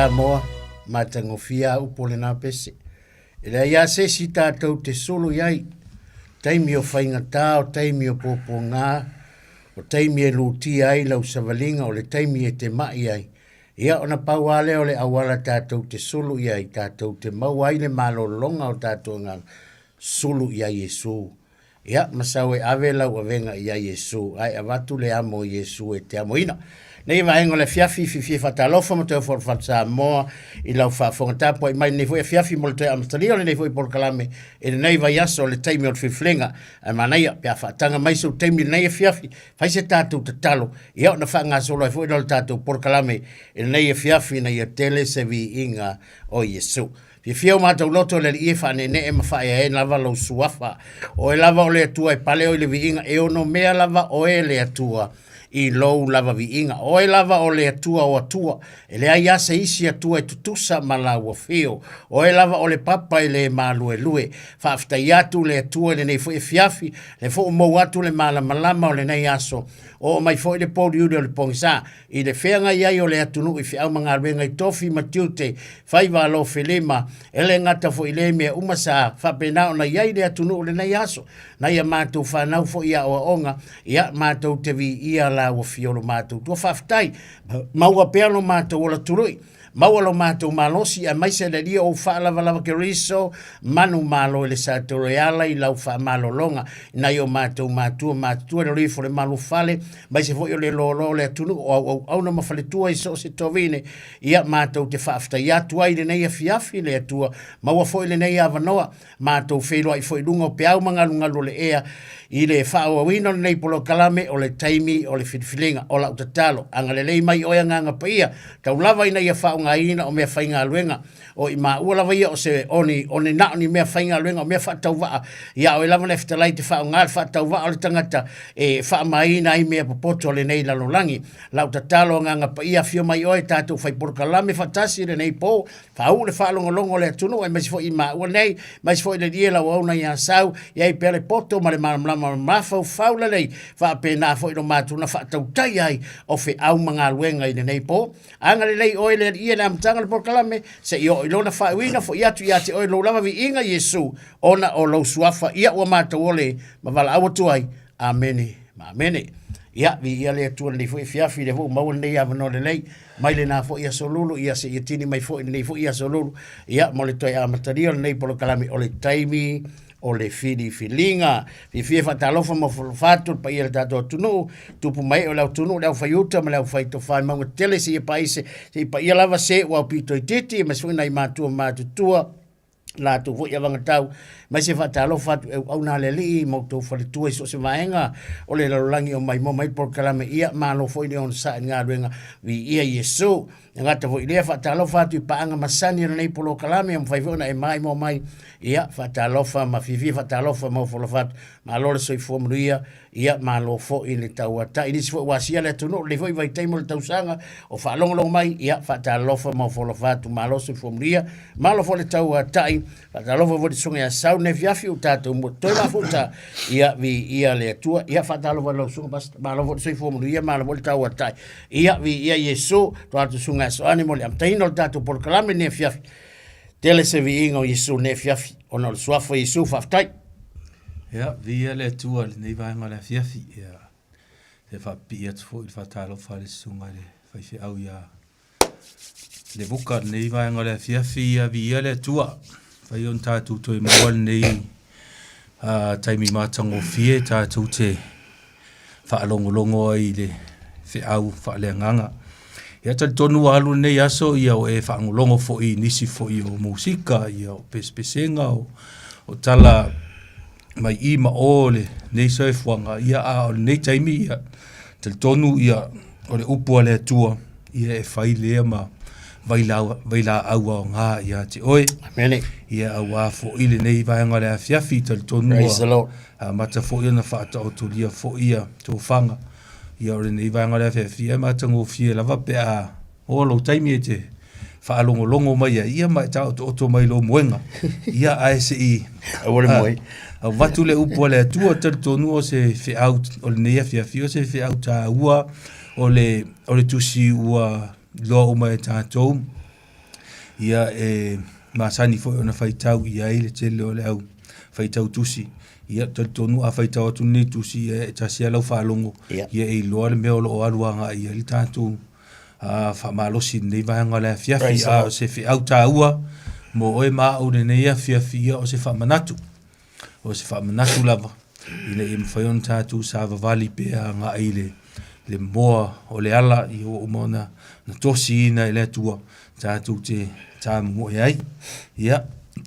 Samoa, matagofie a upu o lena pese. E leai lava se isi tatou te sulu i ai, taimi o faigata, o taimi o puapuaga, o taimi e lutia ai lau savaliga, o le taimi e te mai ai. Ia, ona pau lava lea o le auala tatou te sulu i ai, tatou te maua ai le malologa o tatou agaga, sulu ia Iesu. Ia, masau e ave lau avega ia Iesu, ae avatu le amo i Iesu e te amoina. Nei vaega o le afiafi, fiafia faatalofa ma toe ofo alofa Samoa i lau faafofoga tapuai mai lenei foi afiafi mo le toe amatalia o lenei foi polokalame i lenei vaiaso o le taimi o le filifiliga. Ae manaia pe a faataga mai sou taimi i lenei afiafi, fai se tatou tatalo, ia ona faagasolo ai foi lea o le tatou polokalame i lenei afiafi ina ia tele se viiga o Iesu. Fiafia o matou loto i le Alii e faaneenee ma faaeaea lava lou suafa. O oe lava o le Atua e pale oe i le viiga, e onomea lava oe le Atua i lou lava viiga. O oe lava o le Atua o Atua, e leai lava se isi Atua e tutusa ma lau afio. O oe lava o le papa e le maluelue. Faafetai atu le Atua i lenei foi afiafi, le foi ua mou atu le malamalama o lenei aso. Oo mai foi le pouliuli o le pogisa. I le feagai ai o le atunuu i feau ma galuega i tofi ma tiute, faiva alofelima, e le gata foi i lea mea uma sa faapena ona i ai le atunuu i lenei aso. Nai a matou fanau foi i aoaoga, ia, matou te viia la ua fia o lo matou tua. Faafetai, maua pea lo matou ola tului. Maua lo matou malosi aemaise le Alii o ou faalavalava Keriso manumalo i le satolo e ala i lau faamalologa i nai o matou matua matutua i lalo ifo o le malu fale aemaise foi o le loaloa o le atunuu o auauauna ma faletua i so o se tovine. Ia matou te faafetai atu ai i lenei afiafi i le Atua. Maua foi lenei avanoa matou feiloai foi i luga o peau ma galugalu o le ea i le faaauauina o lenei polokalame o le taimi o le filifiliga. O lau tatalo, agalelei mai oe Agaga Paia, tau lava ina ia faaaogaina o mea faigaluega o i maua lava ia o se o ni o ni na o ni mea faigaluega o mea faatauvaa ia oe lava le fetalai te faaaoga le faatauvaa o le tagata e faamaina ai mea popoto o lenei lalolagi. Lau tatalo Agaga Paia, afio mai oe tatou fai polokalame faatasi i lenei po. Faauu le faalogologo o le atunuu aemaise foi i maua nei, aemaise foi le lie lau auauna ia Sau, i ai pea le poto ma le malamalama mafaufau lelei, faapena foi lo matou na faatautai ai o feau ma galuega i lenei po. Agalelei oe le Alii i le amataga o le polokalame, se i oo i lona faaiuina, foi atu ia te oe lou lava viiga, Iesu, ona o lou suafa ia ua matou ole ma valaau atu ai. Amene ma amene. Ia, viia le Atua i lenei foi afiafi, lea foi ua maua lenei avanoa lelei, mai lena foi aso lulu, ia seia tini mai foi lenei foi aso lulu, ia, mo le toe amatalia o lenei polokalame o le taimi o le filifiliga. Fiafia e faatalofa ma folofa atu le paia o le tatou atunuu, tupu mai o le atunuu, le aufai uta ma le aufai tofa i mauga tetele seia paise, seia paia lava se ua aupito itiiti, aemaise foi nai matua matutua, latou foi avagatau, mai se faatalofa atu e auauna a le Alii ma outou faletua i so o se vaega o le lalolagi o maimoa mai polokalame ia, malo foi le onosai i le galuega, viia Iesu. E gata foi i lea, faatalofa atu i paaga masani o lenei polokalame, ua mafai foi ona e maimoa mai, ia, faatalofa ma fiafia faatalofa ma ofo alofa atu, malo le soifua manuia, Ia, malo foi le tauatai. Nisi foi ua asia le atunuu, lenei foi vaitaimi o le tausaga o faalogologo mai, ia, faatalofa ma ofo alofa atu, malo soifua manuia, malo foi le tauatai. Faatalofa foi i le susuga ia Sau lenei afiafi ua tatou toe mafuta, ia, viia le Atua. Ia, faatalofa i lau susuga Pastor, malo foi le soifua manuia, malo foi le tauatai. Ia, viia Iesu, to atu susuga ia Soane mo le amataina o le tatou polokalame lenei afiafi. Tele se viiga o Iesu lenei afiafi, ona o le suafa o Iesu, faafetai. Ia, viia le Atua i lenei vaega o le afiafi. Ia, e faapipii atu foi le faatalofa a le susuga i le faifeau ia Levuka i lenei vaega o le afiafi. Ia, viia le Atua. Fai ona tatou toe maua lenei taimi matagofie tatou te faalogologo ai i le feau faaleagaga. Ia talitonu ua alu lenei aso ia o e faalogologo foi i nisi foi o musika, ia o pesepesega, o tala mai i ma o lenei soifuaga, ia a o lenei taimi ia talitonu ia o le upu a le Atua ia e fai lea ma vailaau aoga ia te oe. Amene. Ia auā foi lenei vaega o le afiafi, talitonu Praise the Lord. amata foi ona faataotolia foi ia tofaga. Ia o lenei vaega o le afiafi e matagofie lava pe a maua lou taimi e te faalogologo mai ai, ia ma e taotooto mai lou moega. Ia ae se i Aua le moe. avatu le upu a le Atua, talitonu o se feau o lenei afiafi, o se feau taua o le tusi ua iloa uma e tatou. Ia e masani foi ona faitau i ai le tele o le au faitau tusi. Ia talitonu a faitau atu lenei tusi, ia e tasi lava lau faalogo, ia e iloa le mea o lo o alu agai i ai le tatou faamalosi i lenei vaega o le afiafi. A o se feau taua mo oe ma au i lenei afiafi, ia o se faamanatu. O se faamanatu lava ina ia mafai ona tatou savavali pea agai i le, le moa o le ala ia ua uma ona na tosiina e le Atua tatou te tamoe ai. Ia,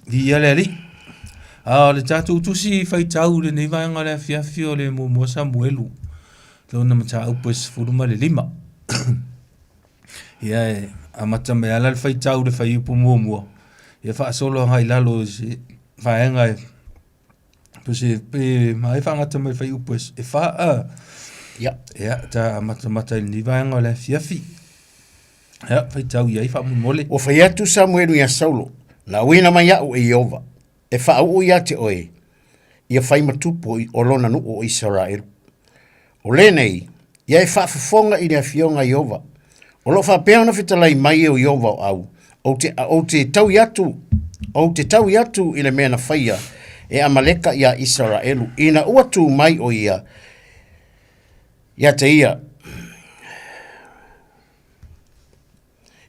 viia le Alii. A o le tatou tusi faitau i lenei vaega o le afiafi o le muamua Samuelu, lona mataupu e 15. Ia e amata mai lava la le faitau i le fuaiupu muamua, ia faasolo agai i lalo i se vaega e po se pe ma e faagata mai le fuaiupu e fa a. Ia. Ia, ta amatamata i lenei vaega o le afiafi. Ia, faitau i ai faamolemole. Ua fai atu Samuelu iā Saulo, Na auina mai aʻu e Ieova, e faauu ia te oe, ia fai ma tupu o lona nuu o Isaraelu. O lenei, ia e faafofoga i le afioga a Ieova. O lo o faapea ona fetalai mai e o Ieova o au, ou te, ou te taui atu, ou te taui atu i le mea na faia e Amaleka iā Isaraelu, ina ua tu mai o ia ia te ia.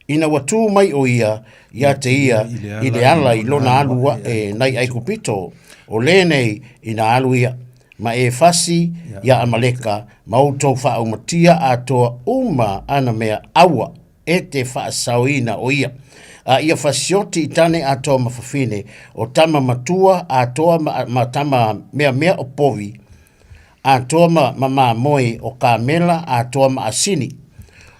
Ina ua tū mai ʻo ia iā te ia i le ala i lona alu aʻe nai ʻAikupito, o lenei ina alu ia, ma e fasi iā ʻAmaleka ma outou faaumatia atoa uma ana mea aua e te faasaoina ʻo ia. A ia fasioti i tane atoa ma fafine, o tama matua atoa ma, ma tama meamea o povi, atoa ma, ma mamoe o kamela atoa ma asini.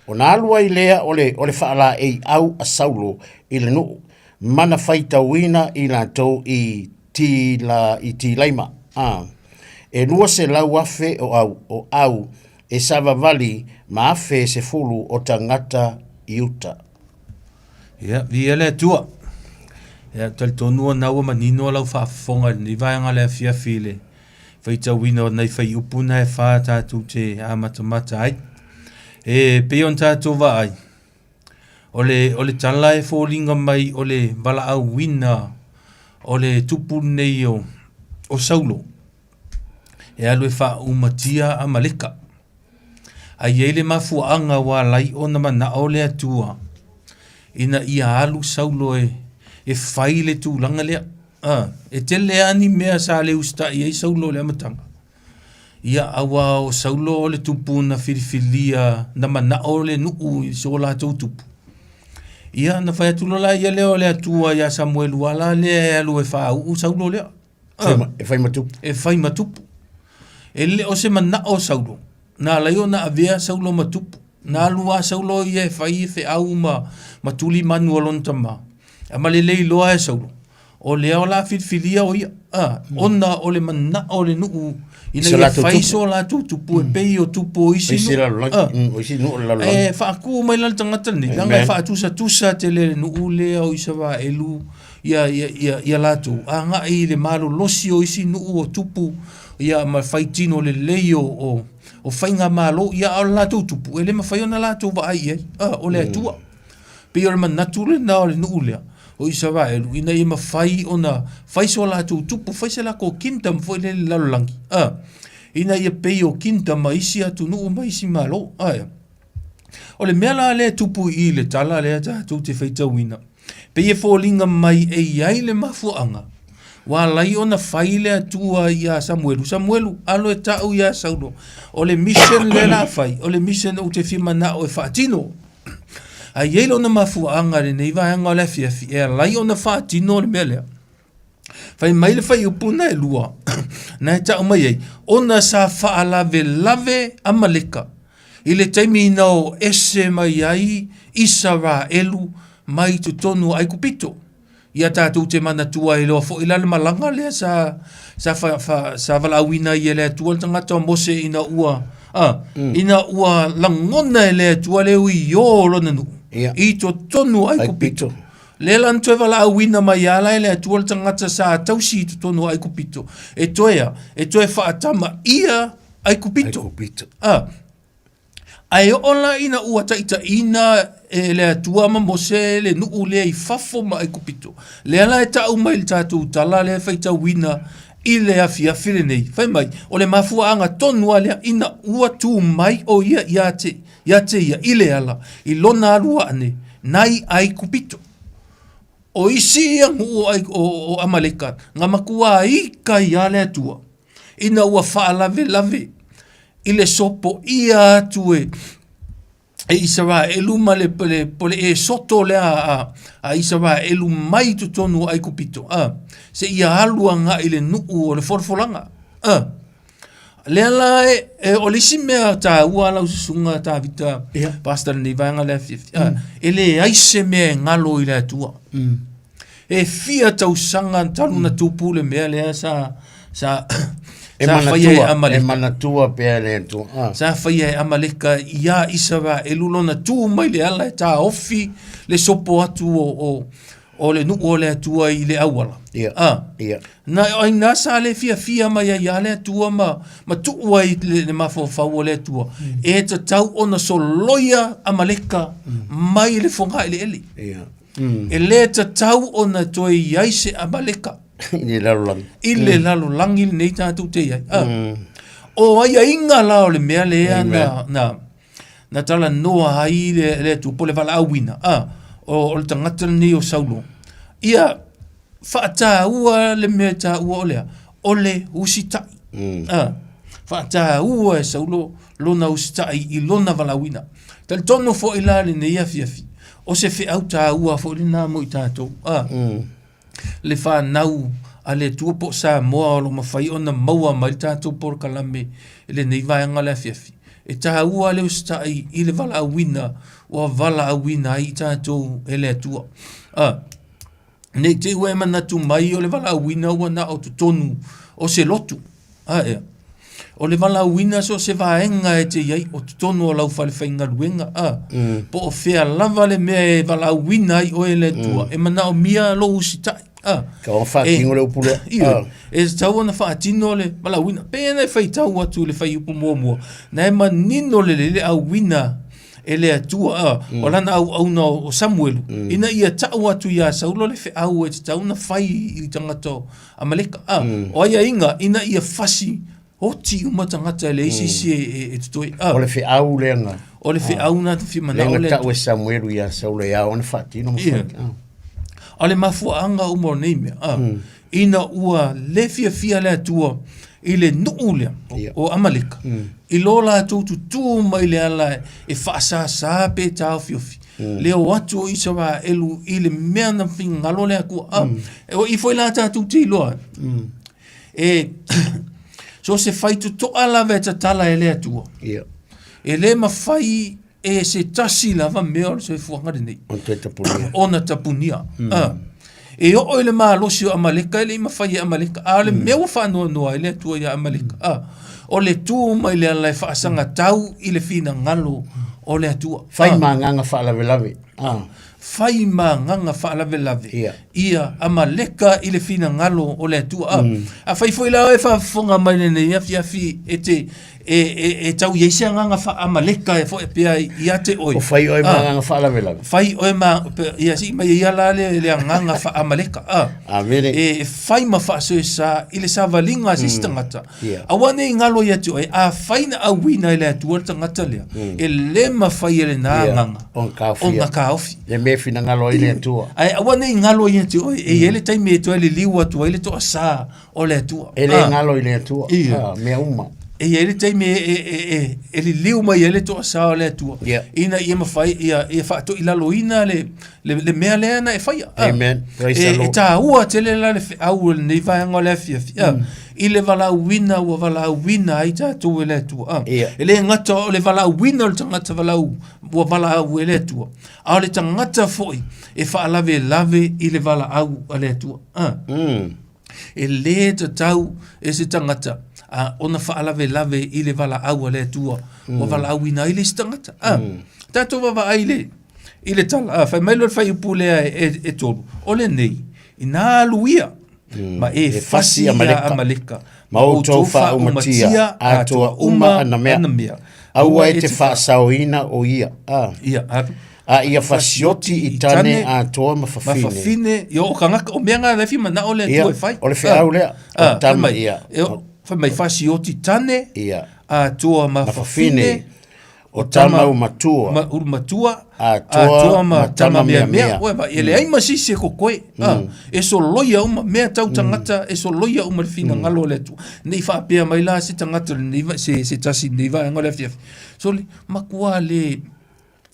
Ona alu ai lea o le, o le faalaei au a Saulo i le nuu, ma na faitauina i latou i Tila, i Tilaima. A, e 200,000 o au, o au e savavali ma 10,000 o tagata i uta. Ia, viia le Atua. Ia, talitonu ona ua manino lau faafofoga i lenei vaega o le afiafi i le faitauina o nai fuaiupu na e fa tatou te amatamata ai. E pei ona tatou vaai, o le, o le tala e foliga mai o le valaauina o le tupu lenei o, o Saulo e alu e faaumatia Amaleka. A i ai le mafuaaga ua ala ai ona manao le Atua ina ia alu Saulo e, e fai le tulaga lea. A, e tele lava ni mea sa le usitai ai Saulo i le amataga. Ia, aua o Saulo o le tupu na filifilia, na manao le nuu i so latou tupu. Ia, na fai atu loa la ia lea o le Atua iā Samuelu ala lea e alu e faauu Saulo lea. A, e fai ma tupu. E fai ma tupu. E le o se manao o Saulo, na ala ai ona avea Saulo ma tupu. Na alu lava Saulo ia e fai e feau ma, ma tuli manu a lona tama. A ma lelei loa e Saulo, o lea o le a filifilia o ia, a, ona o le manao o le nuu ina So ia latou fai tupu. so latou tupu e pei o tupu o isi Isi nuu. lalolagi. A, O isi nuu o le lalolagi. E faaku mai la le tagata lenei, leaga e Amen. faatusatusa tele e le nuu lea o Isaraelu ia, ia, ia, ia latou agai i le malolosi o isi nuu o tupu ia ma faitino lelei o, o, o faigamalo, ia a o le latou tupu, e le mafai ona latou vaai i ai, a, o le Atua. Pei o le manatu lena o le nuu lea o Isaraelu, ina ia mafai ona fai so latou tupu, fai se latou kingdom foi lele i le lalolagi, a, ina ia pei o kingdom a isi atunuu ma isi malo, a. O le mea la lea e tupu i i le tala lea tatou te faitauina, pei e foliga mai e i ai le mafuaaga ua ala ai ona fai le Atua iā Samuelu, Samuelu, alo e ta'u iā Saulo, o le mission lea la fai, o le mission ou te fia mana'o e faatino. A i ai lona mafuaaga i lenei vaega o le afiafi e ala ai ona faatino le mea lea. Fai mai le fuaiupu na e lua, na e ta'u mai ai, ona sa faalavelave Amaleka i le taimi na o ese mai ai Isaraelu mai totonu o Aikupito. Ia tatou te manatua ai loa foi la le malaga lea sa sa fa, fa, sa valaauina ai e le Atua le tagata o Mose ina ua a, mm. ina ua lagona e le Atua le uiō o lona nuu yeah. i totonu o Aikupito. Lea la na toe valaauina mai ala e le Atua le tagata sa tausi i totonu o Aikupito e toe a, e toe faatama ia Aikupito. Aikupito. A, Ae oo la ina ua taʻitaʻina e le Atua ma Mose le nuu lea i fafo ma Aikupito, lea la e taʻu mai le tatou tala lea e faitauina i le afiafi lenei, fai mai, o le mafuaaga tonu lava lea ina ua tu mai o ia ia te, ia te ia i le ala, i lona alu aʻe nai Aikupito. O isi ia nuu o, o, o Amaleka, na matua ika ia le Atua, ina ua faalavelave i le sopoia atu e e Isaraelu ma le, le, po le Esoto lea a, a Isaraelu mai i totonu o Aikupito, a, seia alu agai i le nuu o le folafolaga. A, lea la e, e, o le isi mea taua lau susuga Tavita, yeah. Pastor lenei vaega le afiafi, a, e leai se mea e galo i le Atua. E fia tausaga talu na tupu le mea lea sa sa E sa faia e manatua, e Amaleka. manatua pea le Atua. Ah. Sa faia e Amaleka iā Isaraelu lona tu mai le ala e taofi le sopo atu o, o, o le nuu o le Atua i le auala. Ia. Ah. Ia. Na, ai nā sa le fiafia mai ai iā le Atua ma, ma tuu ai le, le mafaufau o le Atua. E tatau ona soloia Amaleka mai le fogaeleele. Ia. E lē tatau ona toe i ai se Amaleka I le lalolagi. i le lalolagi lenei tatou te i ai. Ah. O aiaiga la o le mea lea na, na, na talanoa ai le, le Atua po o le valaauina ah, o, o le tagata lenei o Saulo. Ia faataua le mea e taua o lea, o le usitai. Ah, faataua e Saulo lona usitai i lona valaauina. Talitonu foi la lenei afiafi, o se feau taua foi lena mo i tatou. Ah, Le fanau a le Atua po o Samoa o lo o mafai ona maua mai le tatou polokalame i lenei vaega o le afiafi. E taua le usitai i le valaauina ua valaauina ai i tatou e le Atua. Ah, Ne i te i ua e manatu mai o le valaauina ua na o totonu o se lotu. A ea. O le valaauina so o se vaega e te i ai o totonu o lau falefaigaluega, a. Po o fea lava le mea e valaauina ai oe e le Atua, e manaomia lou usitai, a. Ka ona faatino le upu lea. Ioe. E tatau ona faatino le valaauina. Pei ona e faitau atu i le fuaiupu muamua, na e manino lelei le auina e le Atua, a, o lana auauna o Samuelu, ina ia tau atu iā Saulo le feau e tatau ona fai i tagata o Amaleka. A, o aiaiga, ina ia fasi oti uma tagata e leai se isi e totoe. A, O le feau lea na. O le feau na te fia manao Lea le na tau e Samuelu iā Saulo e ao ona faatino ma Ia. fai. A o le mafuaaga uma o nei mea, a, ina ua le fiafia le Atua i le nuu lea o Amaleka, i lo latou tutū mai le ala e faasāsā pe taofiofi, le o atu o Isaraelu i le mea na finagalo le Atua. A, o i foi la tatou te iloa, e so se faitotoa lava e tatala e le Atua, e le mafai e se tasi lava mea o le soifuaga lenei. Ona toe tapunia. Ona tapunia. Ah. E oo i le malosi o Amaleka, e le i mafai e Amaleka. A o le mea ua faanoanoa ai le Atua ia Amaleka. Ah. O le tu mai le ala e faasagatau i le finagalo o le Atua. Fai Ah. ma agaga faalavelave. Ah. Fai ma agaga faalavelave. Ia Amaleka i le finagalo o le Atua. Ah. Afai foi la oe e faafofoga mai lenei afiafi e te e, e, e tau i ai se agaga faa-Amaleka e foi pea ia te oe. O fai oe ma agaga faalavelave. Fai oe ma, ia sii mai ia la le, le agaga faa-Amaleka. Ah. Amene. E, e fai ma faasoesa i le savaliga a se isi tagata. Yeah. Aua ne i galo ia te oe, afai na auina e le Atua le tagata lea, e le mafai e lena Yeah. agaga Ona taofia. ona taofi. Le mea e finagalo ai le Atua. Ae aua ne i galo ia te oe, e i ai le taimi e toe liliu atu ai le toasā o le Atua. E le Ah. galo i le Atua. Ia. Ah, mea uma. E i ai le taimi e, e, e, e, e liliu mai ai le toasā o le Atua. Yeah. Ina ia mafai, ia, ia faatoilaloina le, le, le mea lea na e faia. Ah. Amen. Praise E, the e Lord. tāua tele la le feau o lenei vaega o le afiafi. Ah. I le valaauina ua valaauina ai tatou e le Atua. Ah. Yeah. E le gata o le valaauina o le tagata valaau, ua valaau e le Atua. A o le tagata foi e faalavelave i le valaau a le Atua. Ah. E lē tatau e se tagata a ona faalavelave i le valaau a le Atua ua valaauina ai le isi tagata. A, tatou vaavaai i le, i le tala, a, fai mai loa le fuaiupu lea e, e, e tolu, o lenei, ina alu ia, ma e E fasi fasi ia Amaleka, Amaleka, ma outou faaumatia atoa uma ana mea. ana mea. Aua e te faasaoina o ia. A. Ia, alu. A ia fasioti i tane atoa ma fafine. Ma fafine, ia o kangaka, o mea ngā lefi mana o le Ia, atua e fai. o le feau lea, o Ah, tama fai mai, ia. E, o- fai mai fasioti tane, Ia. atoa ma Ma fafine, fafine, o tama umatua. ma ulumatua, Atoa ma ma tama tama mea mea mea. mea. Oe, va, e leai ma sisi e kokoe. Ah, e soloia uma mea tau tagata, e soloia uma le finagalo o le Atua. Nei faapea mai la se tagata o lenei va- se, se tasi i lenei vaega o le afiafi. Sole, matua le,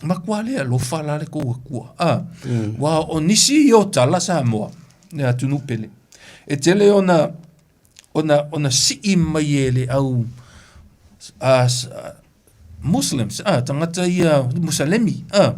matua le alofa la le kou Atua. Ah, Ua o nisi ia o tala Samoa, le atunuu pele. E tele ona, ona, ona sii mai e le au, a, Muslims, ah, tagata ia Musalemi, ah,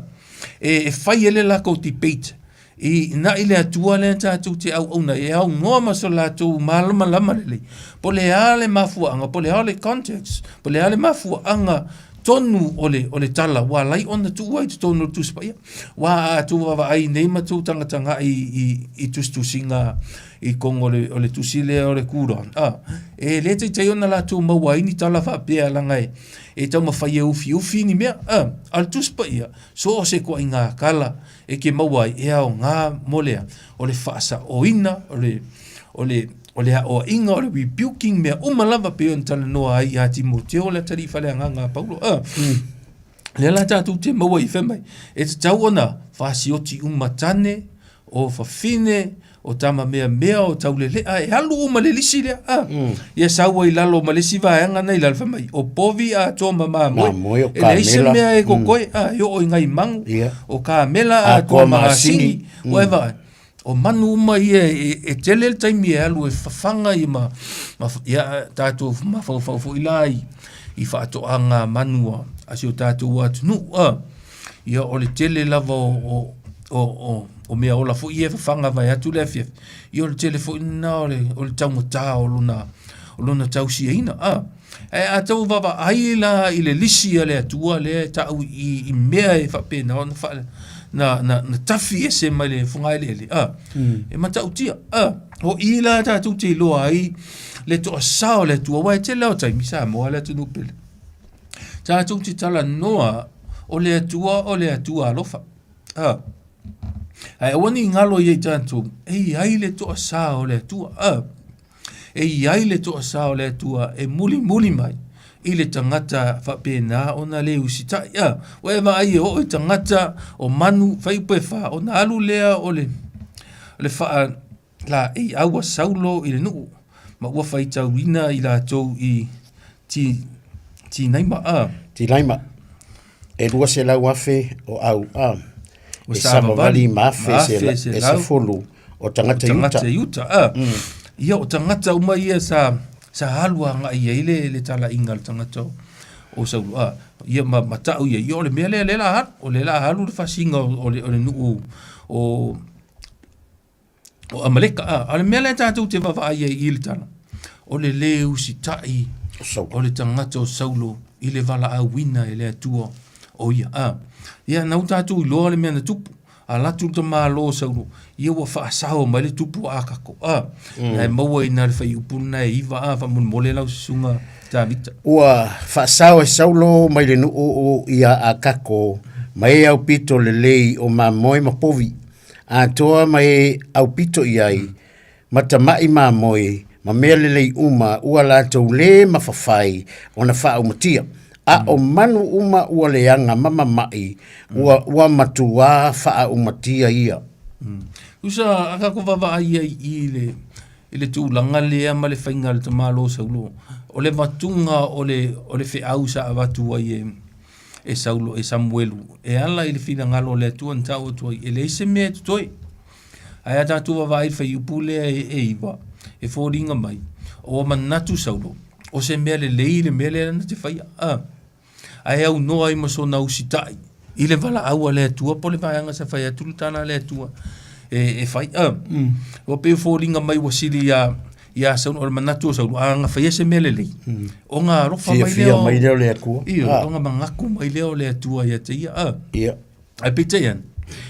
e, e fai ele lakou debate i na i le Atua lea tatou te auauna ai, e aunoa ma so latou malamalama lelei, po o le a le mafuaaga, po o le a le context, po o le a le mafuaaga tonu o le, o le tala ua ala ai ona tuu ai i totonu o le Tusi Paia. Ua a outou vaavaai nei ma tou tagatagai i, i, i tusitusiga i kogo o le, o le tusi lea o le Quran, ah, e le taitai ona latou maua ai ni tala faapea leaga e, e taumafai e ufiufi ni mea, ah, a o le Tusi Paia, so o se ituaiga tala e te maua ai e aoga mo le a? O le faasaoina, o le, o le, o le aoaiga, o le rebuking, mea uma lava pei ona talanoa ai ia Timoteo le atalii faaleagaga a Paulo. Ah, Lea la tatou te maua i fai mai, e tatau ona fasioti uma tane, o fafine, o tama meamea, o taulelea, e alu uma le lisi lea. Ah. Ia sau ai lalo ma le isi vaega na i lalo fai mai, o povi atoa ma mamoe. Mamoe, o E leai se kamela. mea e kokoe, ah, e oo i ngai mangu, Ia. o kamela atoa Atoa ma ma asini. asini. Ua e vaai, o manu uma ia e, e tele le taimi e alu e fafaga ia ma, ma ia, tatou mafaufau foi la i, i faatoaga manu a, a si o tatou atunuu. Ah. Ia o le tele lava o, o, o, o, o mea ola foi ia e fafaga vaeatu le afiafi. Ia o le tele foi lena o le, o le taugatā o lona, o lona tausiaina. Ah. Ae a tau vaavaai la i le lisi a le Atua lea e ta'u i, i mea e faapena ona faa, na, na, na tafi ese mai le fogaeleele, a, e matautia, a, o i la tatou te iloa ai le toasā o le Atua, aua e tele lava o taimi Samoa le atunuu pele. Tatou te talanoa o le Atua o le Atua alofa. A, ae aua ne i galo ia i tatou, e i ai le toasā o le Atua. A, E i ai le toasā o le Atua e mulimuli mai i le tagata faapena ona le usitai. A, ua e vaai e oo i tagata o manu faiupu e fa, ona alu lea o le, o le faa laei au a Saulo i le nuu, ma ua faitauina i latou i ti, Tinaima. A. Tinaima. E 200,000 o au, a. Ua E savavali savavali ma afe ma se, afe se e lau. se folu o tagata i uta. Tagata i uta, a. Ia, o tagata uma ia sa, sa alu agai i ai le, le talaiga a le tagata o, o Saulo, a. Ia, ma, ma ta'u ia, ia o le mea lea lea la alu, o lea la alu le fasiga o, o le, o le nuu o, o Amaleka, a. A o le mea lea tatou te vaavaai ai i le tala, o le lē usitai o le tagata o Saulo i le valaauina e le Atua o ia, a. Ia, na ua tatou iloa le mea na tupu, alu atu le tamālō o Saulo, ia ua faasao mai le tupu o Akako, a. Na e maua i ina le fuaiupu lena e 9, a, faamolemole lau susuga Tavita. Ua faasao e Saulo mai le nuu o ia Akako ma e aupito lelei o mamoe ma povi. Atoa ma e aupito i ai, ma tamaʻi mamoe, ma mea lelei uma ua latou lē mafafai ona faaumatia. A o manu uma ua leaga ma mamaʻi, ua, ua matuā faaumatia ia. Usa a tatou vaavaai ai i le i le tulaga lea ma le faiga a le tamālō Saulo, o le avatuga o le o le feau sa avatu ai e e Saulo e Samuelu e ala i le finagalo o le Atua na ta'u atu ai, e leai se mea e totoe. Ae a tatou vaavaai i le fuaiupu lea e, e 9, e foliga mai, ua manatu Saulo, o se mea lelei le mea lea na te faia. A, ae aunoa ai ma sona usitai i le valaau a le Atua po o le vaega sa fai atu le tala a le Atua e, e fai. A, ua pei e foliga mai ua sili iā iā Saulo, o le manatu o Saulo, a na faia se mea lelei, ona alofa mai lea Fiafia mai lea o le Atua. Ioe, ona manatu mai lea o le Atua ia te ia. A, Ia. ae peitai ane,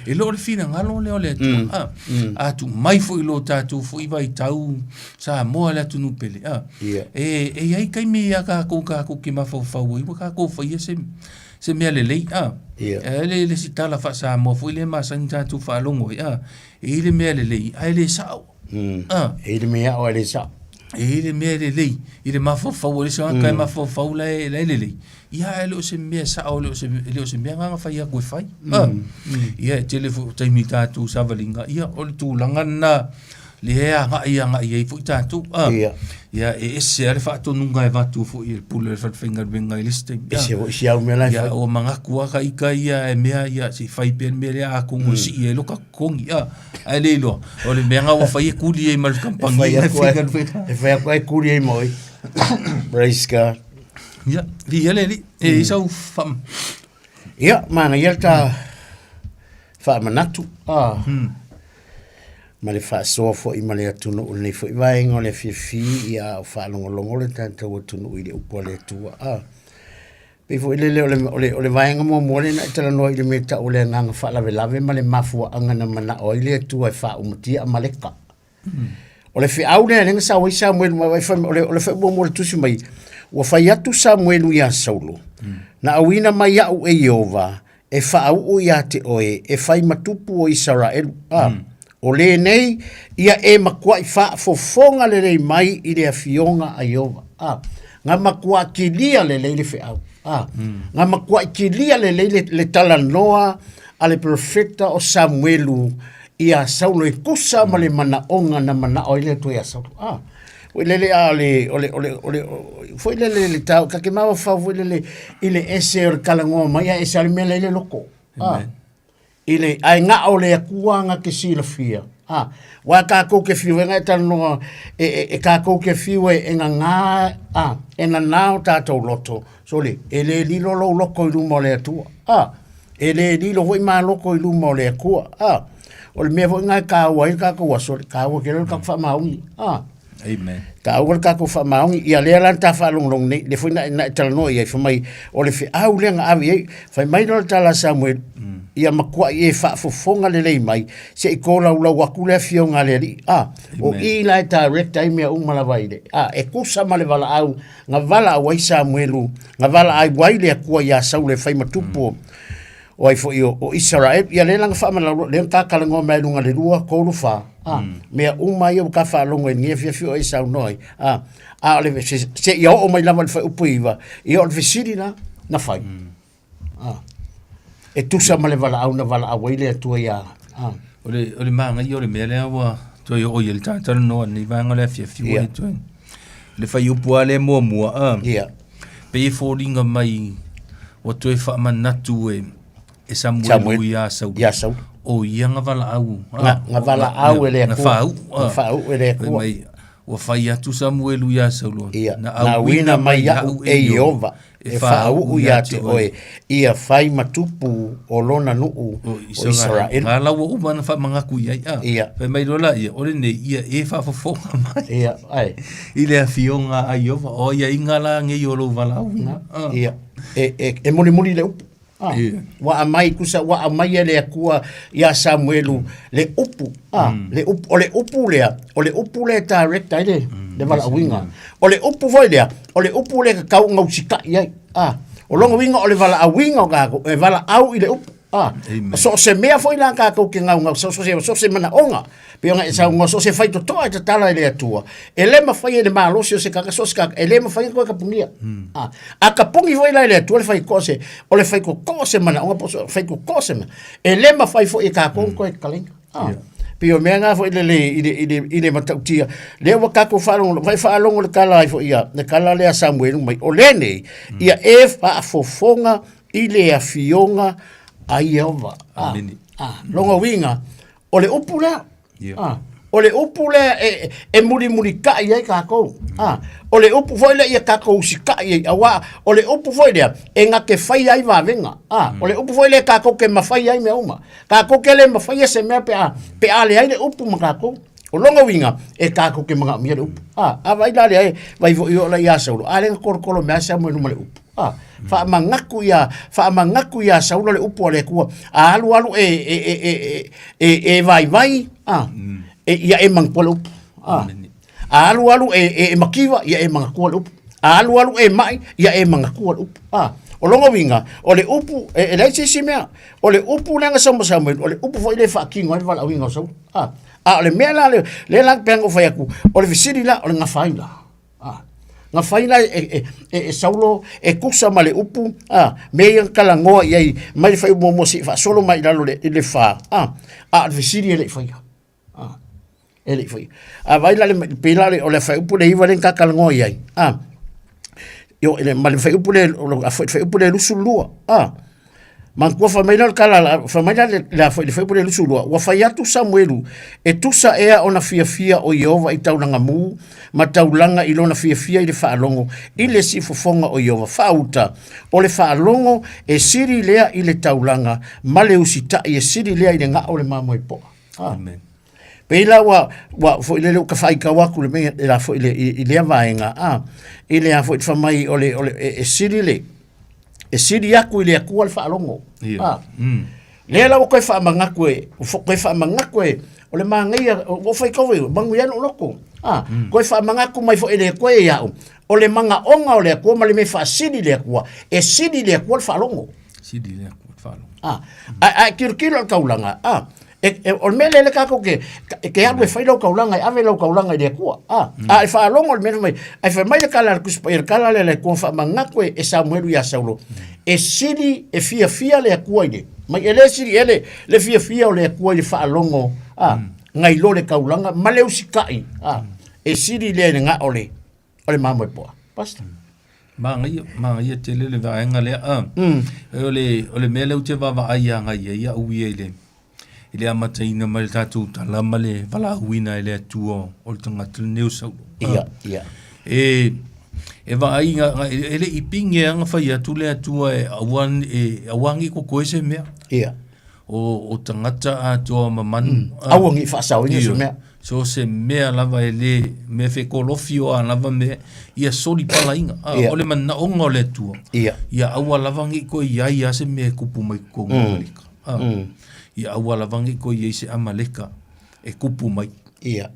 E le o le finagalo lea o le Atua. A, a tuu mai foi i lo tatou foi vaitau Samoa le atunuu pele. A, e, e i ai taimi ia tatou tatou te mafaufau ai ua tatou faia se, se mea lelei. A, e le, le isi tala faa-Samoa foi lea e masani tatou faalogo ai. A, e i ai le mea lelei ae le sao. A, e i ai le mea ao ae le sao. E i ai le mea lelei i le mafaufau o le isi tagata e mafaufau la e, la e lelei. Ia ae le o se mea sao, e le o se, e le o se mea na na fai atu e fai. Ah. Ia e tele foi o taimi tatou savaliga, ia o le tulaga lena lea e agai agai ai foi tatou. Ah. Ia. Ia e ese lava le faatonuga e avatu foi e le pule o le falefaigaluega i le isi taimi. Ese foi si au mea la e fai. Ia ua manatu lava ita ia e mea ia se i fai pea le mea lea atonu e sii ai loka totogi. Ah. Ae le iloa, o le mea na ua fai e kuli ai ma le kamupani E fai atu ai, e fai atu ai kuli ai ma oe. Praise God. Ia, viia le Alii. E i sau wha... Ia, manaia le ta faamanatu. Ah. Ma le faasoa foi ma le atunuu i lenei foi vaega o le afiafi, ia a o faalogologo le tatou atunuu i le upu a le Atua. Ah. Pei foi lele o le, o le, o le vaega muamua lea na e talanoa i le mea e tau o le agaga faalavelave ma le mafuaaga na manao ai le Atua e faaumatia Amaleka. O le feau lea lea na sau ai Samuelu mai, fai mai- o le, o le feau muamua o le tusi mai, ua fai atu Samuelu iā Saulo, na auina mai au e Ieova e faauu iā te oe e fai ma tupu o Isaraelu. A, o lenei, ia e matuai faafofoga lelei mai i le afioga a Ieova. A, na matuai kilia lelei le feau. A, na matuai kilia lelei le, le talanoa a le profeta o Samuelu iā Saulo e tusa ma le manaoga na manao ai le Atua iā Saulo. A, foi lele a le, o le, o le, o le, foi lele le tau, ka ke mafaufau foi lele i le ese o le talanoa mai, a ese lava le mea la i le loko. A, i le, ae na o le Atua na te silafia. A, aua tatou te fiu e na e talanoa, e, e, e tatou te fiu e, e nana, a, e nana o tatou loto, sole, e le lilo lou loto i luma o le Atua. A, E le lilo foi maloto i luma o le Atua. A, o le mea foi lena e taua ai le tatou aso, e taua tele le tatou faamaoni. A, Amen. Taua le tatou faamaoni. Ia lea la na ta faalogologo nei, lea foi na, na e talanoa i ai, fai mai, o le feau lea na ave i ai, fai mai loa le tala a Samuel, ia matuai e faafofoga lelei mai, se i tolaulau atu le afioga a le Alii. A, o i la e direct ai mea uma lava i le, a, e tusa ma le valaau Na valaau ai Samuelu, na valaau ai le Atua iā Saulo e fai ma tupu o ai foi o Isaraelu. Ia lea la na faamanatu, lea na ta talanoa mai ai i luga i le 2, 3, 4, a, mea uma ia ua ta faalogo i lenei afiafi o e saunoa ai, a, a o le, seia oo mai lava i le fuaiupu 9, ia o le fesili la na fai, a, e tusa ma le valaau na valaau ai le Atua iā, a. O le, o le manaia o le mea lea ua toe oo i ai le ta talanoa i lenei vaega o le afiafi ua toe. Le fuaiupu lava lea muamua, a. Ia. Pei e foliga mai ua toe faamanatu e, e Samuelu iā Saulu. Iā Saulu. O ia na valaau. Na, na valaau e le Atua. Na faauu. Na faauu e le Atua. Fai mai, ua fai atu Samuelu iā Saulo. Ia, na auina mai au e Ieova e faauu ia te oe, ia fai ma tupu o lona nuu o Isaraelu. Nga la ua uma ona faamanatu i ai, a. Ia. Fai mai loa laia, o lenei, ia e faafofoga mai. Ia, ai. I le afioga a Ieova, o aiaiga la nei o lou valaauina. Ia, e, e, e mulimuli le upu. Ah, ua aumai tusa ua aumai e le Atua iā Samuelu le upu, ah, le upu, o le upu lea, o le upu lea e direct ai le, le valaauina. O le upu foi lea, o le upu lea e tatau ona usitai ai. Ah, o lona uiga o le valaauina o tatou, e valaau i le upu. Ah, so o se mea foi la tatou te gaugau, so o se, so o se manaoga, pei ona e saunoa, so o se faitotoa e tatala e le Atua, e le mafai e le malosi o se tagata, so o se tagata, e le mafai ona toe tapunia. A, a tapuni foi la e le Atua le faitotoa se, o le faitotoa se manaoga po o se faitotoa se mea, e le mafai foi e tatou ona toe tatalaina. A, pei o mea na foi lele i le, i le, i le matautia, lea ua tatou faalogo, vai faalogo le tala ai foi ia, le tala lea a Samuelu mai, o lenei, ia e faafofoga i le afioga a Ieova. A, a, lona uiga, o le upu lea. Yeah. Ah, o le upu lea e, e mulimulitai ai tatou. Ah, o le upu foi lea ia tatou usitai ai, auā o le upu foi lea e na te faia ai vavega. Ah, o le upu foi lea tatou te mafai ai mea uma. Tatou te le mafaia se mea pe a, pe a leai le upu ma tatou. O lona uiga, e tatou te manaomia le upu. Ah, a vaai la lea e, vai foi oo la ia Saulo, a lea na kolokolo mai lava Samuelu ma le upu. A, faamagaku ia, faamagaku ia Saulo le upu a le Atua. A alu alu e, e, e, e, e, e, e vaivai, a, e, ia e manatua le upu. A, a alu alu e, e, e makiva, ia e manatua le upu. A alu alu e mai, ia e manatua le upu. A, o lona uiga, o le upu, e, e leai se isi mea, o le upu lea na sau ma Samuelu, o le upu foi lea e faatino ai le valaauina o Saulo. A, a o le mea la, le, lea la pei ona ou fai atu, o le fesili la, o le gafaina. A, gafaina e, e, e, e Saulo e tusa ma le upu, a, mea ia na talanoa i ai mai le faaiupu muamua seia faasolo mai i lalo i le fa, a, a o le fesili e le i faia. A, e le i faia. A vaai la le, pei la o le faaiupu le 9 lea na ta talanoa i ai, a, ioe, ma le faaiupu le, o le faaiupu le 22, a, Manatua fai mai la le tala, fai mai la le, le, le faaiupu le 22, ua fai atu Samuelu, e tusa ea ona fiafia o Ieova i taulaga mū ma taulaga i lona fiafia i le faalogo i le siufofoga o Ieova. Faauta, o le faalogo e sili lea i le taulaga ma le usitai e sili lea i le gao o le mamoe poa. Ah. Amen. Pei la ua, ua foi lele ua ka faitau atu le mea la foi le, i, i lea vaega, ah, i le a foi te fai mai o le, o le, e, e sili le, e sili atu i le Atua le faalogo. Ia. Ah. Lea la ua toe faamanatu e, ua toe faamanatu e, o le manaia, ua ou faitau ai, manuia ai lou loto. Ah, toe faamanatu mai foi e le Atua ia au, o le manaoga o le Atua ma le mea e faasili i le Atua, e sili i le Atua le faalogo. Sili i le Atua le faalogo. Ah, ae, ae tilotilo i le taulaga, ah, E, e, o le mea lea le tatou ke, ke alu e fai lau taulaga, e ave lau taulaga i le Atua. Ah, mm. A e faalogo le mea mai, ai fai mai le tala a le Tusi Paia, le tala lea le Atua faamanatu e, e Samuelu ia Saulo. E sili, e fiafia le Atua i le, mai e le sili e le, le fiafia o le Atua i le faalogo, ah, mm. nai lo le taulaga, ma le usitai, ah, mm. e sili lea i le gao le, o le mamoe poa. Pastor. Mm. Manaia, manaia tele le vaega lea. Ah. Mm. O le, o le mea lea ou te vaavaai agai ai au ia i le, i le amataina mai le tatou tala ma le valaauina e le Atua o le tagata lenei o Saulo. Ia, ia. E, e vaai, e le i pine lava na fai atu le Atua e aua, e aua ne i kokoe se mea. Ia. O, o tagata atoa ma manu. Mm. Aua ne i faasaoina se mea. So se mea lava e le mea fekolofi o a lava mea, ia soli palaina. Ah, Ia. O le manaoga o le Atua, Ia. ia aua lava ne i toe i ai a se mea e kupu mai totonu o Amaleka. Ah, Ia aua lava ne i toe i ai se Amaleka e kupu mai. Ia.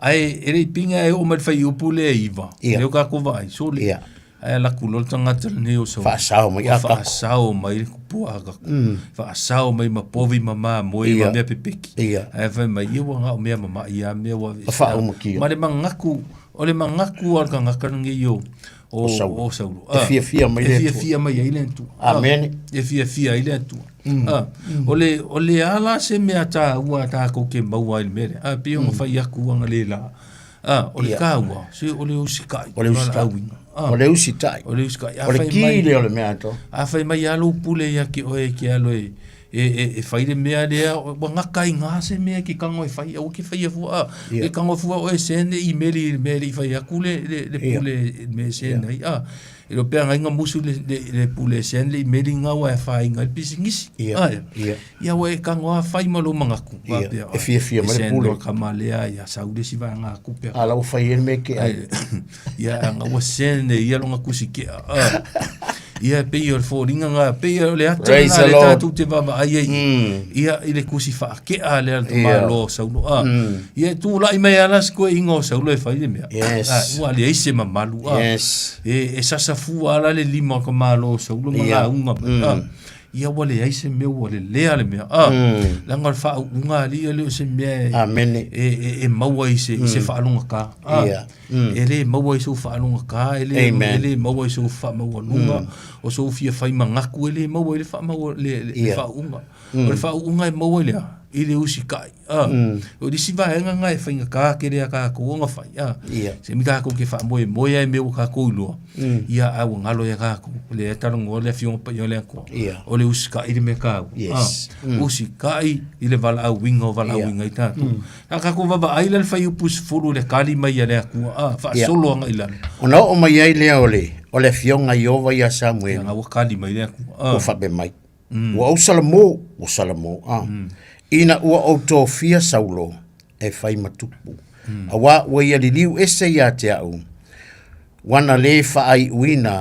Ae e le i piga e oo mai le fuaiupu lea e 9, Ia. lea ua tatou vaai, sole. Ia. Ae ala atu loa le tagata lenei o Saulu. Faasao mai Ua Akaku. faasao mai le kupu a Akaku. Faasao mai ma povi ma mamoe ma Ia. mea pepeki. Ia. Ae fai mai, ia ua na o mea mama'i lava mea ua aveesea. Faaumakia. Ma le manatu, o le manatu a le tagata lenei o, o, O Saulu. o Saulu. E fiafia mai le E Atua. fiafia mai ai le Atua. Amene. E fiafia ai le Atua. Ah, o le, o le a la se mea taua a tatou ke maua ai i le mea lea? Ah, pei ona fai atu analeila. Ah, o le Ia. taua, se o le usitai. O le usitai. Valaauina. Ah. O le usitai. O le usitai. A O le fai ki mai- lea o le mea atoa. A fai mai lava lou pule ia te oe e te alo e, e, e, e fai le mea lea, ua gata ai gā se mea e te tago e fai, aua ke faia fua. Ah, Ia. e tago fua oe sene imeli i le mea e le i fai atu le, le, le Ia. pule i le mea e sene ai. Ah, e le o peagai na musu le, le, le pule e sene le imeli ngā ua e whainga i le pisinisi. Ia. Ah, ia. Ia. Ia ua e tago lava fai ma lou manatu. Ia, Faapea, e fiafia mai le e sene pule. loa kama lea, ia sau le isi vaega atu pea. A la ua fai ai le mea e kea ai. Ia, anga ua sene ia longa kusi kea. Ah. Ia, pei o le foliga nga, pei o le ata Praise lena the le Lord. tatou te vaavaai ai. Ia, i le kusi faakea lea le Ia. tamaloa o Saulo. Ah. Ia, e tulai mai lava la si toeaina o Saulo e fai le mea. Yes. Ah, ua leai se mamalu. Ah. Yes. E, e sasafua lava la le lima o le tamaloa o Saulo ma Ia. lauga mai. Ah. Ia ua leai se mea ua lelea le mea. Ah, leaga o le faauuga a alii e le o se mea e, Amene. e, e, e maua i se, i se faalogata. Ah, Ia. E le maua i sou faalogata, e le, Amen. e le maua i sou faamaualuga, o sou fia fai manatu, e le maua i le faamaua, le, le, le Ia. faauuga. O le faauuga e maua i le a? I le usitai. Ah, O le isi vaega lena e faigata tele ia tatou ona fai. Ah, Ia. Se mi tatou ke faamoemoe ai i mea ua tatou iloa, ia a ua galo ia tatou. Lea e talanoa le Afioga Paia o le Atua. Ia. O le usitai le mea taua. Yes. Ah, Usitai i le valaauina o valaauina i tatou. A tatou vaavaai la i le fuaiupu 10 i le kali mai a le Atua, ah, faasolo agai i lalo. Ona oo mai ai lea o le, o le afioga Ieova ia Samuelu. Ia, ua kali mai le Atua. Ah. Ua faapea mai. Ua ou salamo, ua salamo, a. Ina ua ou tofia Saulo e fai ma tupu. Auā ua ia liliu ese ia te au, ua na lē faaiuina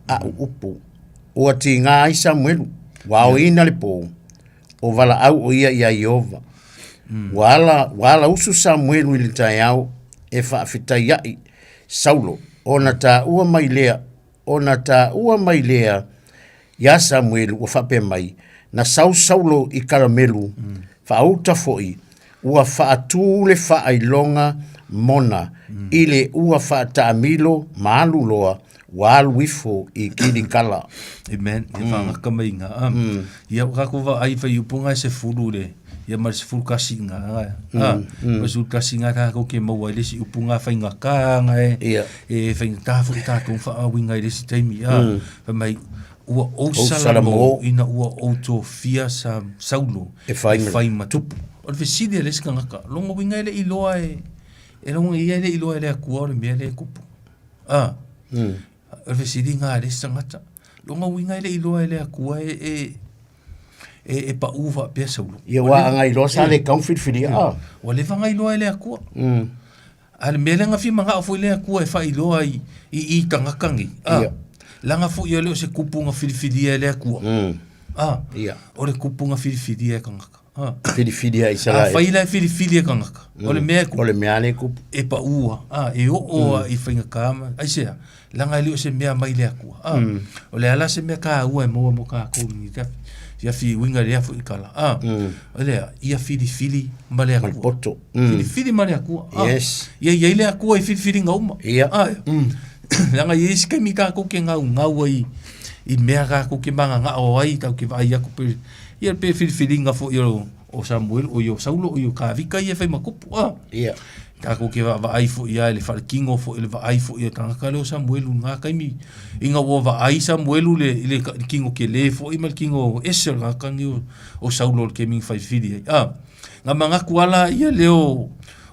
a'u upu. Ua tigā ai Samuelu, ua aoina le pō, o valaau o ia iā Ieova. Ua ala, ua ala usu Samuelu i le taeao e faafetai a'i Saulo, ona taua mai lea, ona taua mai lea iā Samuelu ua faapea mai, Na sau Saulo i Karamelu, faauta foi, ua faatū le faailoga mona i le ua faataamilo ma alu loa, ua alu ifo i Kilikala. Amen. Ia whaangaka mai ngā. Ah. Ia o kako wa ai whai upunga e se fulu le. Ia ma le se fulu kasi ngā. Ah. Ma se fulu kasi ngā kako ke maua i le si upunga whai ngā kā ngā e. Ia. E whai ngā tāfu i tātou wha awi ngā i le si taimi. Ah. Whai mai, ua ou Ou salamo salamo. ina ua ou tofia sa Saulo E whai ma- whai matupu. O le fesili a le isi kangaka, longa winga e le iloa e, e longa ia e le iloa e le akua o le mea le kupu. Ah. O le fesili ngā le isi tangata. Longa winga e le iloa e le akua e, e, e, e pa uva pea Saulo. Ia ua anga iloa sa le kau filifili ah. Ua leva nga iloa e le akua. A le mea lea nga fia mangao foi le akua e whailoa i, i, i tangata ngi. Ah. Ia. Langa foi o leo se kupu nga filifilia e le akua. Ah. Ia. O le kupu nga filifilia e kangaka. Ah. Filifilia i Israel. A whai la e filifili e kangaka. O le mea e kupu. O le mea le kupu. E pa ua. Ah, e o o i whainga kama. Ai sea, langa e leo se mea mai le akua. Ah. O le ala se mea ka ua e moa mo ka kou ni te ia fi winga le afu i kala. Ah. O lea, ia filifili ma le akua. Ma le poto. Filifili ma le akua. Ah. Yes. Ia ia i le akua i filifili ngā uma. Ia. Ah. Langa i isi kaimi kākou ke ngau ngau ai i mea kākou ke manga ngā o ai tau ke vai aku pe ia pe filifilinga fo i o o Samuel o i o Saulo o i o Kavika ia whai makupu. Ah. Ia. Kākou ke va vaai fo ia le whalekingo fo i le vaai fo ia tangaka leo Samuelu ngā kaimi i ngā ua vaai Samuelu le i le kingo ke le fo i ma le kingo ese o ngā kangi o, o Saulo le ke mingi whai whiri ai. Ah. Ngā mangaku ala ia leo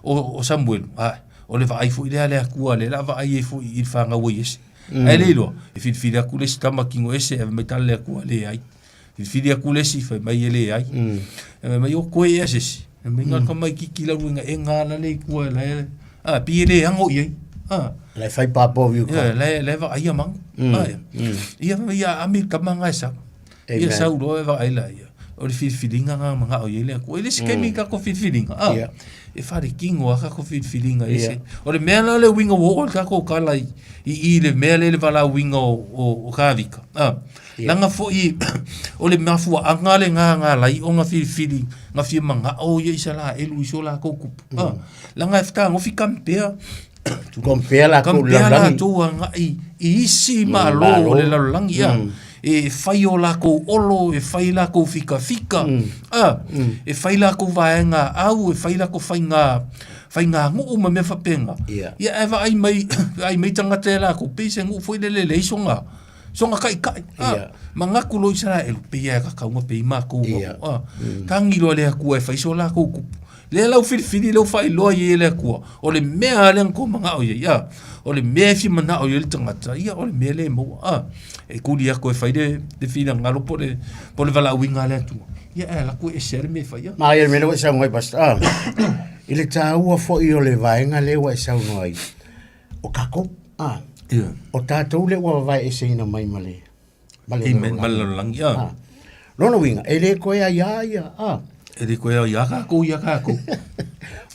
o, o Samuelu. Ah. O le vaai fo i le ale akua le la vaai e fo i le whangau ai ese. Ai le iloa, e whiriwhiri aku le isi tama kingo ese e mai tala le akua le ai. Whiriwhiri aku le isi whai mai e le ai. E mai o koe e asesi. E mai ngā ka mai kiki la ruinga e ngā la le kua la e. Ah, pi e le ango i ai. Ah. Le whai pāpō viu ka. Ia, le le va ai mangu. Ah, ia. Ia ia ami tama ngā sa. Ia sau roa e va ai la ia. O le whiriwhiringa ngā manga o ia le akua. E le si kaimi ka ko whiriwhiringa. Ah. Ia. E whare kingo a ka ko whiriwhiringa e se. O le mea la le winga o o ka ko kala i i le mea le le vala winga o o, o kāvika. Ah. Langa foi o le mafua anga le ngā ngā lai o ngā whiriwhiri ngā whia manga o ia isa la elu iso la ko kupu. Ah. Langa e whata ngofi kampea Compare la kou Kampea lalolagi. latou agaʻi i isi malo o le lalolagi a e fai o lakou olo e fai lakou fikafika a e fai lakou vaega au e fai lakou faiga faiga nuu ma mea faapena Ia. ia ae vaai mai vaai mai tagata ia lakou pei se nuu foi lele leai soga soga kaʻikaʻi a Ia. manatu loa Isaraelu pei a e kakauga pei makou Ia. a tagi loa le Atua e fai so lakou kupu Lea lau filifili lea ua faailoa i ai e le Atua, o le mea lava lea na tou manao i ai, a, o le mea e fia manao i ai le tagata, ia, o le mea lea e maua, a. E kuli atu e fai le, le finagalo po o le, po o le valaauina a le Atua, ia, e alu atu e ese lava le mea e fai, a. Ma ia le mea lea ua e saunoa ai, Pastor, a, i le taua foi o le vaega lea ua e saunoa ai, o tatou, a, Ia. o tatou lea ua vavaeeseina mai ma le, ma le Amen, ma le lalolagi, a. A. Lona uiga, e le koe ai a ia, a. E le koe ai a kākou ia kākou.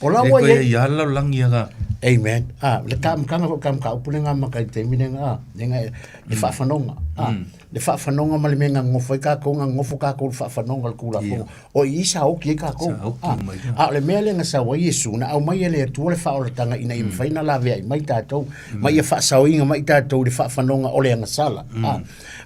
O la E le ua koe iai. ai a le lalolagi ia kākou. Amen. A, le ka mkanga fo ka mka upu le ngā maka i te mine ngā, le ngā, le whaawhanonga. A, le whaawhanonga ma le me ngā ngofo i kākou, ngā ngofo kākou le whaawhanonga le kūlafonga. O i isa oki e kākou. Sa oki A, mai ka. a, o le mea le nga sau ai Iesu, na au mai e le Atua le whaolatanga ina i mwhai na lawea i mai tātou, ma ia whaasaoinga mai tātou le whaawhanonga o le angasala. A,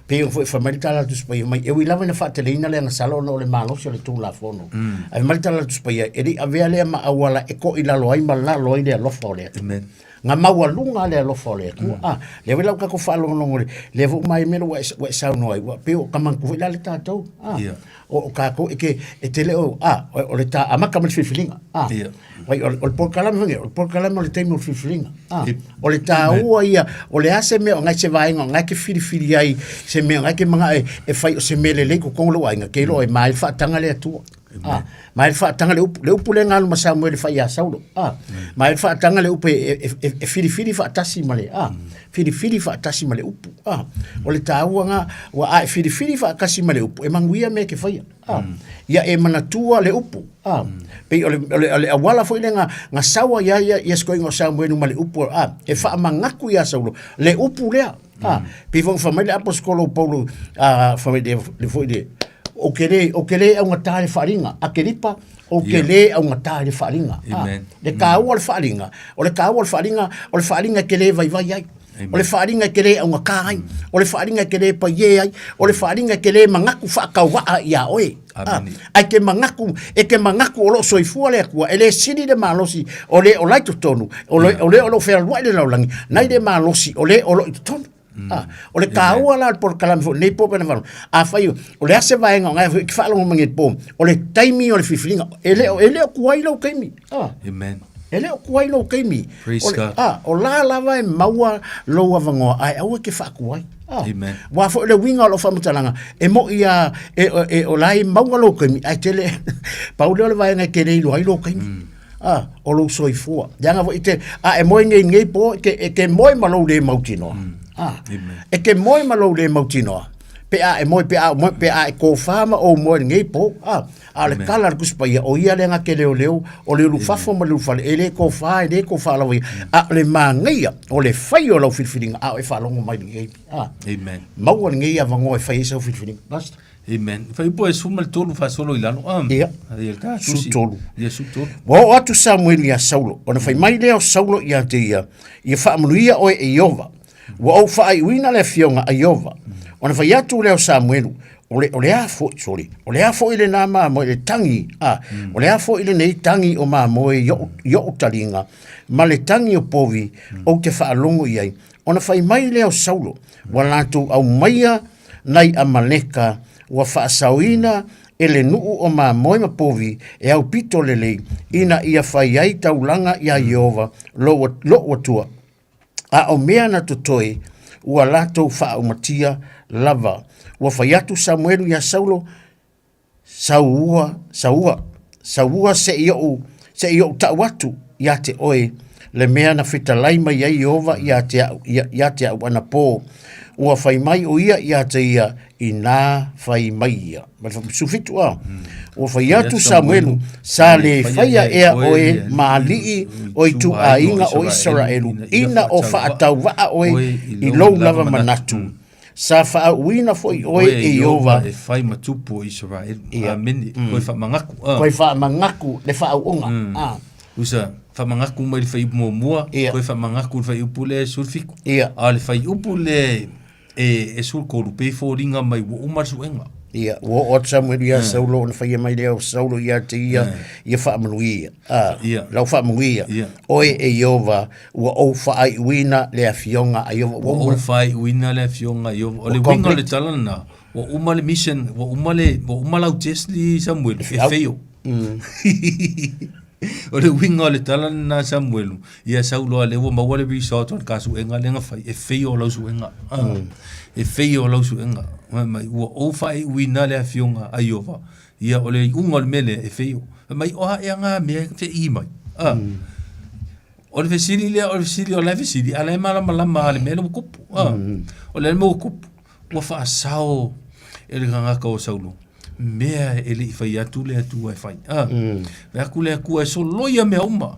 pei ona foi e fai mai le Tala o le Tusi Paia mai, e ui lava ina faateleina le agasala ona o le malosi o le Tulafono. Ae fai mai le Tala o le Tusi Paia, e le i avea lea ma auala e koʻi lalo ai ma lalo ai le alofa o le Atua. Amen. Nga maualuga le alofa o le Atua. Ah, lea foi la ua tatou faalogologo i le, lea foi ua maea mea lea ua e, ua e saunoa ai, ua pei o kamangku foi la le tatou. Ah, Ia. o, o kākou e ke, e te le o, ah, o, o le tā amata ma le filifiliga. Ah, Ia. Vai, o, o le polokalame foi, o le polokalame o le taimi o le filifiliga. Ah, E- o le tāua ia, o le a se mea o ngai se vaega o ngai ke filifili ai, se mea o ngai ke manga e, e fai o se mea lelei ko kongo lou aiga, ke iloa e mai whaatanga le Atua. Ah, ma e faataga le upu, le upu lea na alu ma Samuele fai ia Saulo. Ah, ma e faataga le upu e, e, e, e filifili faatasi ma le, ah, filifili faatasi ma le upu. Ah, o le tāua ngā, ua a e filifili faatasi ma le upu, e manuia mea ke whaia. Ah, ia e manatua le upu. Ah, pei o le, o le, o le awala foi le nga, nga saua ia ia, ia skoinga o Samuelu ma le upu, ah, e whaamangaku ia Saulo, le upu lea. Ah, pei foi fa mai le aposkolo Paulo, ah, fa mai le, le foi le, o ke le, o ke le augata le faaaliga, Akeripa, o ke le augata le faaaliga. Ah, le kāua o le faaaliga, o le kāua o le faaaliga, o le faaaliga e ke le vaivai ai. O le faaaliga e ke le augata ai. O le faaaliga e ke le paie ai. O le faaaliga e ke le mangaku faakauvaa iā oe. Ah, ae ke mangaku, e ke mangaku o loo soifua le Atua, e le sili le malosi o le o la i totonu, o le o le o loo fealuai le lalolagi, nai le malosi o le o loo i totonu. Ah, o le kāua la o le polokalame foi nei po pena falo. A fai o le ase vaega o ngai foi ki faalogo mai po, o le taimi o le filifiliga, e le o e le o kuai lou taimi. Ah. Amen. E le o kuai lou taimi. Praise O le, God. ah, o la lava e maua lou avanoa ae aua e ke faakuai. Ah. Amen. Ua foi le uiga o lou faamatalaga, e moi a e, e, o la e maua lou taimi, ae tele, pau lea o le vaega e te le iloa ai lou taimi. Ah, o lou soifua. Leaga foi te, a e moe nei nei po, e te, e te moe ma lou le mautinoa. Ah, e te moe ma lou le mautinoa. Pe a e moe, pe a moe, pe a e kōwhā ma ou moe nei po. Ah, a o le kala a le Tusi Paia, o ia lea na te leoleo, o le ulufafo ma le ulufale, e le kōwhā, e le kōwhā lava ia. A o le māngaia, o le whai o lau filifiliga, a o e whaalogo mai lenei. Ah, Amen. maua lenei avanoa e fai ai sau filifiliga. Basta. Amen. Fai upu e 13 faasolo i lalo. Ah. Ia. Ia ta tusi. 13. Ia 13. Ua oo atu Samueli iā Saulo, ona fai mai lea o Saulo ia te ia, Ia faamanuia oe e Ieova. Ua ou faaiuina le afioga a Ieova. Ona fai atu lea o Samuelu, o le, o le a foi, sorry, o le a foi lenā mamoe, le tagi, a, o le a foi lenei tagi o mamoe i o'u, i o'u taliga, ma le tagi o povi, ou te faalogo i ai. Ona fai mai lea o Saulo, ua latou aumaia nai Amaleka ua faasaoina e le nuu o mamoe ma povi e aupito lelei, ina ia fai ai taulaga iā Ieova lo'u Atua. A o mea na totoe, ua latou faaumatia lava. Ua fai atu Samuelu iā Saulo, Saua, saua, saua seʻi oʻu, seʻi oʻu taʻu atu iā te ʻoe, le mea na fetalai mai ai Ieova iā te aʻu, ia, iā te aʻu ʻanapō. Ua fai mai ʻo ia iā te ia, inā fai mai ia. Ma le 17 a. Ua fai atu Samuelu, sa le faia ea ʻoe ma aliʻi o ituʻaiga o Isaraelu, ina o faatauvaa ʻoe i lou lava manatu. Sa faauuina foi ʻoe e Ieova. E fai ma tupu o Isaraelu. Amene. Koe faamagaku. Koe faamagaku le faauuga. Usa, faamagaku mai le fuaiupu muamua, koe faamagaku le fuaiupu lea e 17. A o le fuaiupu lea e 13, pei e foliga mai ua uma le suega. Ia, ua oo atu Samuelu iā Saulo ona faia mai lea o Saulo ia te ia, ia faamanuia. Ia. Lau faamanuia. Oe e Ieova, ua ou faaiuina le afioga a Ieova. Ua ou faaiuina le afioga a Ieova. O le uiga o le tala lena, ua uma le mission, ua uma le, ua uma lau test li Samuelu, e fail. O le uiga o le tala lena Samuelu, ia Saulo a lea ua maua le result o le ka suega lea na fai, e fail lau suega. E fail lau suega. Fai mai, ua ou faaiuina le afioga a Ieova, ia o le iuga o le mea lea, e fail. Fai mai, o a ea ngā mea e feʻī mai. O le fesili lea, o le fesili o la e fesili, a la e malamalama le mea lea ua tupu. O le mea ua tupu, ua faasao e le tagata o Saulo, mea e le i fai atu le Atua e fai. Fai atu le Atua e soloia mea uma.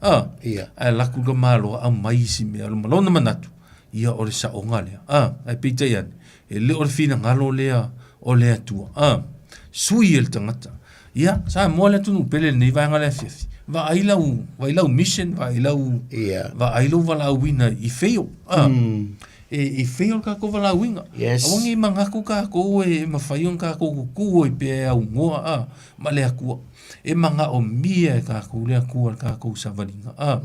Ae alu atu le tamaloa aumai isi mea, ma lona manatu, ia o le saoga lea. Ae peitai ane, e le o le finagalo lea o le Atua. Sui e le tagata. Ia, Samoa le atunuu pele i lenei vaega o le afiafi. Vaai lau, vaai lau mission, vaai lau, yeah. vaai lou valaauina i fail. Ah. E, e fail le kākou valaauina. Yes. Aua nei manatu kākou e, e mafai ona kākou kukū ai pea e aunoa ah, ma le Atua. E manaomia e kākou le Atua le kākou savaliga. Ah.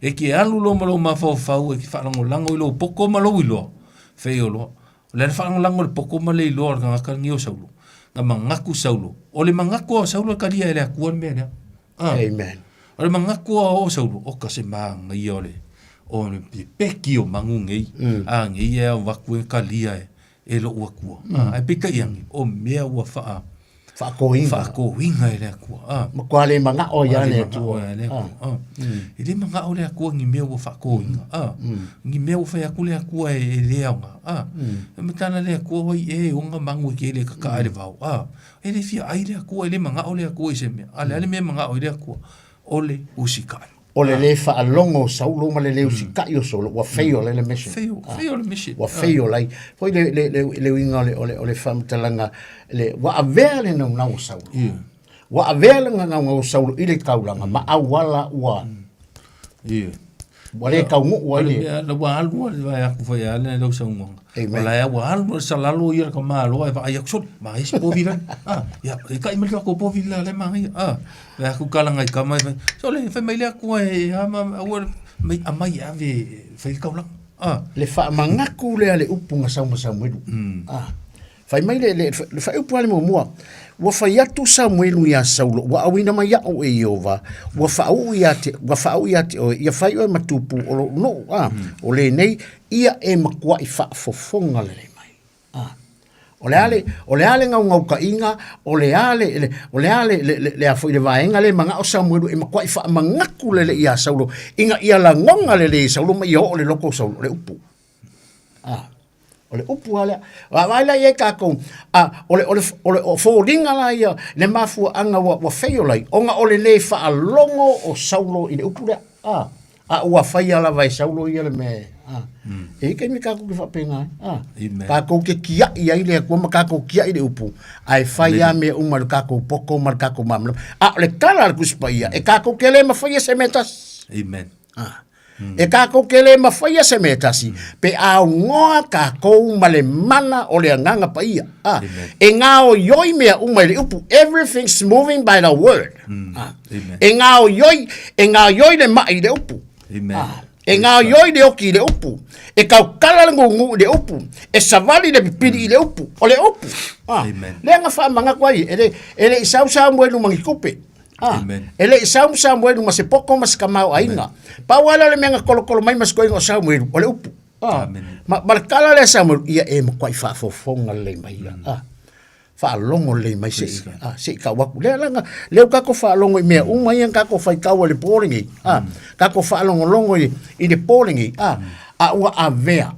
E ke alu loa ma lou mafaufau e ke faalagolago i lou poto ma lou iloa, fail loa. O le a le faalagolago o le poto ma le iloa o le tagata lenei o Saulo. Na manatu Saulo. O le manatu o Saulo e talia e le Atua le mea lea. Ah. Amen. O le manatu o Saulo, o ka se mānaia o le, o le pepeki o manu nei. A nei e au atu e talia e, e lo'u Atua. Ah, ae peitai ane, o mea ua whaa, Faatoina. Faatoina e le Atua. Ah. Matua le manao ia le Atua. Le Atua. Ah. E le manao le Atua ni mea ua faatoina. Ah. Ni mea ua fai atu le Atua e le aoga. Ah. E matala le Atua wai e onga mangu e ke le kaka le vao. Ah. E le fia ai le Atua, e le manao le Atua i se mea. A le a le mea manao i le Atua. O le usikai. O le lē faalogo o Saulo ma le lē usitai o Saulo, ua fail ai le mission. Fail, fail le mission. Ua fail ai. Foi le, le, le, le uiga o le, o le, o le faamatalaga, le, ua avea le naunau o Saulo. Yeah. Ua avea le naunau o Saulo i le taulaga ma auala ua, Yeah. ua le taunuu ai le... La ua alu le vai aku fai ale lau saunoaga. Amen. O la ua alu le salalo ia le kamalo ai vaai aku soli. Ma isi povi la. Ah, ia, e kai mai ko povi la le mangai. Ah, vai aku kala ngai kama fai. Sole fai mai le aku e ama ua mai amai ave fai kaulanga. Ah. Le faamagaku lea le upu na sau ma Samuelu. Ah. Fai mai le, le, le faaiupu lava le muamua. Ua fai atu Samuelu iā Saulo, ua auina mai iaʻu e Ieova, ua faauu ia te, ua faauu ia te oe, ia fai oe ma tupu o loʻu nuu, a, o lenei, ia e matuaʻi faafofoga lelei mai. A. O le a le, o le a le gaugaukaʻiga, o le a le, le, o le a le, le, le, le a foi le vaega lea e manao Samuelu e matuaʻi faamagatu lelei iā Saulo, ina ia lagona lelei e Saulo ma ia oo le loto o Saulo, o le upu. A. O le upu lava lea. Vaavaai la i ai tatou, a, o le, o le, o le o foliga la ia, le mafuaaga ua, ua fail ai, ona o le lē faalogo o Saulo i le upu lea. A, a ua faia lava e Saulo ia le mea, a. E i ai taimi tatou te faapena ai, a. Amen. Tatou te tiai ai le Atua ma tatou tiai le upu, ae fai lava mea uma i le tatou poto ma le tatou malamalama. A o le tala a le Tusi Paia, e tatou te le mafaia se mea e tasi. Amen. A. E takou te le mafaia se mea e tasi, pe aunoa takou ma le mana o le Agaga Paia. A, e gaoioi mea uma i le upu, everything's moving by the word. A, e gaoioi, e gaoioi le mai i le upu. A, e gaoioi le oki i le upu. E tautala le gugu i le upu. E savali le pipili i le upu. O le upu. A, lea na faamanatu ai, e le, e le i sau Samuelu ma ni tupe. Ah, e le i sau Samuelu ma se poto ma se tamaoaiga. Pau lava lea o le mea na kolokolo mai ma se toeaina o Samuelu, o le upu. Ah, ma, ma le tala lea a Samuelu, ia e matuai faafofoga lelei mai ia. Ah, faalogo lelei mai se i, ah, se i tau atu. Lea la, lea ua tatou faalogo i mea uma ia na tatou faitau ai i le po lenei. Ah, tatou faalogologo i, i le po lenei. Ah, a ua avea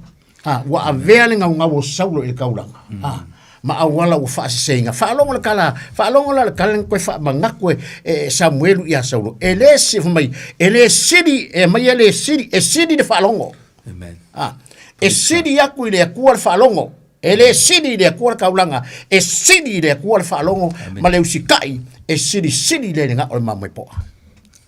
Ah, ua avea le gaugau o Saulo i le taulaga. Ah, ma auala ua faaseseina. Faalogo le tala, faalogo la le tala na toe faamanatu e, e Samuelu ia Saulo. E le si, fai mai, e le sili, e mai e le sili, e sili le faalogo. Amen. Ah, e sili atu i le Atua le faalogo. E le sili i le Atua le taulaga, e sili i le Atua le faalogo ma le usitai, e silisili le le gao o le mamoe poa.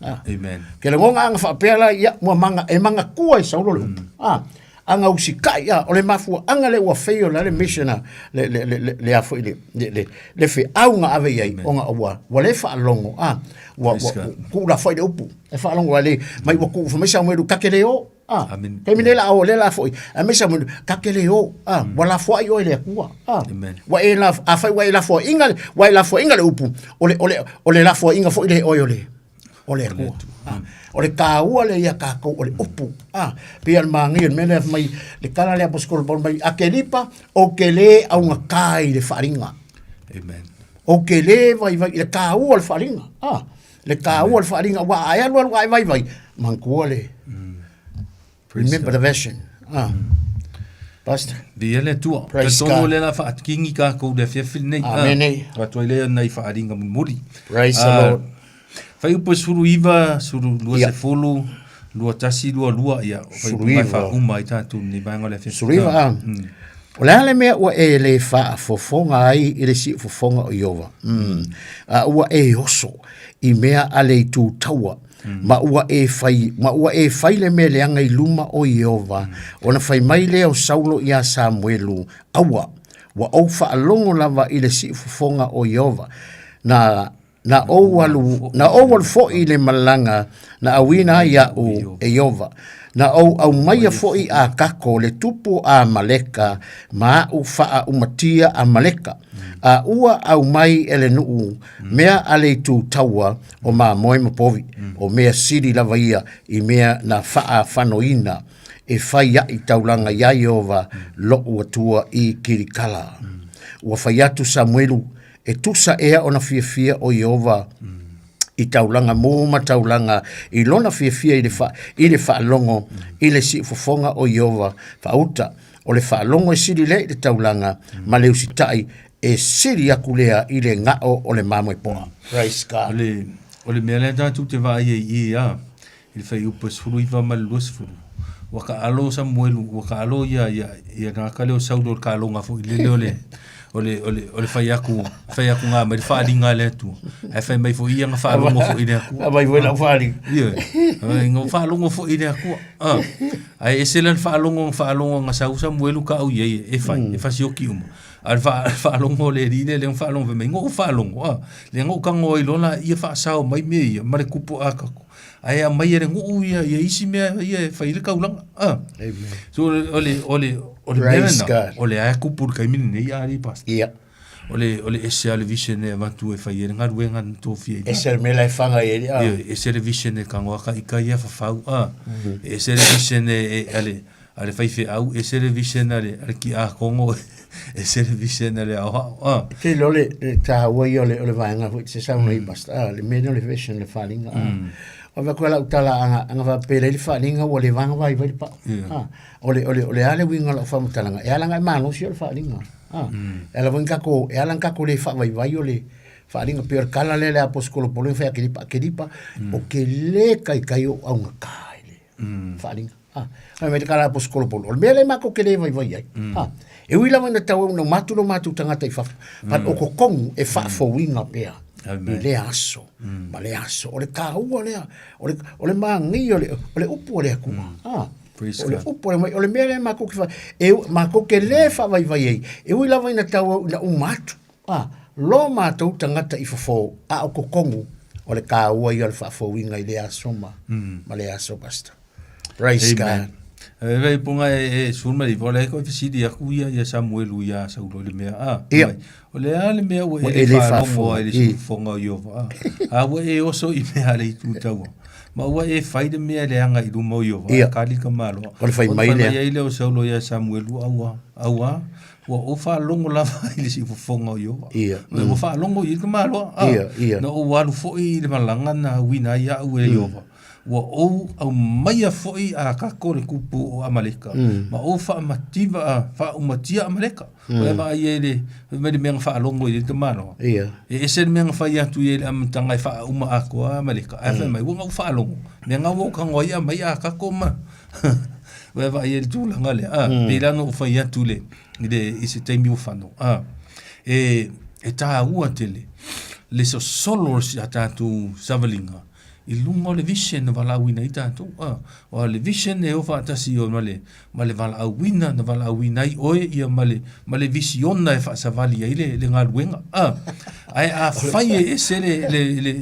Ah. Amen. Ke lagona aga faapea la ia ua manga e magatua i Saulo le upu. Ah, aga usitai ah, o le mafuaaga lea ua fail ai le mission a le le le le le a foi le le le le feau na ave i ai ona ua ua le faalogo ah, ua ua tuulafoai le upu e faalogo ai le mai ua tuu fai mai Samuelu ta te le o ah, taimi nei la o lea la foi ae mai Samuelu ta te le o ah, ua lafoai oe e le Atua ah, ua e la afai ua e lafoaiga ua e lafoaiga le upu o le o le o le lafoaiga foi lea e oe o le o le Atua. Ah, o le tāua lea ia tātou o le upu. Ah, pei o le mānia o le mea lea fai mai, le tala lea a Aposetolo Paulo mai, Akelipa, ou te lē augatā i le faaaliga. Amen. Ou te lē vaivai i le tāua o le faaaliga. Ah, le tāua o le faaaliga, aua a e alu alu a e vaivai, manatua le, Remember the vision. Ah. Pastor. Viia le Atua. Praise Talitonu God. lea la faakigi tatou i le afiafi lenei. Amen, eh. Avatu ai lea nai faaaliga mulimuli. Praise the Ah, Lord. Fuaiupu e 19, 20, 21, 22, ia, fuaiupu mai 19. faauma ai tatou i lenei vaega o le afiafi. 19, ah. O le a le mea ua e le faafofoga ai i le siufofoga o Ieova? Mm. A ua e oso i mea a le itu taua, ma ua e fai, ma ua e fai le mea leaga i luma o Ieova. Ona fai mai lea o Saulo iā Samuelu, Aua, ua ou faalogo lava i le siufofoga o Ieova, na na ou alu, na ou alu foi i le malaga na auina ai iaʻu e Ieova. Na ou aumaia foi Akako le tupu o Amaleka ma aʻu faaumatia Amaleka, a ua aumai e le nuu mea a le itu taua o mamoe ma povi, o mea sili lava ia i mea na faafanoina e fai aʻi taulaga iā Ieova loʻu Atua i Kilikala. Ua fai atu Samuelu, E tusa ea ona fiafia o Ieova i taulaga mū ma taulaga i lona fiafia i le, fa, i le faalogo i le siufofoga o Ieova faauta. O le faalogo e sili lea i le taulaga ma le usitai e sili aku lea i le gao o le mamoepoa. Praise God. O le, o le mea lea tatou te vaai ai i i a, i le fuaiupu e 19 ma le 20, ua taalo o Samuelu, ua taalo ia, ia, ia tagata lea o Saulo i le taaloga foi lele o le, o le, o le, o le fai atu, fai atu ngā mai le faaaliga a le Atua. Ae fai mai foi ia na faalogo foi i le Atua. Aumai foi lau faaaliga. Ioe. Ai, na faalogo foi i le Atua. Ah. Ae ese la le faalogo na faalogo na sau Samuelu kau i ai e fai, e fasioki uma. A le faalogo o le alii lea, lea na faalogo fai mai, na ou faalogo, ah. Lea na ou tago ai loa la ia faasao mai mea ia ma le kupu a Akako. Ae aumai e le nuu ia, ia isi mea ia e fai ai le taulaga. Ah. Amen. So o le, o le, o le mea Praise lena, God. o le ae kupu i le taimi lenei a alii pastor. Ia. O le, o le ese lava le vision e avatu e fai ai le galuega na tofia i Ese le mea la e fanga i ai, ah. Ioe, ese le vision e tago aka i kai a fafau, ah. Ese le vision e, e, a le, a le faifeau, ese le vision a le, a le kiakono, ese le vision a le aoao, ah. Te iloa le, le taua ia o le, o le vaega foi te saunoa i pastor, ah, le mea lea o le vision, le faaaliga, ah. O avatu ai lau tala aga, aga faapea le faaaliga ua le vaga vaivai le pao. Ah, o le, o le, o le a le uiga o lau faamatalaga, e ala ona e malosi o le faaaliga. Ah, E ala foi ona tatou, e ala ona tatou le faavaivai o le faaaliga, pei o le tala lea a le aposetolo Paulo na fai ia Akeripa, Akeripa, ou te le taitai ou augata i le faaaliga. Ah, fai mai le tala a aposetolo Paulo, o le mea lea matou te le vaivai ai. Ah, e ui lava ina tauau ina uma atu lo matou tagata i fafo, but o totonu e faafouina pea i lea aso ma lea aso. O le taua lea, o le, o le manaia o le, o le upu a le Atua. Ah, Praise o le God. upu a le mai, o le mea lea matou te fa, e, matou te le faavaivai ai, e ui lava ina tauau ina uma atu, ah, lo matou tagata i fofo, a o totonu, o le taua ia o le faafouina i lea aso ma, ma lea aso, Pastor. Praise Amen. God. E vei ponga e, e sulu mai iwa, o le koe fesili aku ia ia Samuelu ia Saulo i le mea a. Ia. Mai, O le a le mea ua Ua e e le le faalogo ai le faafofoga. I. siufofoga o Ieova a. A ua e oso i mea a le itu taua. Ma ua e fai le mea leaga i luma o Ieova, Ia. a kali ka maloa. O le fai Ona mai fai lea. mai ai lea o Saulo ia Samuelu, aua, aua, ua ou faalogo lava i le siufofoga o Ieova. Ia. Ua faalogo i le tamaloa. A. Ia, ia. Na ou alu foi i le malaga na auina ai au e Ieova. Ua ou aumaia foi a kako le kupu o Amaleka, ma ou faamativa, faaumatia Amaleka. O le vaai ai le, fai mai le mea na faalogo i le tamaloa. Ia. E ese le mea na fai atu i le amataga e faauma atoa Amaleka. Ae fai mai, ua na ou faalogo, mea na ua ou tago ai aumai a kako ma... O le vaai ai le tulaga lea. A, pei la na ou fai atu i le, i le, i se taimi ua fano. A, e, e taua tele le sosolo o si a tatou savaliga i luga o le vision na valaauina ai tatou. A, o le vision e o faatasi o ma le, ma le valaauina na valaauina ai oe ia ma le, ma le visiona e faasavali ai le, le galuega. A, ae afai e ese le, le, le,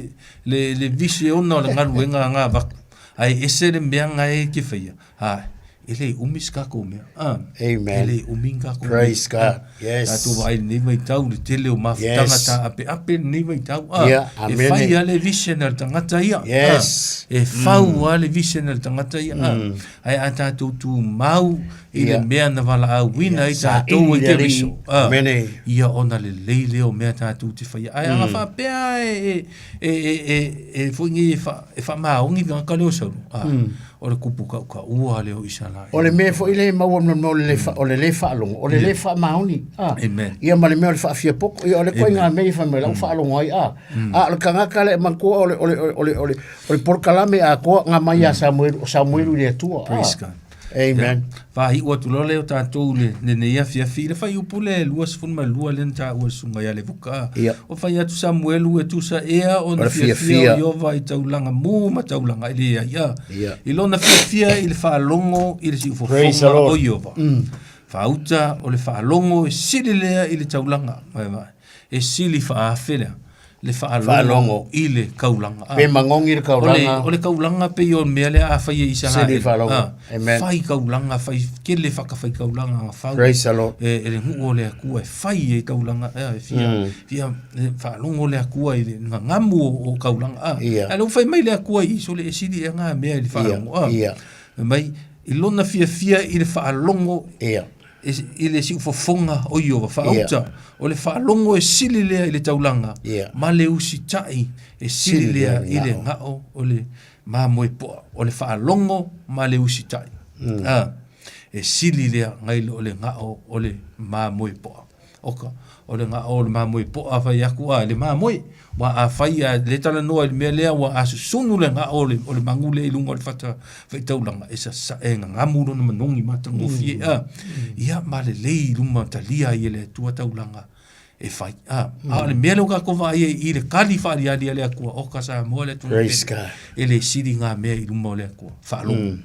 le, le visiona o le galuega a ngā vaku, ae ese le mea nga e te whaia, a, e le umi se kākou mea. A, Amen. E le umi ni kākou mea. Praise God. A, Yes. Tātou vaai lenei vaitau, le tele o mafutaga Yes. tā ape ape lenei vaitau. A, Yeah, e amen. whai a le vision a le tangata ia. Yes. A, e whau a le vision a le tangata ia. A, ai a tātou tū mau i le Yeah. mea na valaauina ai Sa tātou ili i le te alii. riso. A, Amene. ia ona le lei lea o mea tātou te whaia. Ai, anga whapea e, e, e, e, e, e, foi ngi e, wha, e whaamaongi ngā leo sauro. A, o le kupu kau ka ua leo Isaraele. O le mea foi le maua mea o le le o le le faalogo, o le le faamaoni. Ah. Amen. Ia ma le mea o le faafiapoko, ia o le koiga mea i fai mai lau faalogo ai ah. A o le tagata le manatua o le o le o le o le o le polokalame atoa nga mai ia Samuelu, o Samuelu i le Atua. Praise God. Amen. Ia, faaiu atu loa lea o tatou le lenei afiafi i le fuaiupu le 22 lea na taua e le susuga ia Levuka. Ia. O fai atu Samuelu e tusa ea ona O le fiafia fiafia. o Ieova i taulaga mū ma taulaga e leai. Ia. Ia. I lona fiafia i le faalogo i le Praise the siufofoga Lord. o Ieova. Faauta o le faalogo e sili lea i le taulaga. Vai vai. E sili faaafe lea le faalogo Faalogo. i le kaulaga. Ah. Pe magogi le O le, kaulaga. o le kaulaga pei o le mea lea a fai e Isaraele. Sili faalogo. Ah, Amen. Fai kaulaga, fai kele whakawhai kaulaga nga fau. Praise the Lord. E, e le nuu o le Atua e fai e kaulaga, e, fia, fia e, faalogo le Atua i le ngagamu o, o kaulaga. Ah. Ia. A le fai mai le Atua i so le e sili e ngā mea i le faalogo. Ah. Ia. Mai, i lona fiafia i le faalogo Ia. i le siufofoga o Iowa faauta, o le faalogo e sili lea i le taulaga, ma le usitai e sili lea i le gao o le mamoe poa. O le faalogo ma le usitai. A, e sili lea nai lo le gao o le mamoe poa. Oka, o le gao o le mamoe poa fai atu a le mamoe. Ua a fai a le talanoa i le mea lea ua a susunu le gao o le, o le magu lea i luga o le fata faitaulaga e sasae gagamu lona manogi matagofie a. Ia ma lelei i luma talia ai e le Atua taulaga e fai a. A o le mea lea ua tatou vaai ai i le kali faaliali a le Atua, oka Samoa le atunuu Praise pele, God. e le sili ngā mea i luma o le Atua. Faalogo.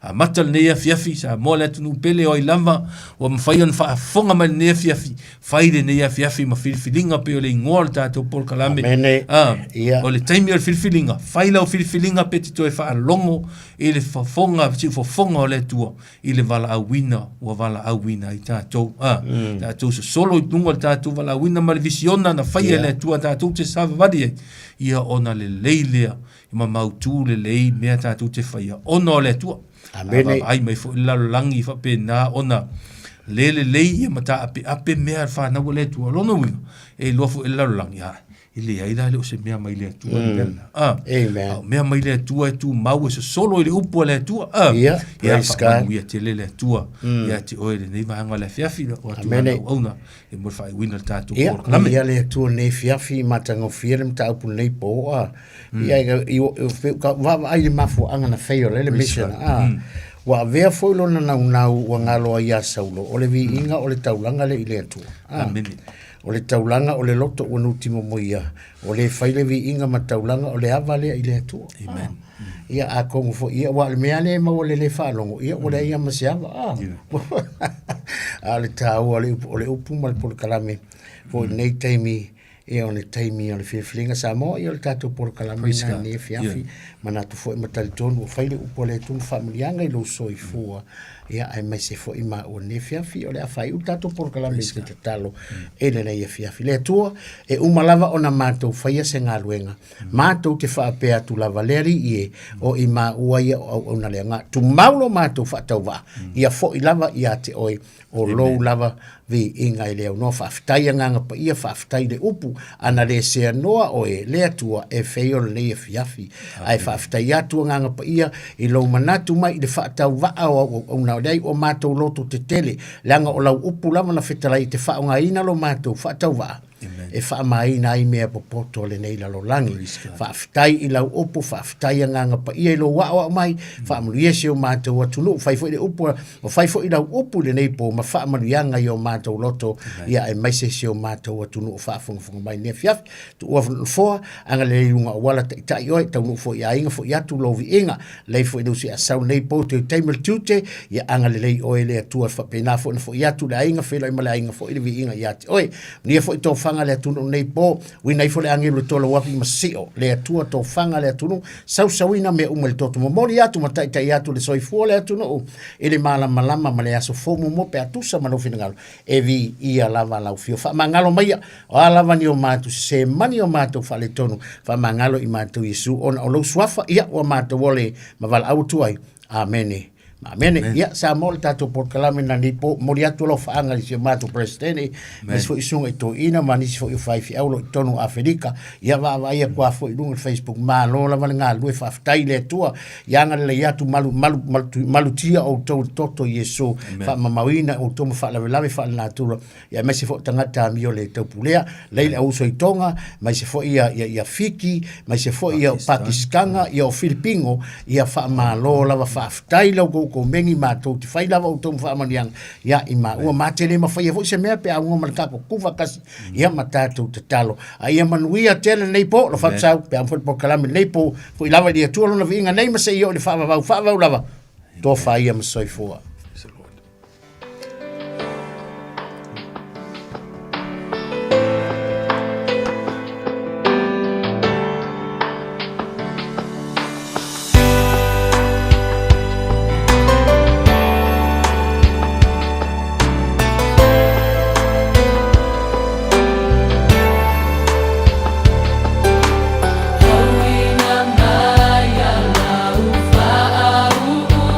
Amata lenei afiafi, Samoa le atunuu pele o ai lava ua mafai ona faafofoga mai lenei afiafi, fai lenei afiafi ma filifiliga pei o le igoa o le tatou polokalame. Amene. Ah, Ia. O le taimi o le filifiliga, fai lau filifiliga pe te toe faalogo i le fofoga, siufofoga o le Atua i le valaauina ua valaauina ai tatou. Ah, tatou sosolo i luga o le tatou valaauina ma le visiona na faia e le Atua tatou te savavali ai, ia ona lelei lea ma mautu lelei mea tatou te faia ona o le Atua. Amene. Vaavaai mai foi le lalolagi faapena ona le lelei ia ma taapeape mea a le fanau a le Atua. O lona uiga, e iloa foi e le lalolagi, a, e leai la le o se mea mai le Atua le mea lena. A, Amen. a o mea mai le Atua e tumau e sosolo i le upu a le Atua. A, Ia, ia praise God. faamanuia tele le Atua ia te oe i lenei vaega o le afiafi, o atu Amene. ana auauna e mo le faaiuina o le tatou Ia, polokalame. ia le Atua nei fiafi matagofie le mataupu lenei po a. Ia, i, i, ka vaavaai i le mafuaaga na faia o le mission. A, ua avea foi lona naunau ua galo ai ia Saulo, o le viiga o le taulaga le i le Atua. A, Amene. o le taulaga o le loto ua nutimomoia, o le fai le viiga ma taulaga o le ava lea i le Atua. Amen. Ia, atonu foi, ia, aua o le mea lea e maua le le faalogo, ia, ua leai lava ma se ava. A, a o le taua o le upu, o le upu ma le polokalame foi i lenei taimi, ia, o le taimi o le filifiliga Samoa, ia, o le tatou polokalame Praise lena God. i lenei afiafi. Manatu foi ma talitonu ua fai le upu a le Atua ma faamanuiaga i lou soifua, ia, aemaise foi maua i lenei afiafi. O le a faaiu le tatou polokalame i se tatalo i lenei afiafi. Le Atua, e uma lava ona matou faia se galuega, matou te faapea atu lava, Le Alii e, o i maua ia o auauna le aga, tumau lo matou faatauvaa, ia foi lava ia te oe, o lou lava viiga e le aunoa. Faafetai Agaga Paia, faafetai le upu, ana le seanoa oe, le Atua, e fei o lenei afiafi. Ae faafetai atu Agaga Paia i lou manatu mai i le faatauvaa o au auauna, o leai ua matou loto tetele, leaga o lau upu lava na fetalai i te faaaogaina lo matou faatauvaa, e faamaina ai mea popoto o lenei lalolagi. Faafetai i lau upu, faafetai Agaga Paia i lou aoao mai, faamanuia si o matou atunuu, fai foi le upu, o fai foi lau upu i lenei po ma faamanuiaga i o matou loto, ia aemaise si o matou atunuu o faafogafoga mai i lenei afiafi. Tuua nofoa, agalelei i luga auala, taitai oe, taunuu foi i aiga, foi atu lou viiga, lei foi le usi a sau lenei po, toe taimi o le tiute, ia agalelei oe le Atua, faapena foi ona foi atu le aiga, feiloai ma le aiga foi le viiga ia te oe. Manuia foi tofaga le atunuu nei po, uina ifo le agelu e tola uafi ma sio, le Atua tofaga le atunuu, sausauina mea uma i le toto momoli atu ma taitai atu le soifua le atunuu i le malamalama ma le aso fou muamua pe a tusa ma lou finagalo, e viia lava lau fio. Faamagalo maia, o a lava ni o matou sese ma ni o matou faaletonu, faamagalo i matou Iesu, ona o lou suafa, ia ua matou ole ma valaau atu ai. Amene. Ma amene. Ia, Samoa le tatou polokalame na nei po, momoli atu alofaaga i si o matou Peresetene, ma isi foi susuga i toeaina ma nisi foi o faifeau o lo o i totonu o Aferika. Ia, vaavaai atu lava foi i luga o le Facebook, malo lava le galulue, faafetai i le Atua, ia agalelei atu, malu, malu, malu, malutia outou i le toto o Iesu, faamamauina outou ma faalavelave faalenatura. ia aemaise foi o tagata amio le taupulea, lei le auuso i Tonga, aemaise foi ia, ia, ia Fiti, aemaise foi ia Pakistana, ia o Filipino, ia faamalo lava faafetai lau kou komeni matou te fai lava outou ma faamanuiaga, ia i maua ma te le mafaia foi se mea pe a uga ma le tatou kuva kasi, ia ma tatou tatalo. A ia manuia tele lenei po, lo fatusau, pe a foi le polokalame lenei po, foi lava i le Atua lona viiga nei ma se i oo i le faavavau, faavavau lava, tofa ia ma soifua. Hauina mai a lau faauuga.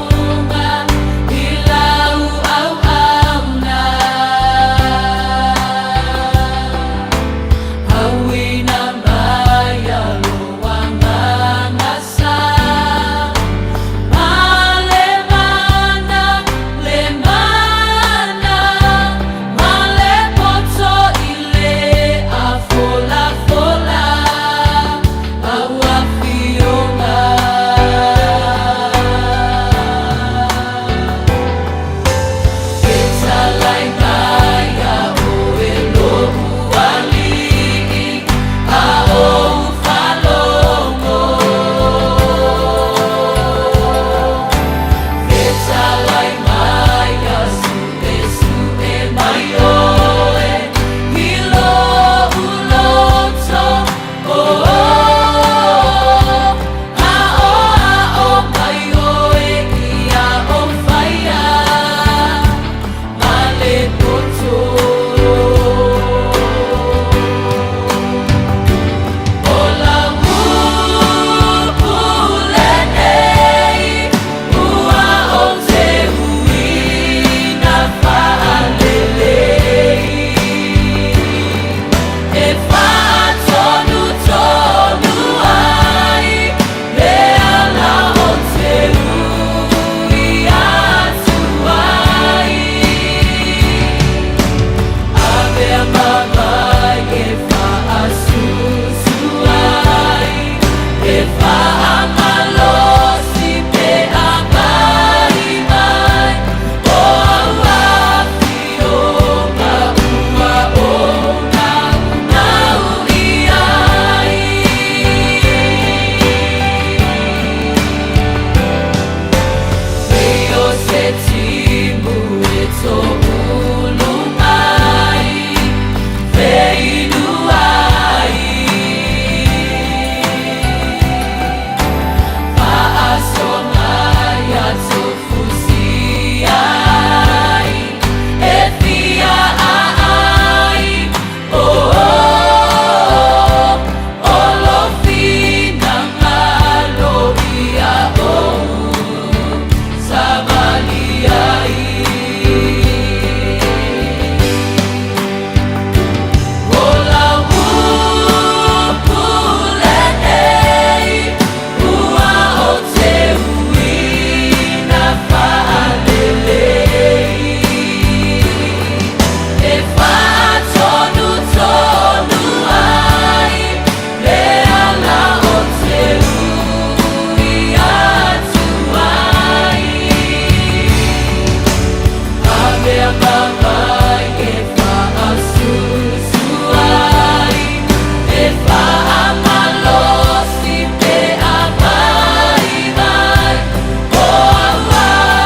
timu e toʻulu mai feinuai. Faasoga ia tofusi ai e fia aai oh, oh, o lo finagalo ia ou savali ai. O lau upu lenei ua o te uina faalelei e faatonutonu ai le ala o te ui atu ai. Avea mavae e faasusu ai, e faamalosi pe a vaivai, o au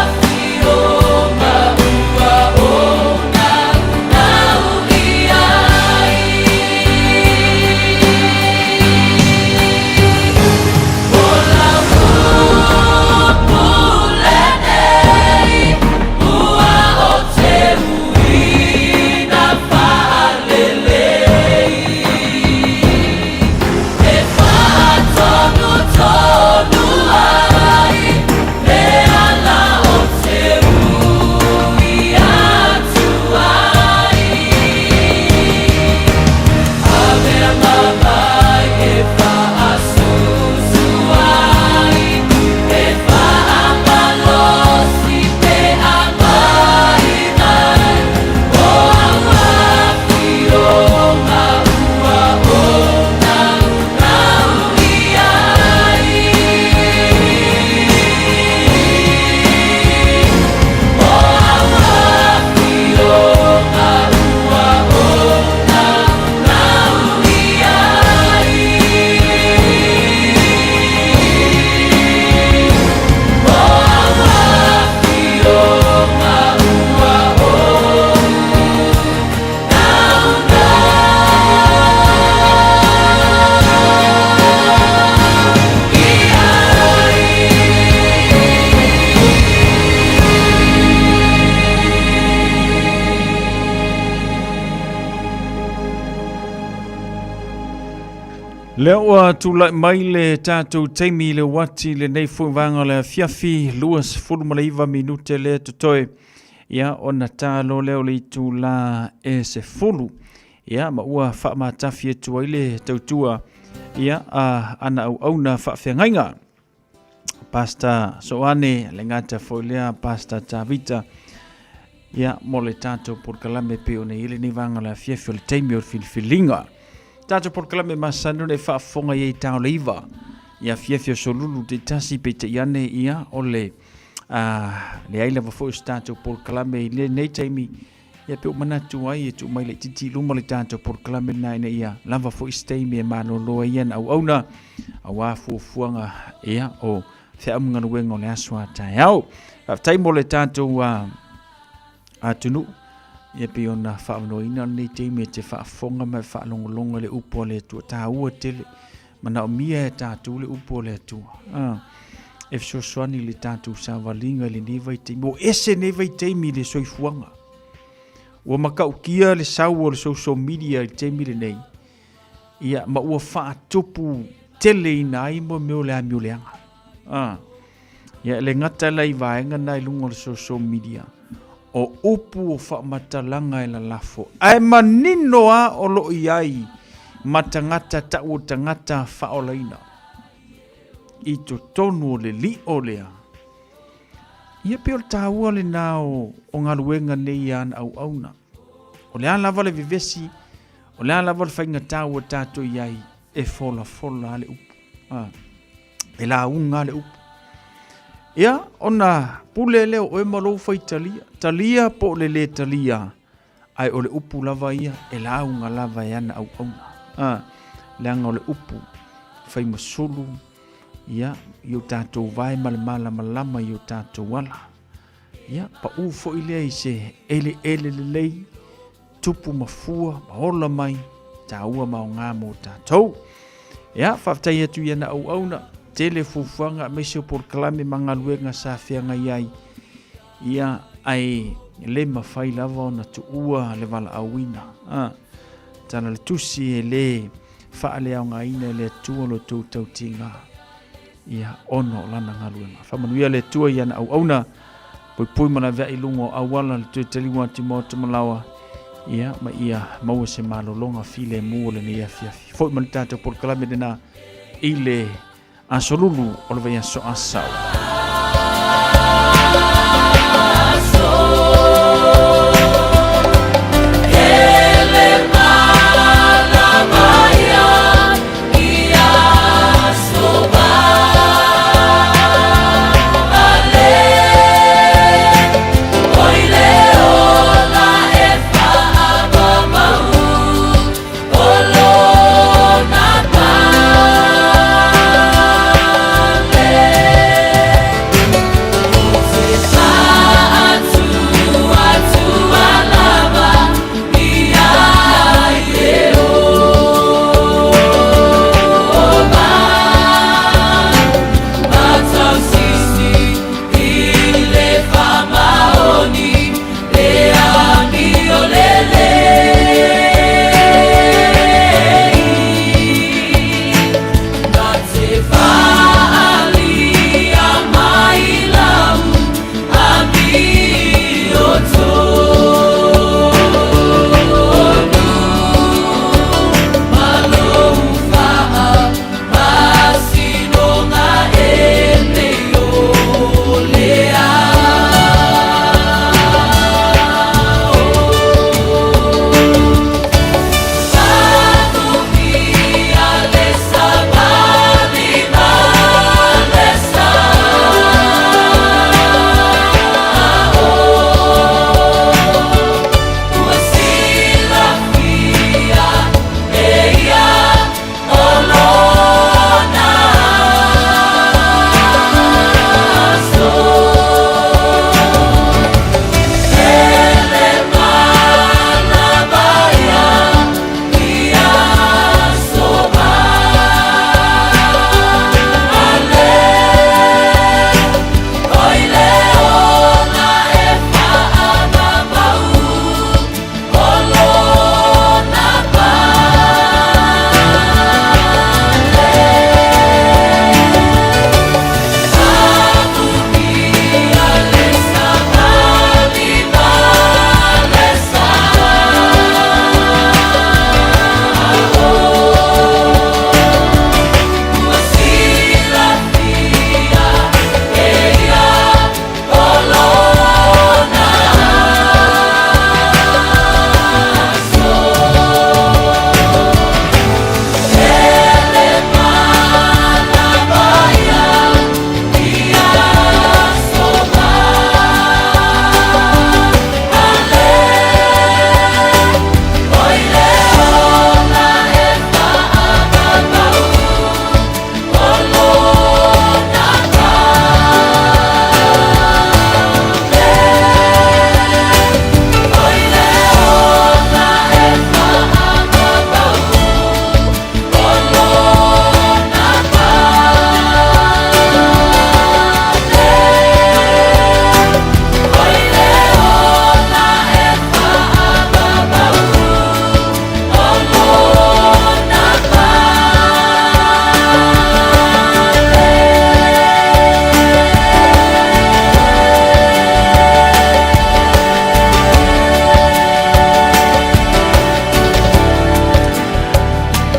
afioga ua ou naunau i ai. O lau upu lenei ua o te uina faalelei e faatonutonu ai le ala o te ui atu ai. Avea mavae e faasusu ai, e faamalosi pe a vaivai, o au afioga ua ou naunau i ai. O au afioga ua ou naunau i ai. O au afioga ua ou naunau i ai. Lea ua tulai mai le tatou taimi i le uati lenei foi vaega o le afiafi 29 minute lea totoe ia ona talo lea o le itula e 10 ia ma ua faamatafi atu ai le tautua ia a ana auauna faafeagaiga Pastor Soane le gata foi lea Pastor Tavita ia mo le tatou polokalame pei ona i ai lenei vaega o le afiafi o le taimi o le filifiliga. Tatou polokalame masani ona e faafofoga i ai tao le iva ia afiafi o solulu te tasi peitai ane ia o le leai lava foi o se tatou polokalame i lenei taimi Ia pe ua manatu ai e tuu mai laitiiti i luma le tatou polokalame lena ina ia lava foi se taimi e malolo ai ana auauna aua fuafuaga ia o feau ma galuega o le aso a taeao. Faafetai mo le tatou atunuu ia pei ona faaavanoaina lenei taimi e te faafofoga ma e faalogologo i le upu a le Atua. Taua tele manaomia e tatou le upu a le Atua. E fesoasoani i le tatou savaliga i lenei vaitaimi. Ua ese lenei vaitaimi i le soifuaga. Ua matautia le sau o le social media i le taimi lenei. Ia, ma ua faatupu teleina ai mo mea o le amioleaga. Ia, e le gata la i vaega na i luga o le social media, o upu o faamatalaga e lalafo, ae manino lava o lo o i ai ma tagata tau o tagata faaolaina i totonu o le lio lea. Ia pei o le taua lena o galuega nei a ana auauna. O le a lava le vevesi, o le a lava le faigata ua tatou i ai, e folafola lava le upu. E lauga le upu. Ia, ona pule lea o oe ma lou faitalia. Talia po o le lē talia, ae o le upu lava ia e lauga lava e ana auauna. Leaga o le upu fai ma sulu, ia, i o tatou vae ma le malamalama i o tatou ala. Ia, paʻū foi lea i se eleele lelei, tupu ma fua ma ola mai, taua ma aoga mo tatou. Ia, faafetai atu i ana auauna, tele fuafuaga aemaise o polokalame ma galuega sa feagai ai, ia, ae le mafai lava ona tuua le valaauina. A, tala le tusi e le faaleaogaina e le Atua lo tou tautiga, ia, ona o lana galuega. Faamanuia le Atua i ana auauna, puipui ma laveai i luga o auala le toe taliua atu i maota ma laoa, ia, ma ia maua se malologa filemu o lenei afiafi. Foi ma le tatou polokalame lena i le aso lulu o le vaiaso Asau.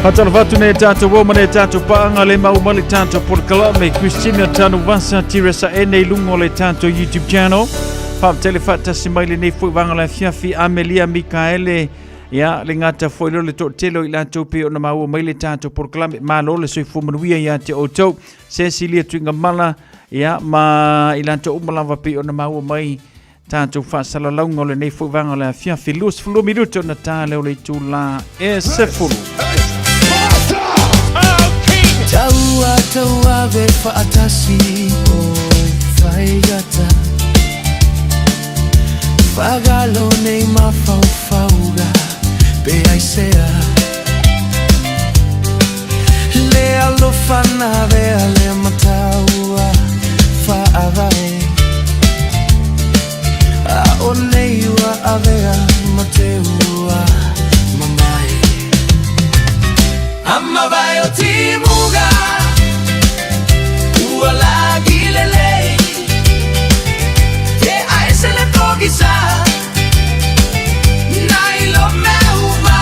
Faatalofa atu nei tatou o ma nei tatou paanga le mau ma le tatou polokalame Christina Tanuvasa Tiresa ene i luga o le tatou YouTube channel. Faafetai le faatasi mai lenei foi vaega o le afiafi Amelia Mikaele Ia, le gata foi lea o le toatele o i latou pei ona maua mai le tatou polokalame. Malo le soifua manuia ia te outou. Cecilia Tuigamala, ia, ma i latou uma lava pei ona maua mai tatou faasalalauga o lenei foi vaega o le afiafi. 22 minute ona ta lea o le itula e 10. Taua tauave faatasi o faigata. Fagalo nei mafaufauga pe aisea Le alofa na vea le mataua faavae A o nei ua avea ma te ua mamae Amavae o timuga ua lagi lelei Te aese le pogisa Na ilo mea uma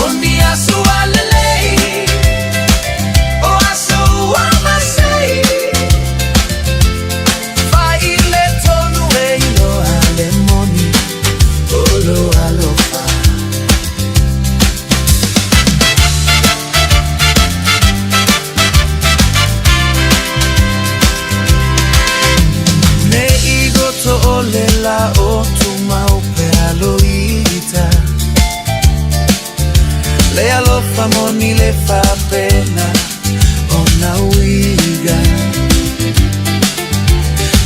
O ni aso a lelei O aso ua masei Fai le tonu e iloa le moni O lo alofa. Ne i goto o le la o tumau pe aloita Le alofa moni le fapena o na uiga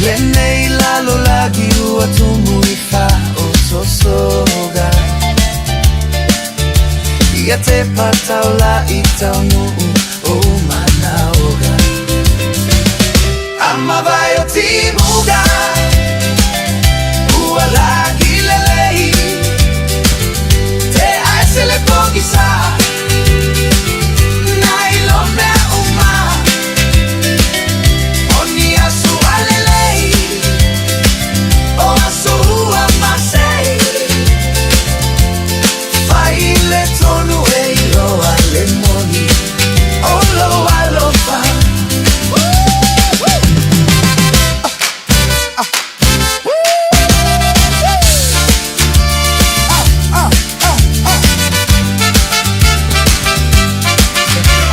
Le nei lalo lagi ua tumu i fa o sosoga Ia te patau la i tau nuu o manaoga Amavae o timuga ua lagi lelei Te aese le pogisa Na ilo mea uma O ni aso a lelei O aso ua masei Fai le tonu e iloa le moni O lo alofa.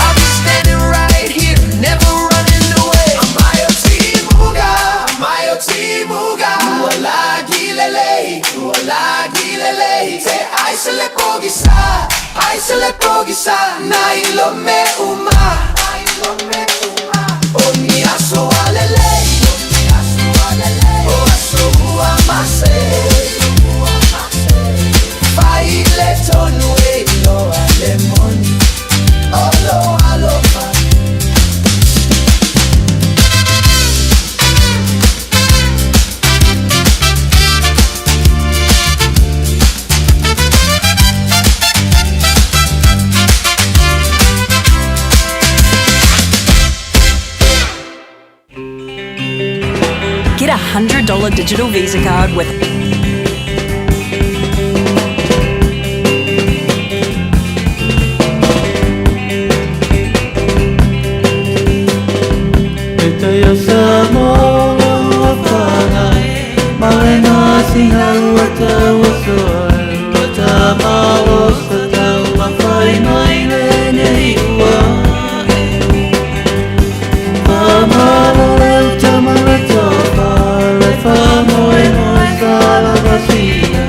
I'll be standing right here, never running away. Amayo timuga, amayo timuga. Ua lagi lelei, ua lagi lelei. Te aise le pogisa, aise le pogisa. Na ilo me uma, na ilo me uma. O ni aso a lelei, o ni aso a lelei. O aso ua masei, ua masei. Fai le tonu e iloa le moni. O lo alofa. Get a $100 digital Visa card with E tai o Samoa ua whangai Ma le ngā singa ua tau o soa Ua tā malo sa tau mawhai mai le nei ua e Whamalo le utama le tofa Le whamoe moe sa la vasia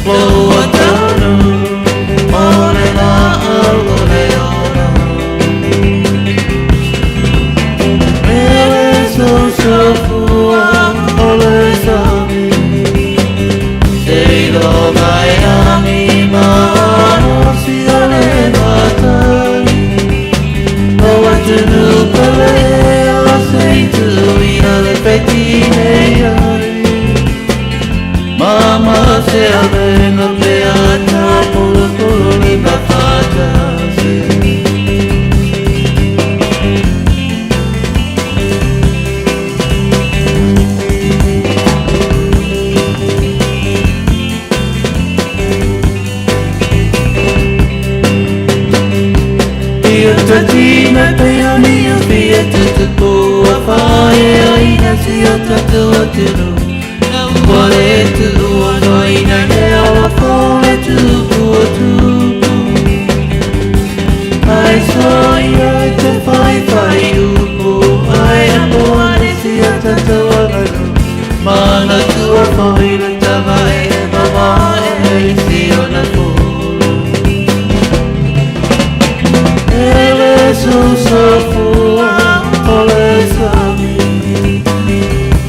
Loa taunu o le la au o le ona Ele so sofua o le sami Te iloga e angi ma ano si o le matai O atunu pele o se tu i le peti nei ai Mama se avenga pe ata polo polo le mafata se. Ia tatina pe ani o fia tutupu a whae aina si o tatu atunu Ua le tu ua noina le ala fole tupu o tupu Ai so ia i te whai whai upu Ai a moane si o tatu aganu Mana tua whai le tava e mama e si o na folo Ele so sofua o le sami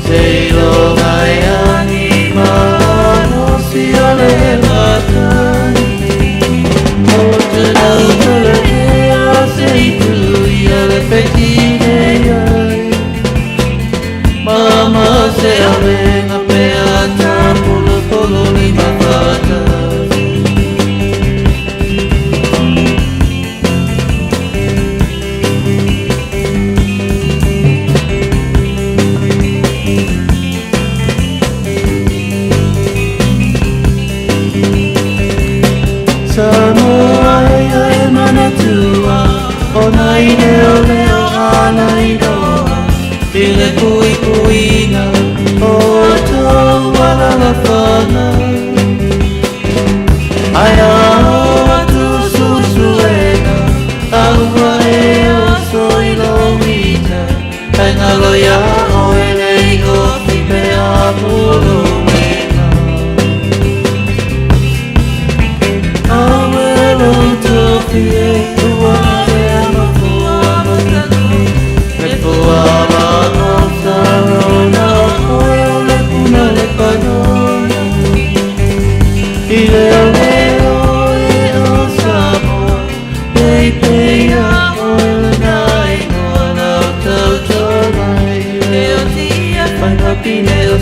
Se iloga e angi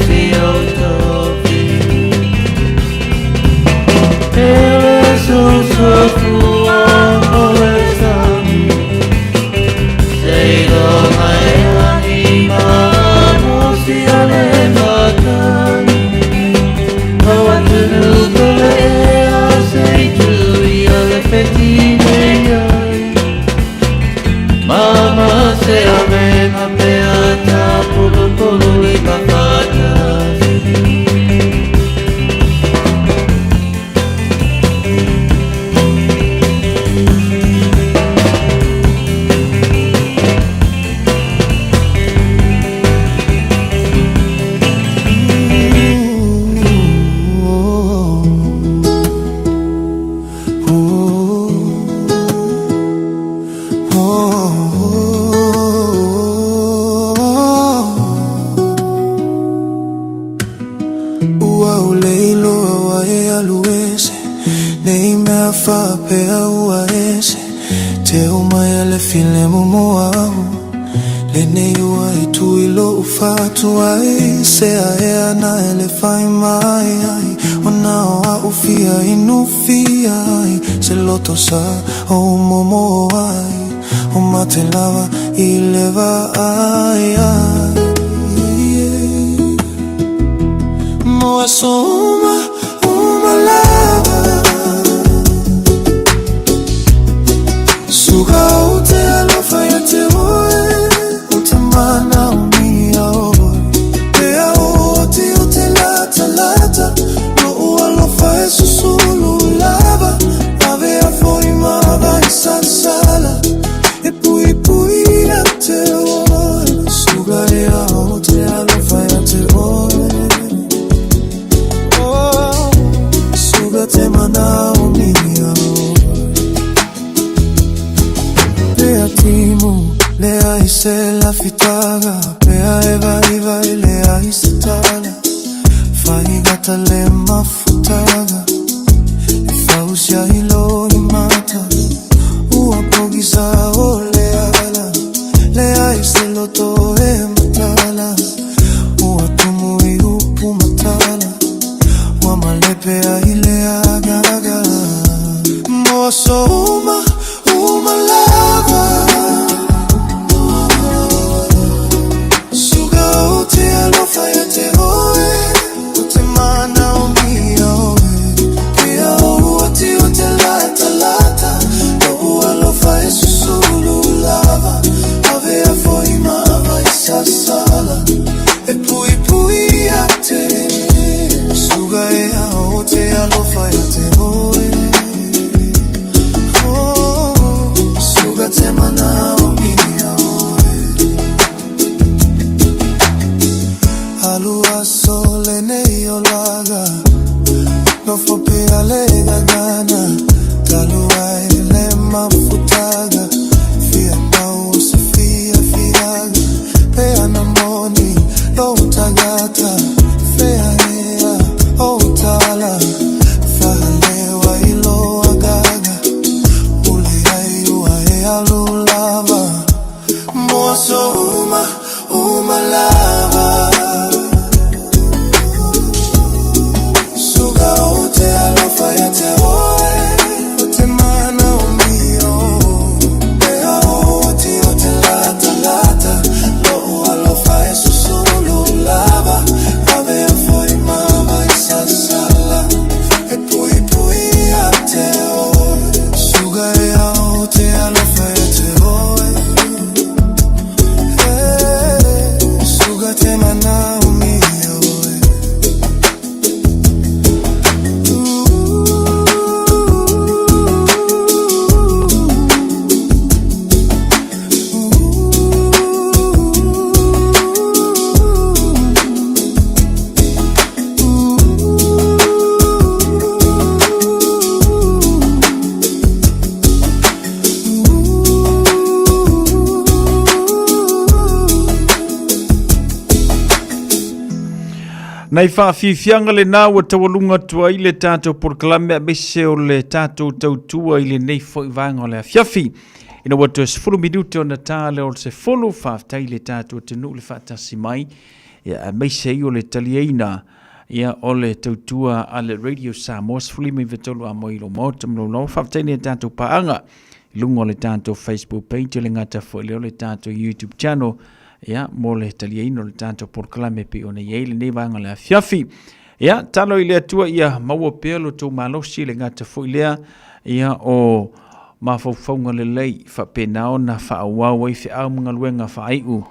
isi o tofi Ele susufua o le sami Seiloga e lagi malosi a le matagi O atunu kole ea sei tui o le fetine ai Mama se avenga pe ata pulu pulu i mafatasi Ua ou le iloa ua e alu ese Nei mea faapea ua ese Teu mai a le filemu mo au Lenei ua e tui lo'u fatu ai Se aea na e le fai mai ai Ona o a'u fia inu fia ai Se loto sa o momo ai O mate lava i le vaai ai Mo aso uma, uma lava Suga o te alofa ia te oe O te mana o mia oe Pea o te o te lata lata Lo'u alofa e susulu lava Ave a foi ma vai sasala E pui pui ia te oe Suga ea o te alofa ia te oe Oh, suga te mana o mia oe Pea timu, lea i se lafitaga Pea e vai vai lea i se tala Faigata le mafutaga E fausia i lo i mata Ua pogisa o le ala Lea i se loto e matala Ua tumu i upu matala Ua malepe ai le agaga Mo aso uma, uma lava Suga o te alofa ia te oe O te mana o mia oe Pea o ati o te lata lata Lo'u alofa e susulu lava Ave a foi ma vai sasala E pui pui ia te Suga ea o te alofa ia te oe Oh, suga te mana o mia oe Alu aso lenei o laga Nofo pea le gagana Talu ai le mafutaga Fia mau o se fia fiaga Pea na moni lo tagata Fea ea o tala Fahalewa i lo agaga Ule ai ua e alu lava Mo aso uma, uma lava Suga o te alofa ia te oe O te mana o mia o Pea o ati o te lata lata Lo'u alofa e susulu lava Ave a foi ma vai sasala E pui pui ia te oe Suga ea o te alofa ia te oe Eh, Suga te mana o mia oe Nai faafiafiaga lenā ua taualuga atu ai le tatou polokalame aemaise o le tatou tautua i lenei foi vaega o le afiafi. Ina ua toe 10 minute ona ta lea o le 10, faafetai i le tatou atunuu le faatasi mai. Ia, aemaise ai o le taliaina ia o le tautua a le Radio Samoa 153 a mo i lo maota ma lou Faafetai i tatou paaga i luga o le tatou Facebook page, le gata foi lea o le tatou YouTube channel, ia, mo le taliaina o le tatou polokalame pei ona i ai lenei vaega o le afiafi. Ia, talo i le Atua ia maua pea lo tou malosi, le gata foi lea, ia, o mafaufauga lelei faapena ona faaauau ai feau ma galuega faaiu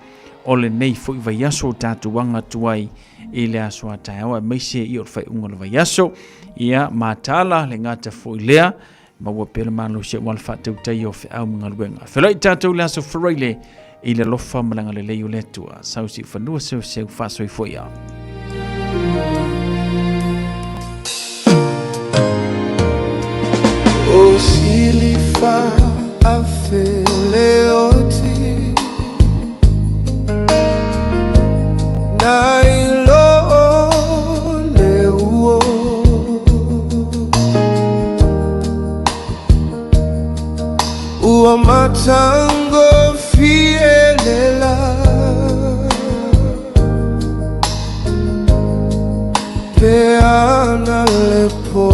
o lenei foi vaiaso o tatou aga atu ai i le aso a taeao, aemaise ia o le faaiuga o le vaiaso. Ia, matala le gata foi lea, maua pea le malosi aua le faatautaia o feau ma galuega. Feloi tatou i le aso Faraile i le alofa ma le agalelei o le Atua. Sau si fanua seu seu faasoifua ia. O silifa afe leoti na ilo le uo ua matango fielela pe ana le po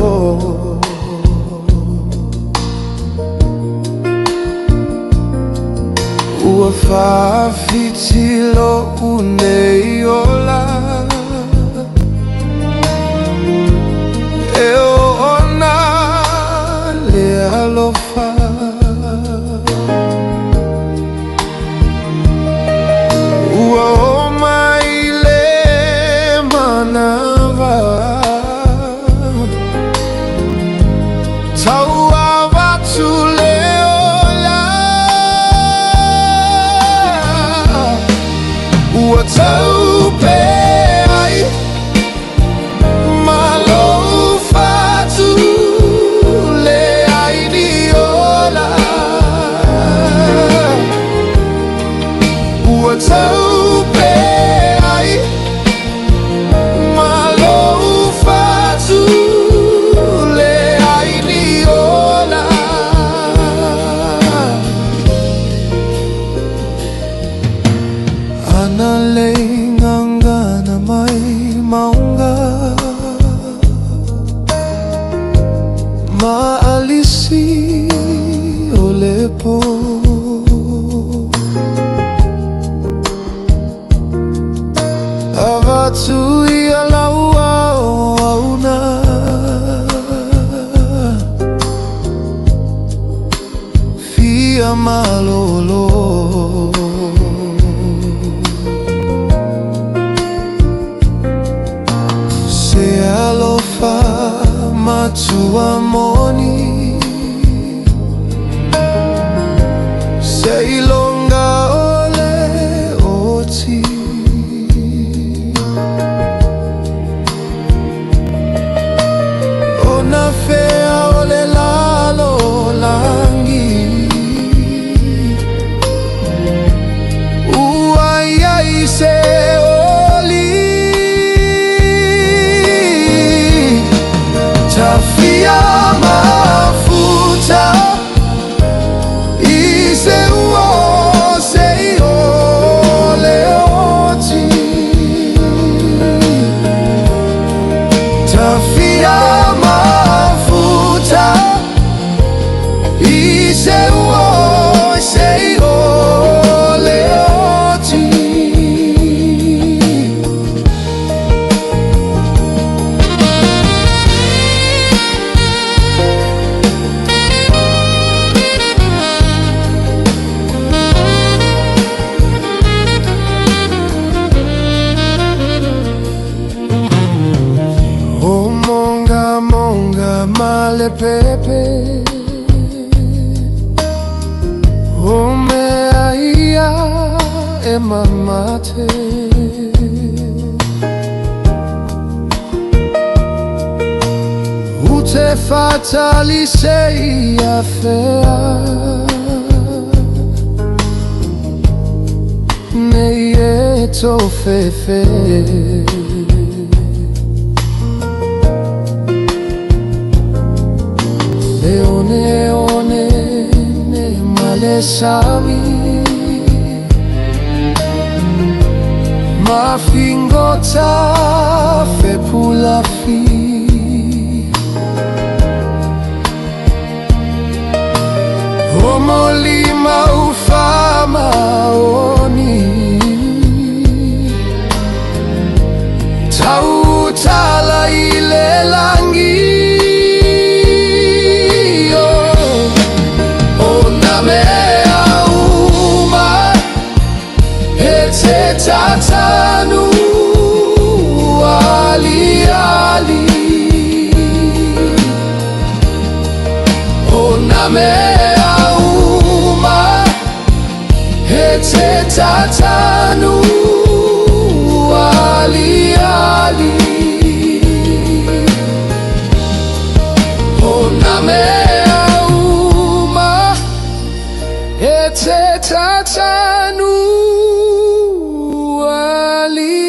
ua faafitilo unei ola e ona le alofa ua o mai le manawa tau avatu le ola ua taupe ai malo fatu le ai ni ola ua taupe ai malo fatu le ai ni ola ana le ngangana mai maunga maalisi o le po avatu ia laua o auna fia malolo se alofa matua moni se ilonga ole oti ona fea o le lalo langi ua iai se oli tafia mafuta i se ua se i o le oti tafia mafuta i se ua se i o le oti. O monga monga malepepe O mea ia e mamate Ute fatali se ia fea Nei e tō fefe Le one one ne male sami. Mafingota fepulafi Omolima ufamaoni Tautala ilelangi Onamea uma E te tatanu ali ali. O mea uma E te tatanu ali ali. O na mea uma E te tatanu ali.